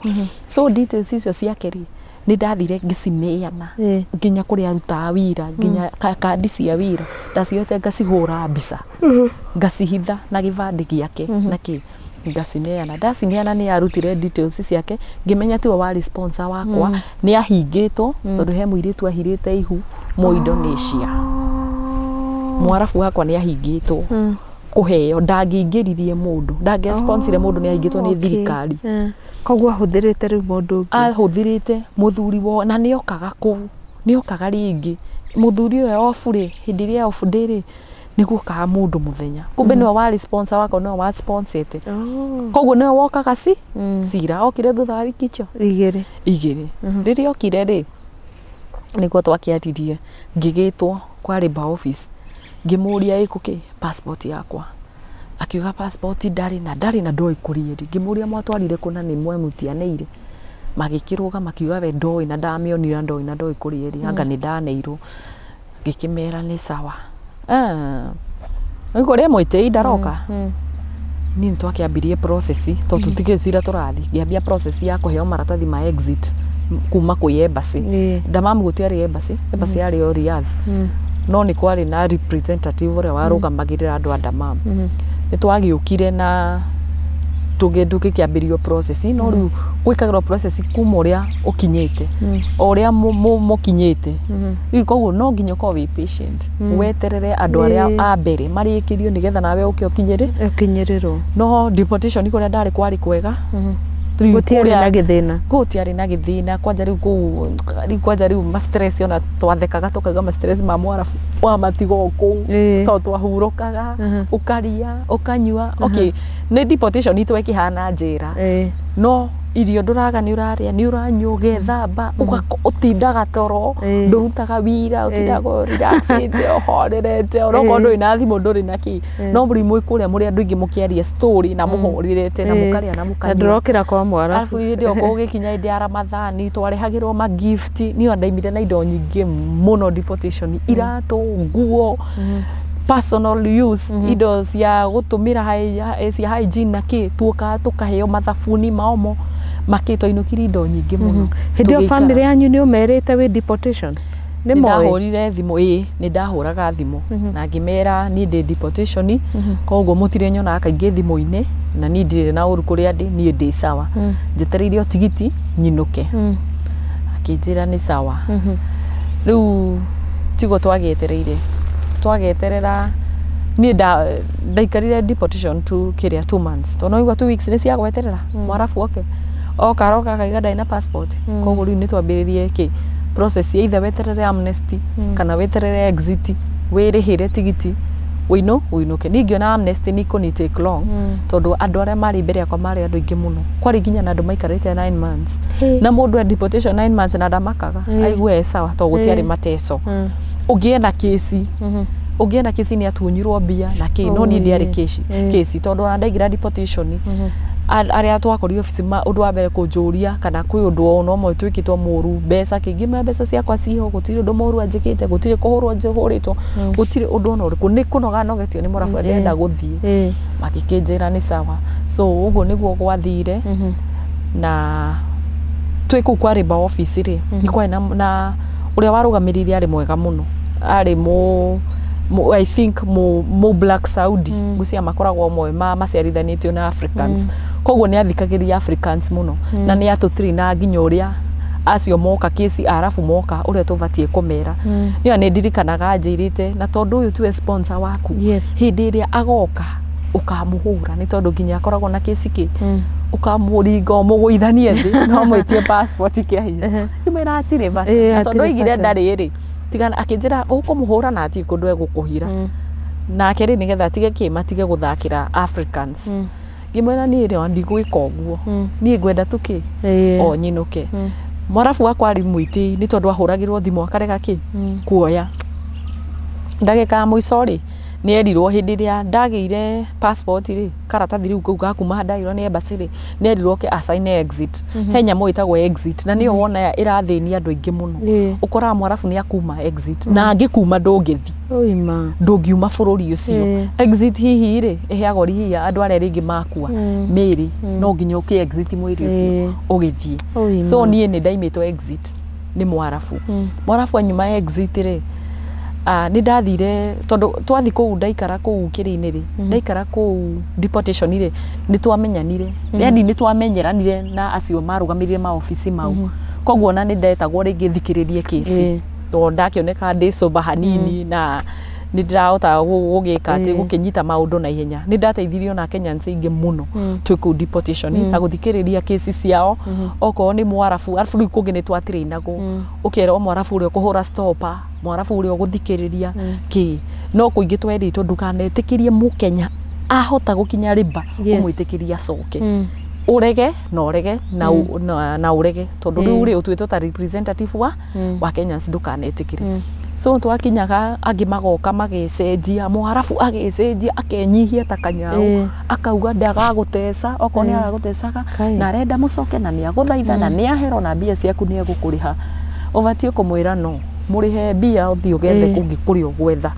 Speaker 1: So details icio ciake rĩ, nĩ ndathire ngĩcineana nginya kũrĩa arutaga wĩra, nginya kandi cia wĩra ndacioete, ngacihũra mbica, ngacihitha na gĩbandĩ gĩake na kĩ, ngacineana. Ndacineana, nĩ arutire details ciake, ngĩmenya tiwe warĩ sponsor wakwa. Nĩ ahingĩtwo tondũ he mũirĩtu ahirĩte ihu mũ Indonesia. Mwarabu wakwa nĩ ahingĩtwo kũheo, ndangĩingĩririe mũndũ, ndangĩsponsire mũndũ, nĩ ahingĩtwo nĩ thirikari.
Speaker 2: Koguo ahũthĩrĩte rĩu mũndũ ũngĩ.
Speaker 1: Ahũthĩrĩte mũthuri wo, na nĩ okaga kũu, nĩ okaga rĩngĩ mũthuri ũyũ obu rĩ, hĩndĩ ĩrĩa obu ndĩrĩ nĩguo okaga mũndũ mũthenya, kumbe nĩwe warĩ sponsor wakwa, nĩwe wa sponsete. Koguo nĩwe wokaga ci cira okire thutha wa wiki icio
Speaker 2: 2.
Speaker 1: 2. Rĩrĩa okire rĩ, nĩguo twakĩaririe, ngĩgĩtwo kwa labour office, ngĩmũria ĩkũ kĩ passport yakwa, akiuga passport ndarĩ na ndarĩ na ndoĩ kũrĩa ĩrĩ. Ngĩmũria mwatwarire kũ na nĩ mwemutianĩire? Magĩkĩrũga makiuga we ndoĩ na ndamĩonire na ndoĩ na ndoĩ kũrĩa ĩrĩ, anga nĩ ndaneirwo. Ngĩkĩmera nĩ sawa. Ah, kũrĩa mwĩtĩi ndaroka niĩ nĩ twakĩambirie process, tondũ tũtikĩrĩ cira tũrathiĩ. Ngĩambia process ya kũheo maratathi ma exit kuma kwĩ embassy. Damamu gũtiarĩ embassy, embassy yarĩ o Riyadh, no nĩ kwarĩ na representative ũrĩa warũgamagĩrĩra andũ a Damam. Nĩ twagĩũkire na tũgĩkĩambĩrĩrio process, no rĩu gwĩkagĩrwo process kuma ũrĩa ũkinyĩte, o ũrĩa mũkinyĩte rĩu. Koguo no nginya ũkorwo wĩ patient, weterere andũ arĩa a mbere marĩkĩrio nĩgetha nawe ũke ũkinyĩre.
Speaker 2: Ũkinyĩrĩrwo.
Speaker 1: No deportation kũrĩa ndarĩ kwarĩ kwega. Rĩu
Speaker 2: Gũtiarĩ na gĩthĩna.
Speaker 1: Gũtiarĩ na gĩthĩna. Kwanja rĩu kũu rĩu, kwanja rĩu ma stress, ona twathekaga tũkauga ma stress ma mwarabu wamatiga o kũu, tondũ twahurũkaga, ũkaria, ũkanyua. Okay, nĩ deportation itũ ĩkĩhana njĩra, no Irio ndũraga, nĩ ũrarĩa, nĩ ũranyua, ũgethamba, ũtindaga toro, ndũrutaga wira, ũtindaga relaxĩte, ũhorerete, onokorwo ndũrĩ na thimũ, ndũrĩ na kĩ, no mũrĩ kũrĩa mũrĩ andũ aingĩ mũkĩaria story na mũhorerete na mũkarĩa na mũkanyua.
Speaker 2: Na ndũrokĩra kwa mwarabu.
Speaker 1: Arabu hĩndĩ ĩyo gũgĩkinya hĩndĩ ya Ramathani, twarehagĩrwo ma gift. Niĩ ndaimire na indo nyingĩ mũno deportation, iratũ, nguo, personal use, indo cia gũtũmĩra cia hygiene na kĩ. Tuokaga tũkaheo mathabuni, maomo, makĩ. Twainũkirie indo nyingĩ mũno.
Speaker 2: Hĩndĩ ĩyo family yanyu nĩ ũmerĩte wĩ deportation? Nĩ
Speaker 1: Nĩ
Speaker 2: moĩ?
Speaker 1: Ndahũrire thimũ, ĩĩ, nĩ ndahũraga thimũ na ngĩmera niĩ ndĩ deportation, koguo mũtirĩ nyonaga kaingĩ thimũ-inĩ, na niĩ ndirĩ na ũru kũrĩa ndĩ, niĩ ndĩ sawa, njetereire o tigiti nyinũke. Akĩnjĩra nĩ sawa. Rĩu tiguo twagĩetereire, twageterera. Niĩ ndaikarire deportation tu kĩrĩa 2 months, tondũ no igua 2 weeks nĩ cia gweterera mwarabu oke. Oka aroka akaiga ndarĩ na passport, koguo rĩu nĩ twambĩrĩrie kĩ process ya either weterere amnesty kana weterere exit, wĩrĩhĩre tigiti wĩinũ wĩinũke. Niĩ ngĩona amnesty nĩ ikũni take long, tondũ andũ arĩa marĩ mbere yakwa marĩ andũ aingĩ mũno. Kwarĩ nginya na andũ maikarĩte 9 months, na mũndũ e deportation 9 months na ndamakaga, aigue e sawa, tondũ gũtiarĩ mateco. Ũngĩenda kĩci, ũngĩenda kĩci nĩ atunyirwo mbia na kĩ, no niĩ ndiarĩ kĩci kĩci, tondũ ona ndaingĩra deportation, arĩa twakorire obici ũndũ wa mbere kũnjũria kana kwĩ ũndũ o na ũmwe twĩkĩtwo mũru, mbeca kĩngĩ, mbeca ciakwa ciho, gũtirĩ ũndũ mũru anjĩkĩte, gũtirĩ kũhũrwo njĩhũrĩtwo, gũtirĩ ũndũ ona ũrĩkũ, nĩ kũnoga nogetio nĩ mũrabu, ndĩrenda gũthiĩ. Magĩkĩnjĩra nĩ sawa. So ũguo nĩguo gwathire. Na twĩ kũu kwa labour office rĩ, nĩ kwarĩ na ũrĩa warũgamĩrĩire arĩ mwega mũno, arĩ mũ I think mũ Black Saudi, ngwĩciria makoragwo amwe maciarithanĩtio na Africans, koguo nĩ athikagĩrĩria Africans mũno, na nĩ atũtirina nginya ũrĩa acio moka kĩci arabu moka ũrĩa tũbatiĩ kũmera. Niĩ nĩ ndirikanaga anjĩrĩte, na tondũ ũyũ tiwe sponsor waku, hĩndĩ ĩrĩa agoka ũkamũhũra, nĩ tondũ nginya akoragwo na kĩci kĩ, ũkamũringa ũmũgũithanie thĩ, no mwĩtie passport kĩa hinya. Ngĩmwĩra hatirĩ bata, na tondũ oigire ndarĩ rĩ tigana, akĩnjĩra ũkũmũhũra na hatirĩ kũndũ egũkũhira nake rĩ, nĩgetha atige kĩ, matige gũthakĩra Africans. Ngĩmwĩra niĩ rĩ ndigwĩka ũguo, niĩ ngwenda tũkĩ o nyinũke. Mwarabu wakwa arĩ mwĩtĩi, nĩ tondũ ahũragĩrwo thimũ akarega kĩ kuoya. Ndagĩka ya mũico rĩ, nĩ erirwo hĩndĩ ĩrĩa ndagĩire passport rĩ, karatathi rĩu kau gakuma ndagĩrwo nĩ embassy rĩ, nĩ erirwo oke asign exit. He nyamũ ĩtagwo exit, na nĩyo wona ĩrathĩnia andũ aingĩ mũno. Ũkoraga mwarabu nĩ akuma exit, na angĩkuma ndũngĩthi, ndũngiuma bũrũri ũcio. Exit hihi rĩ, ĩheagwo hihi andũ arĩa rĩngĩ makua mĩĩrĩ, no nginya ũkĩ exit mwĩrĩ ũcio ũgĩthiĩ. So niĩ nĩ ndaimĩtwo exit nĩ mwarabu. Mwarabu anyuma exit rĩ, nĩ ndathire, tondũ twathi kũu, ndaikara kũu kĩrĩ-inĩ rĩ, ndaikara kũu deportation rĩ, nĩ twamenyanire, yani nĩ twamenyeranire na acio marũgamĩrĩire maobici mau, koguo ona nĩ ndetagwo rĩngĩ thikĩrĩrie kĩci, tondũ ndakĩoneka ndĩ sober hanini na nĩ ndĩrahota gũgĩka atĩ gũkĩnyita maũndũ na ihenya. Nĩ ndateithirio na Kenyans aingĩ mũno twĩ kũu deportation na gũthikĩrĩria kĩci ciao, okorwo nĩ mwarabu. Arabu rĩu kũngĩ nĩ twatirĩinagwo, ũkerwo mwarabu ũrĩa ũkũhũra stopper, mwarabu ũrĩa ũgũthikĩrĩria kĩ, no kũingĩ twerĩtwo ndũkanetĩkĩrie mũkenya ahota gũkinya rĩmba, ũmwĩtĩkĩrie acoke, ũrege na ũrege na ũrege, tondũ rĩu rĩ ũtuĩtwo ta representative wa Kenyans, ndũkanetĩkĩre. So twakinyaga angĩ magoka magĩcenjia, mwarabu agĩcenjia, akenyihia ta kanyau, akauga ndagagũteca, okorwo nĩ agagũtecaga, na arenda mũcoke, na nĩ agũthaitha, na nĩ ahero, na mbia ciaku nĩ egũkũrĩha. Ũbatiĩ kũmwĩra no mũrĩhe mbia, ũthiĩ ũgethe kũngĩ kũrĩa ũgwetha.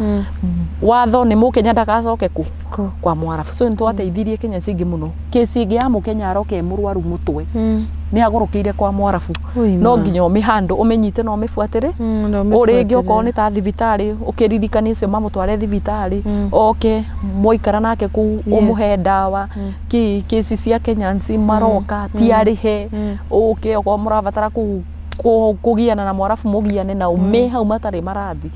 Speaker 1: Watho nĩ mũkenya ndagacoke kũ kwa mwarabu. So nĩ twateithirie Kenya cingĩ mũno. Kĩci ĩngĩ ya mũkenya aroka e mũrwaru mũtwe, nĩ agũrũkĩire kwa mwarabu, no nginya ũmĩhandũ, ũmĩnyite na ũmĩbuatĩre o rĩngĩ, okorwo nĩ ta thibitarĩ, ũkĩririkanie ũcio mamũtware thibitarĩ, oke mwaikara nake kũu, ũmũhe ndawa kĩ. Kĩci cia Kenyans maroka ti arĩhe, ũke okorwo mũrabatara kũu kũgiana na mwarabu, mũgiane na me hau matarĩ marathi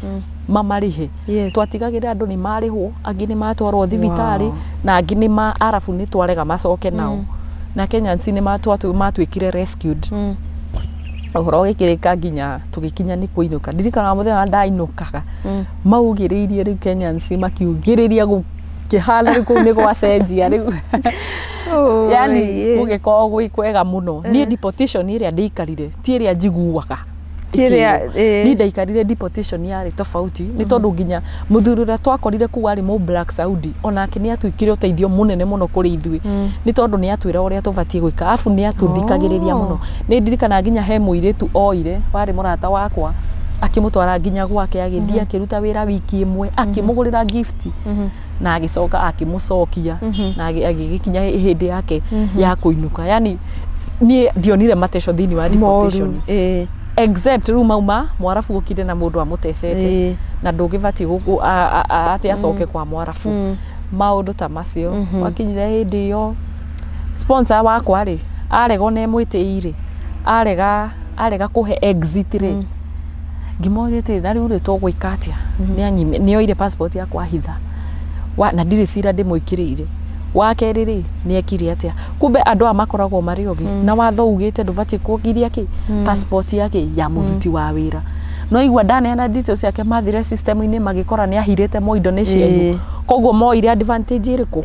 Speaker 1: mamarĩhe. Twatigagĩrĩra andũ nĩ marĩhwo, angĩ nĩ matwarwo thibitarĩ, na angĩ nĩ ma arabu nĩ twarega macoke nao, na Kenyans nĩ matuĩkire rescued. Ũhoro ũgĩkĩrĩka nginya tũgĩkinya nĩ kũinũka. Ndirikanaga mũthenya ndainũkaga, maugĩrĩirie rĩu Kenyans makiugĩrĩria, gũkĩhana rĩu kũu nĩ gwacenjia rĩu. Yani gũgĩkorwo gwĩ kwega mũno. Niĩ deportation ĩrĩa ndĩikarire ti ĩrĩa njiguaga. Niĩ ndaikarire deportation yarĩ tofauti nĩ tondũ nginya mũthuri ũrĩa twakorire kũu arĩ mũ Black Saudi onake nĩ atuĩkire ũteithio mũnene mũno kũrĩ ithuĩ nĩ tondũ nĩ atwĩra ũrĩa tũbatiĩ gwĩka afu nĩ atũthikagĩrĩria mũno. Nĩ ndirikanaga nginya he mũirĩtu oire warĩ mũrata wakwa akĩmũtwara nginya gwake agĩthiĩ akĩruta wĩra wiki ĩmwe akĩmũgũrĩra gift na agĩcoka akĩmũcokia na agĩgĩkinya hĩndĩ yake ya kũinũka. Yani niĩ ndionire mateco thĩinĩ wa deportation except rĩu mauma mwarabu gũkire na mũndũ amũtecete na ndũngĩbatiĩ atĩ acoke kwa mwarabu maũndũ ta macio. Wakinyire hĩndĩ ĩyo sponsor wakwa rĩ arega ona ĩmwĩtĩi rĩ arega kũhe exit rĩ ngĩmoria atĩrĩ na rĩu rĩ tũgwĩka atĩa. Nĩ oire passport yakwa hitha na ndirĩ cira ndĩmwĩkĩrĩire. Wa kerĩ rĩ nĩ ekire atĩa kumbe andũ aya makoragwo marĩ ogĩ na watho ugĩte ndũbatiĩ kũgiria kĩ passport yake ya mũruti wa wĩra. No igua ndaneana details ciake mathire system-inĩ magĩkora nĩ ahirĩte mo Indonesia ĩyo koguo moire advantage ĩrĩkũ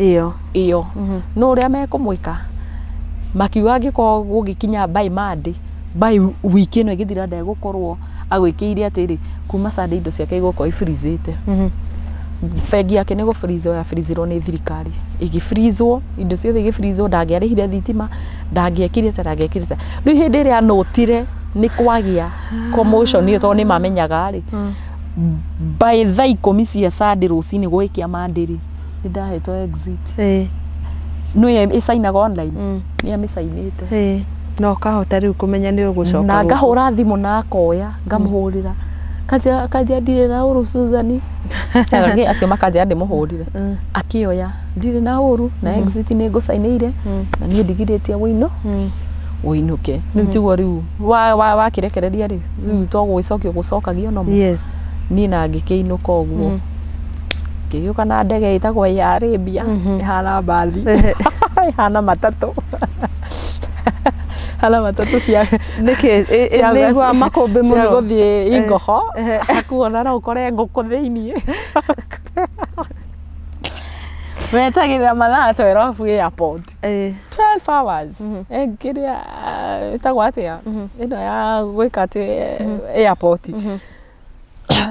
Speaker 1: ĩyo no ũrĩa mekũmwĩka makiuga angĩkorwo gũgĩkinya by Monday by wiki ĩno ĩgĩthira ndegũkorwo agwĩkĩire atĩrĩ kuma Sunday indo ciake igũkorwo ifreezĩte. Bengi yake nĩ gũfreezwo yafreezirwo nĩ thirikari ĩgĩfreezwo indo ciothe igĩfreezwo ndangĩarĩhire thitima ndangĩekire ta rĩu hĩndĩ ĩrĩa anotire nĩ kwagĩa commotion ĩyo tondũ nĩ mamenyaga rĩ by thaa 10 cia Sunday rũcinĩ gũgĩkĩa Monday rĩ nĩ ndahetwo exit nĩ ĩcainaga online nĩ amĩcainĩte
Speaker 2: no ũkahota rĩu kũmenya nĩ ũgũcoka
Speaker 1: na ngahũra thimũ na akoya ngamũhũrĩra kanjia ndirĩ na ũru Susan acio makanjia ndĩmũhũrire akĩoya ndirĩ na ũru na exit nĩ ngũcainĩire na niĩ ndigirĩtie wũinũ ũinũke rĩu tiguo rĩu wakĩrekereria rĩ rĩu to gwĩcokia gũcokagio nomo. Niĩ na ngĩkĩinũka ũguo ngĩgĩũka na ndege ĩtagwo Air Arabia ĩhana mbathi ĩhana matatũ hana matatũ cia
Speaker 2: nĩkĩ nĩigua makũmbĩ mũno
Speaker 1: cia gũthiĩ Ingoho akuona no ũkore ngũkũ thĩiniĩ metagĩrĩra mathaa 12 airport 12 hours kĩrĩa ĩtagwo atĩa ĩno ya gwĩka atĩ airport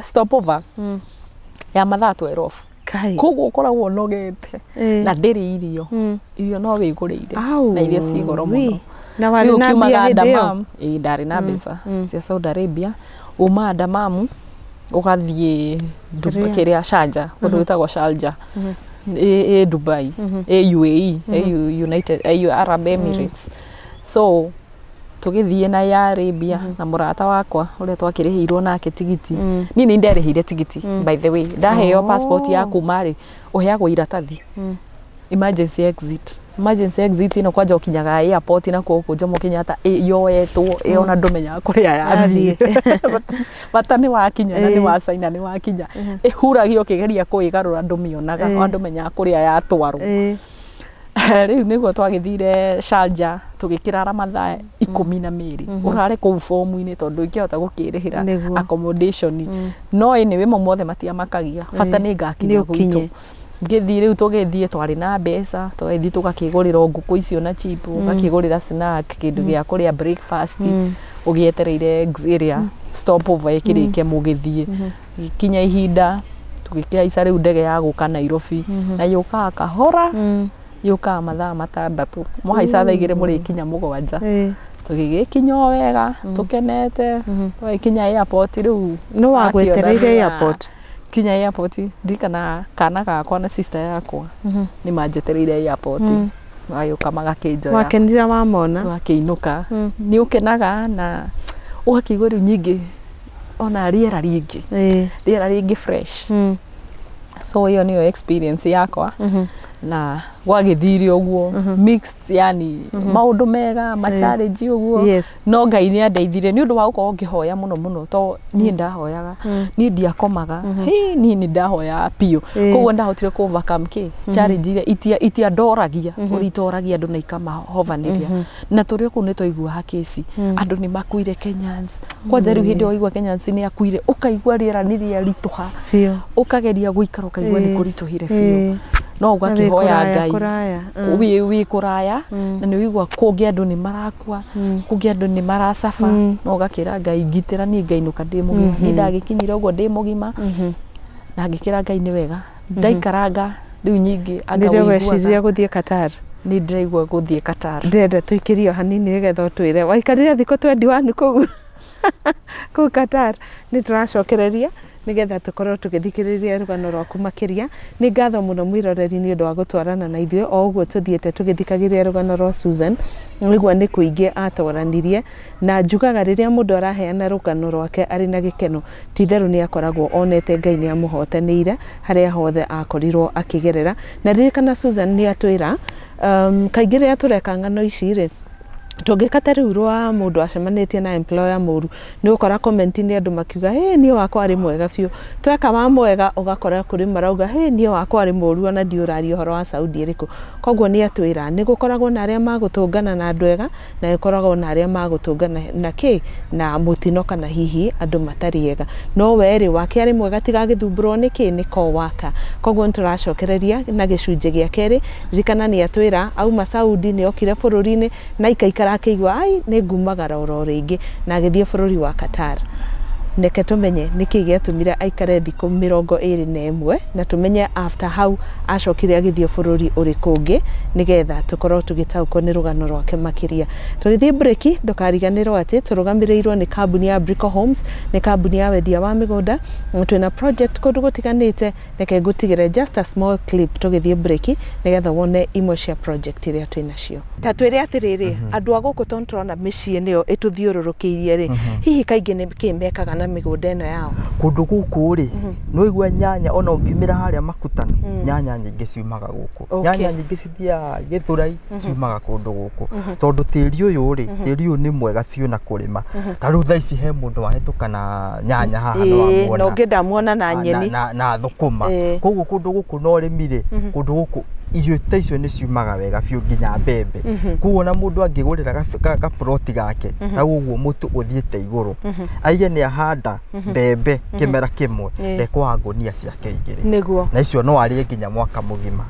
Speaker 1: stopover ya mathaa 12 koguo ũkoragwo ũnogete na ndĩrĩ irio irio no wĩgũrĩire na irio ci goro mũno.
Speaker 2: Na warĩ na mbia hĩndĩ ĩyo?
Speaker 1: Ĩĩ ndarĩ na mbeca cia Saudi Arabia. Umaga Damamu ũgathiĩ kĩrĩa Sharjah kũndũ gwĩtagwo Sharjah ĩ Dubai ĩ UAE ĩ United ĩ Arab Emirates. So tũgĩthiĩ na Air Arabia na mũrata wakwa ũrĩa twakĩrĩhĩirwo nake tigiti. Niĩ nĩ nderĩhĩire tigiti by the way ndaheo passport ya kuma rĩ ũheagwo iratathi emergency exit. Emergency exit ĩno kwanja ũkinyaga airport na kũu Jomo Kenyatta yoetwo ĩyo na ndũmenyaga kũrĩa yathiĩ bata nĩ wakinya na nĩ wacaina nĩ wakinya ĩhuragio ũkĩgeria kũĩgarũra ndũmĩonaga ona ndũmenyaga kũrĩa yatwarwo. Rĩu nĩguo twagĩthire Sharjah tũgĩkĩrara mathaa 12 ũrare kũu bomu-inĩ tondũ ingĩhota gũkĩrĩhĩra accommodation no anyway mo mothe matiamakagia bata nĩ ngakinya gwitũ. Ngĩthiĩ rĩu tũgĩthiĩ twarĩ na mbeca tũgĩthiĩ tũgakĩgũrĩra ngũkũ icio na chip ũgakĩgũrĩra snack kĩndũ gĩa kũrĩa breakfast ũgĩetereire ĩrĩa stopover ĩkĩrĩke mũgĩthiĩ. Gĩkinya ihinda tũgĩkĩhaica rĩu ndege ya gũka Nairobi na yũkaga kahora yũkaga mathaa 6 mwahaica thaa 2 mũrĩkinya 7 tũgĩgĩkinya o wega tũkenete twagĩkinya airport rĩu
Speaker 2: nĩ wagwetereire airport
Speaker 1: kinya airport ndirikana kana gakwa na sister yakwa nĩ manjetereire airport magagĩũka magakĩnjoya
Speaker 2: wakenire wamona
Speaker 1: twakĩinũka nĩ ũkenaga na ũgakĩigua rĩu nyingĩ ona rĩera rĩngĩ rĩera rĩngĩ fresh. So ĩyo nĩyo experience yakwa na gwagĩthire ũguo mixed yani maũndũ mega ma challenge ũguo no Ngai nĩ andeithire nĩ ũndũ wa gũkorwo ngĩhoya mũno mũno to niĩ ndahoyaga niĩ ndiakomaga niĩ nĩ ndahoyaga biũ koguo ndahotire kũ overcome kĩ challenge iria itiandoragia ũrĩa itoragia andũ na ikamahovanĩria na tũrĩ o kũu nĩ twaiguaga kesi andũ nĩ makuire Kenyans kwanja rĩu hĩndĩ ĩyo waigua Kenyans nĩ akuire ũkaigua rĩera nĩ rĩaritũha ũkageria gũikara ũkaigua nĩ kũritũhire biũ. No ũgakĩhoya Ngai wĩ kũraya na nĩ ũigua kũngĩ andũ nĩ marakua, kũngĩ andũ nĩ maracaba, no ũgakĩra Ngai ngitĩra niĩ ngainũka ndĩ mũgima. Niĩ ndagĩkinyire ũguo ndĩ mũgima na ngĩkĩra Ngai nĩ wega. Ndaikaranga rĩu nyingĩ anga
Speaker 2: Nĩrĩo weciria gũthiĩ Qatar?
Speaker 1: Nĩ ndĩraigua gũthiĩ Qatar.
Speaker 2: Ndĩrenda tũikĩrio hanini nĩgetha ũtwĩre waikarire thikũ 21 kũu kũu Qatar. Nĩ tũracokereria nĩgetha tũkorwo tũgĩthikĩrĩria rũgano rwaku makĩria. Nĩ ngatho mũno mwĩroreri nĩ ũndũ wa gũtwarana na ithuĩ o ũguo tũthiĩte tũgĩthikagĩrĩria rũgano rwa Susan. Nĩguo nĩ kũingĩ atoranirie, na njugaga rĩrĩa mũndũ araheana rũgano rwake arĩ na gĩkeno, ti itherũ nĩ akoragwo onete Ngai nĩ amũhotanĩire harĩa hothe akorirwo akĩgerera. Na ririkana Susan nĩ atwĩra kaingĩ rĩrĩa tũreka ng'ano ici rĩ, tũngĩka ta rĩu rwa mũndũ acemanĩtie na employer mũru, nĩ ũkora comment-inĩ andũ makiuga hĩ niĩ wakwa arĩ mwega biũ. Tweka wa mwega ũgakora kũrĩ marauga hĩ niĩ wakwa arĩ mũru ona ndiũ ũraria ũhoro wa Saudi ĩrĩkũ. Koguo nĩ atwĩra nĩ gũkoragwo na arĩa magũtũngana na andũ ega, na gũkoragwo na arĩa magũtũngana na kĩ na mũtino kana hihi andũ matarĩ ega. No we rĩ wake arĩ mwega tiga agĩthumbũrwo nĩ kĩ nĩ coworker. Koguo nĩ tũracokereria na gĩcunjĩ gĩa kerĩ. Ririkana nĩ atwĩra auma Saudi nĩ okire bũrũri-inĩ na ikaikara akĩigua ai nĩ ngumagara oro rĩngĩ, na agĩthiĩ bũrũri wa Qatar. Reke tũmenye nĩkĩ gĩatũmire aikare thikũ 21, na tũmenye after hau acokire agĩthiĩ bũrũri ũrĩkũ ũngĩ, nĩgetha tũkorwo tũgĩtaũkwo nĩ rũgano rwake makĩria. Tũgĩthiĩ breki, ndũkariganĩrwo atĩ tũrũgamĩrĩirwo nĩ kambuni ya Brico Homes, nĩ kambuni ya wendia wa mĩgũnda, na twĩna project kũndũ gũtiganĩte. Reke ngũtigĩre just a small clip tũgĩthiĩ breki, nĩgetha wone imwe cia project iria twĩnacio. Ta twĩre atĩrĩrĩ, andũ a gũkũ tondũ tũrona mĩciĩ nĩyo ĩtũthiũrũrũkĩirie rĩ, hihi kaingĩ nĩ kĩ mekaga na mĩgũnda ĩno yao?
Speaker 3: Kũndũ gũkũ rĩ, nĩ waigua nyanya ona ũngiumĩra harĩa Makutano, nyanya nyingĩ ciumaga gũkũ. Nyanya nyingĩ cithiaga Gĩthũrai, ciumaga kũndũ gũkũ. Tondũ tĩri ũyũ rĩ, tĩri ũyũ nĩ mwega biũ na kũrĩma. Ta rĩu thaa ici he mũndũ wahĩtũka na nyanya haha nĩ wamuona.
Speaker 2: Na ũngĩ ndamuona na nyeni.
Speaker 3: Na thũkũma. Koguo kũndũ gũkũ na ũrĩmi rĩ, kũndũ gũkũ irio ta icio nĩ ciumaga wega biũ nginya mbembe. Koguo ona mũndũ angĩgũrĩra gaploti gake, ta ũguo mũtu ũthiĩte igũrũ, aige nĩ ahanda mbembe kĩmera kĩmwe, ndekwaga ngũnia ciake igĩrĩ.
Speaker 2: Nĩguo.
Speaker 3: Na icio no arĩe nginya mwaka mũgima.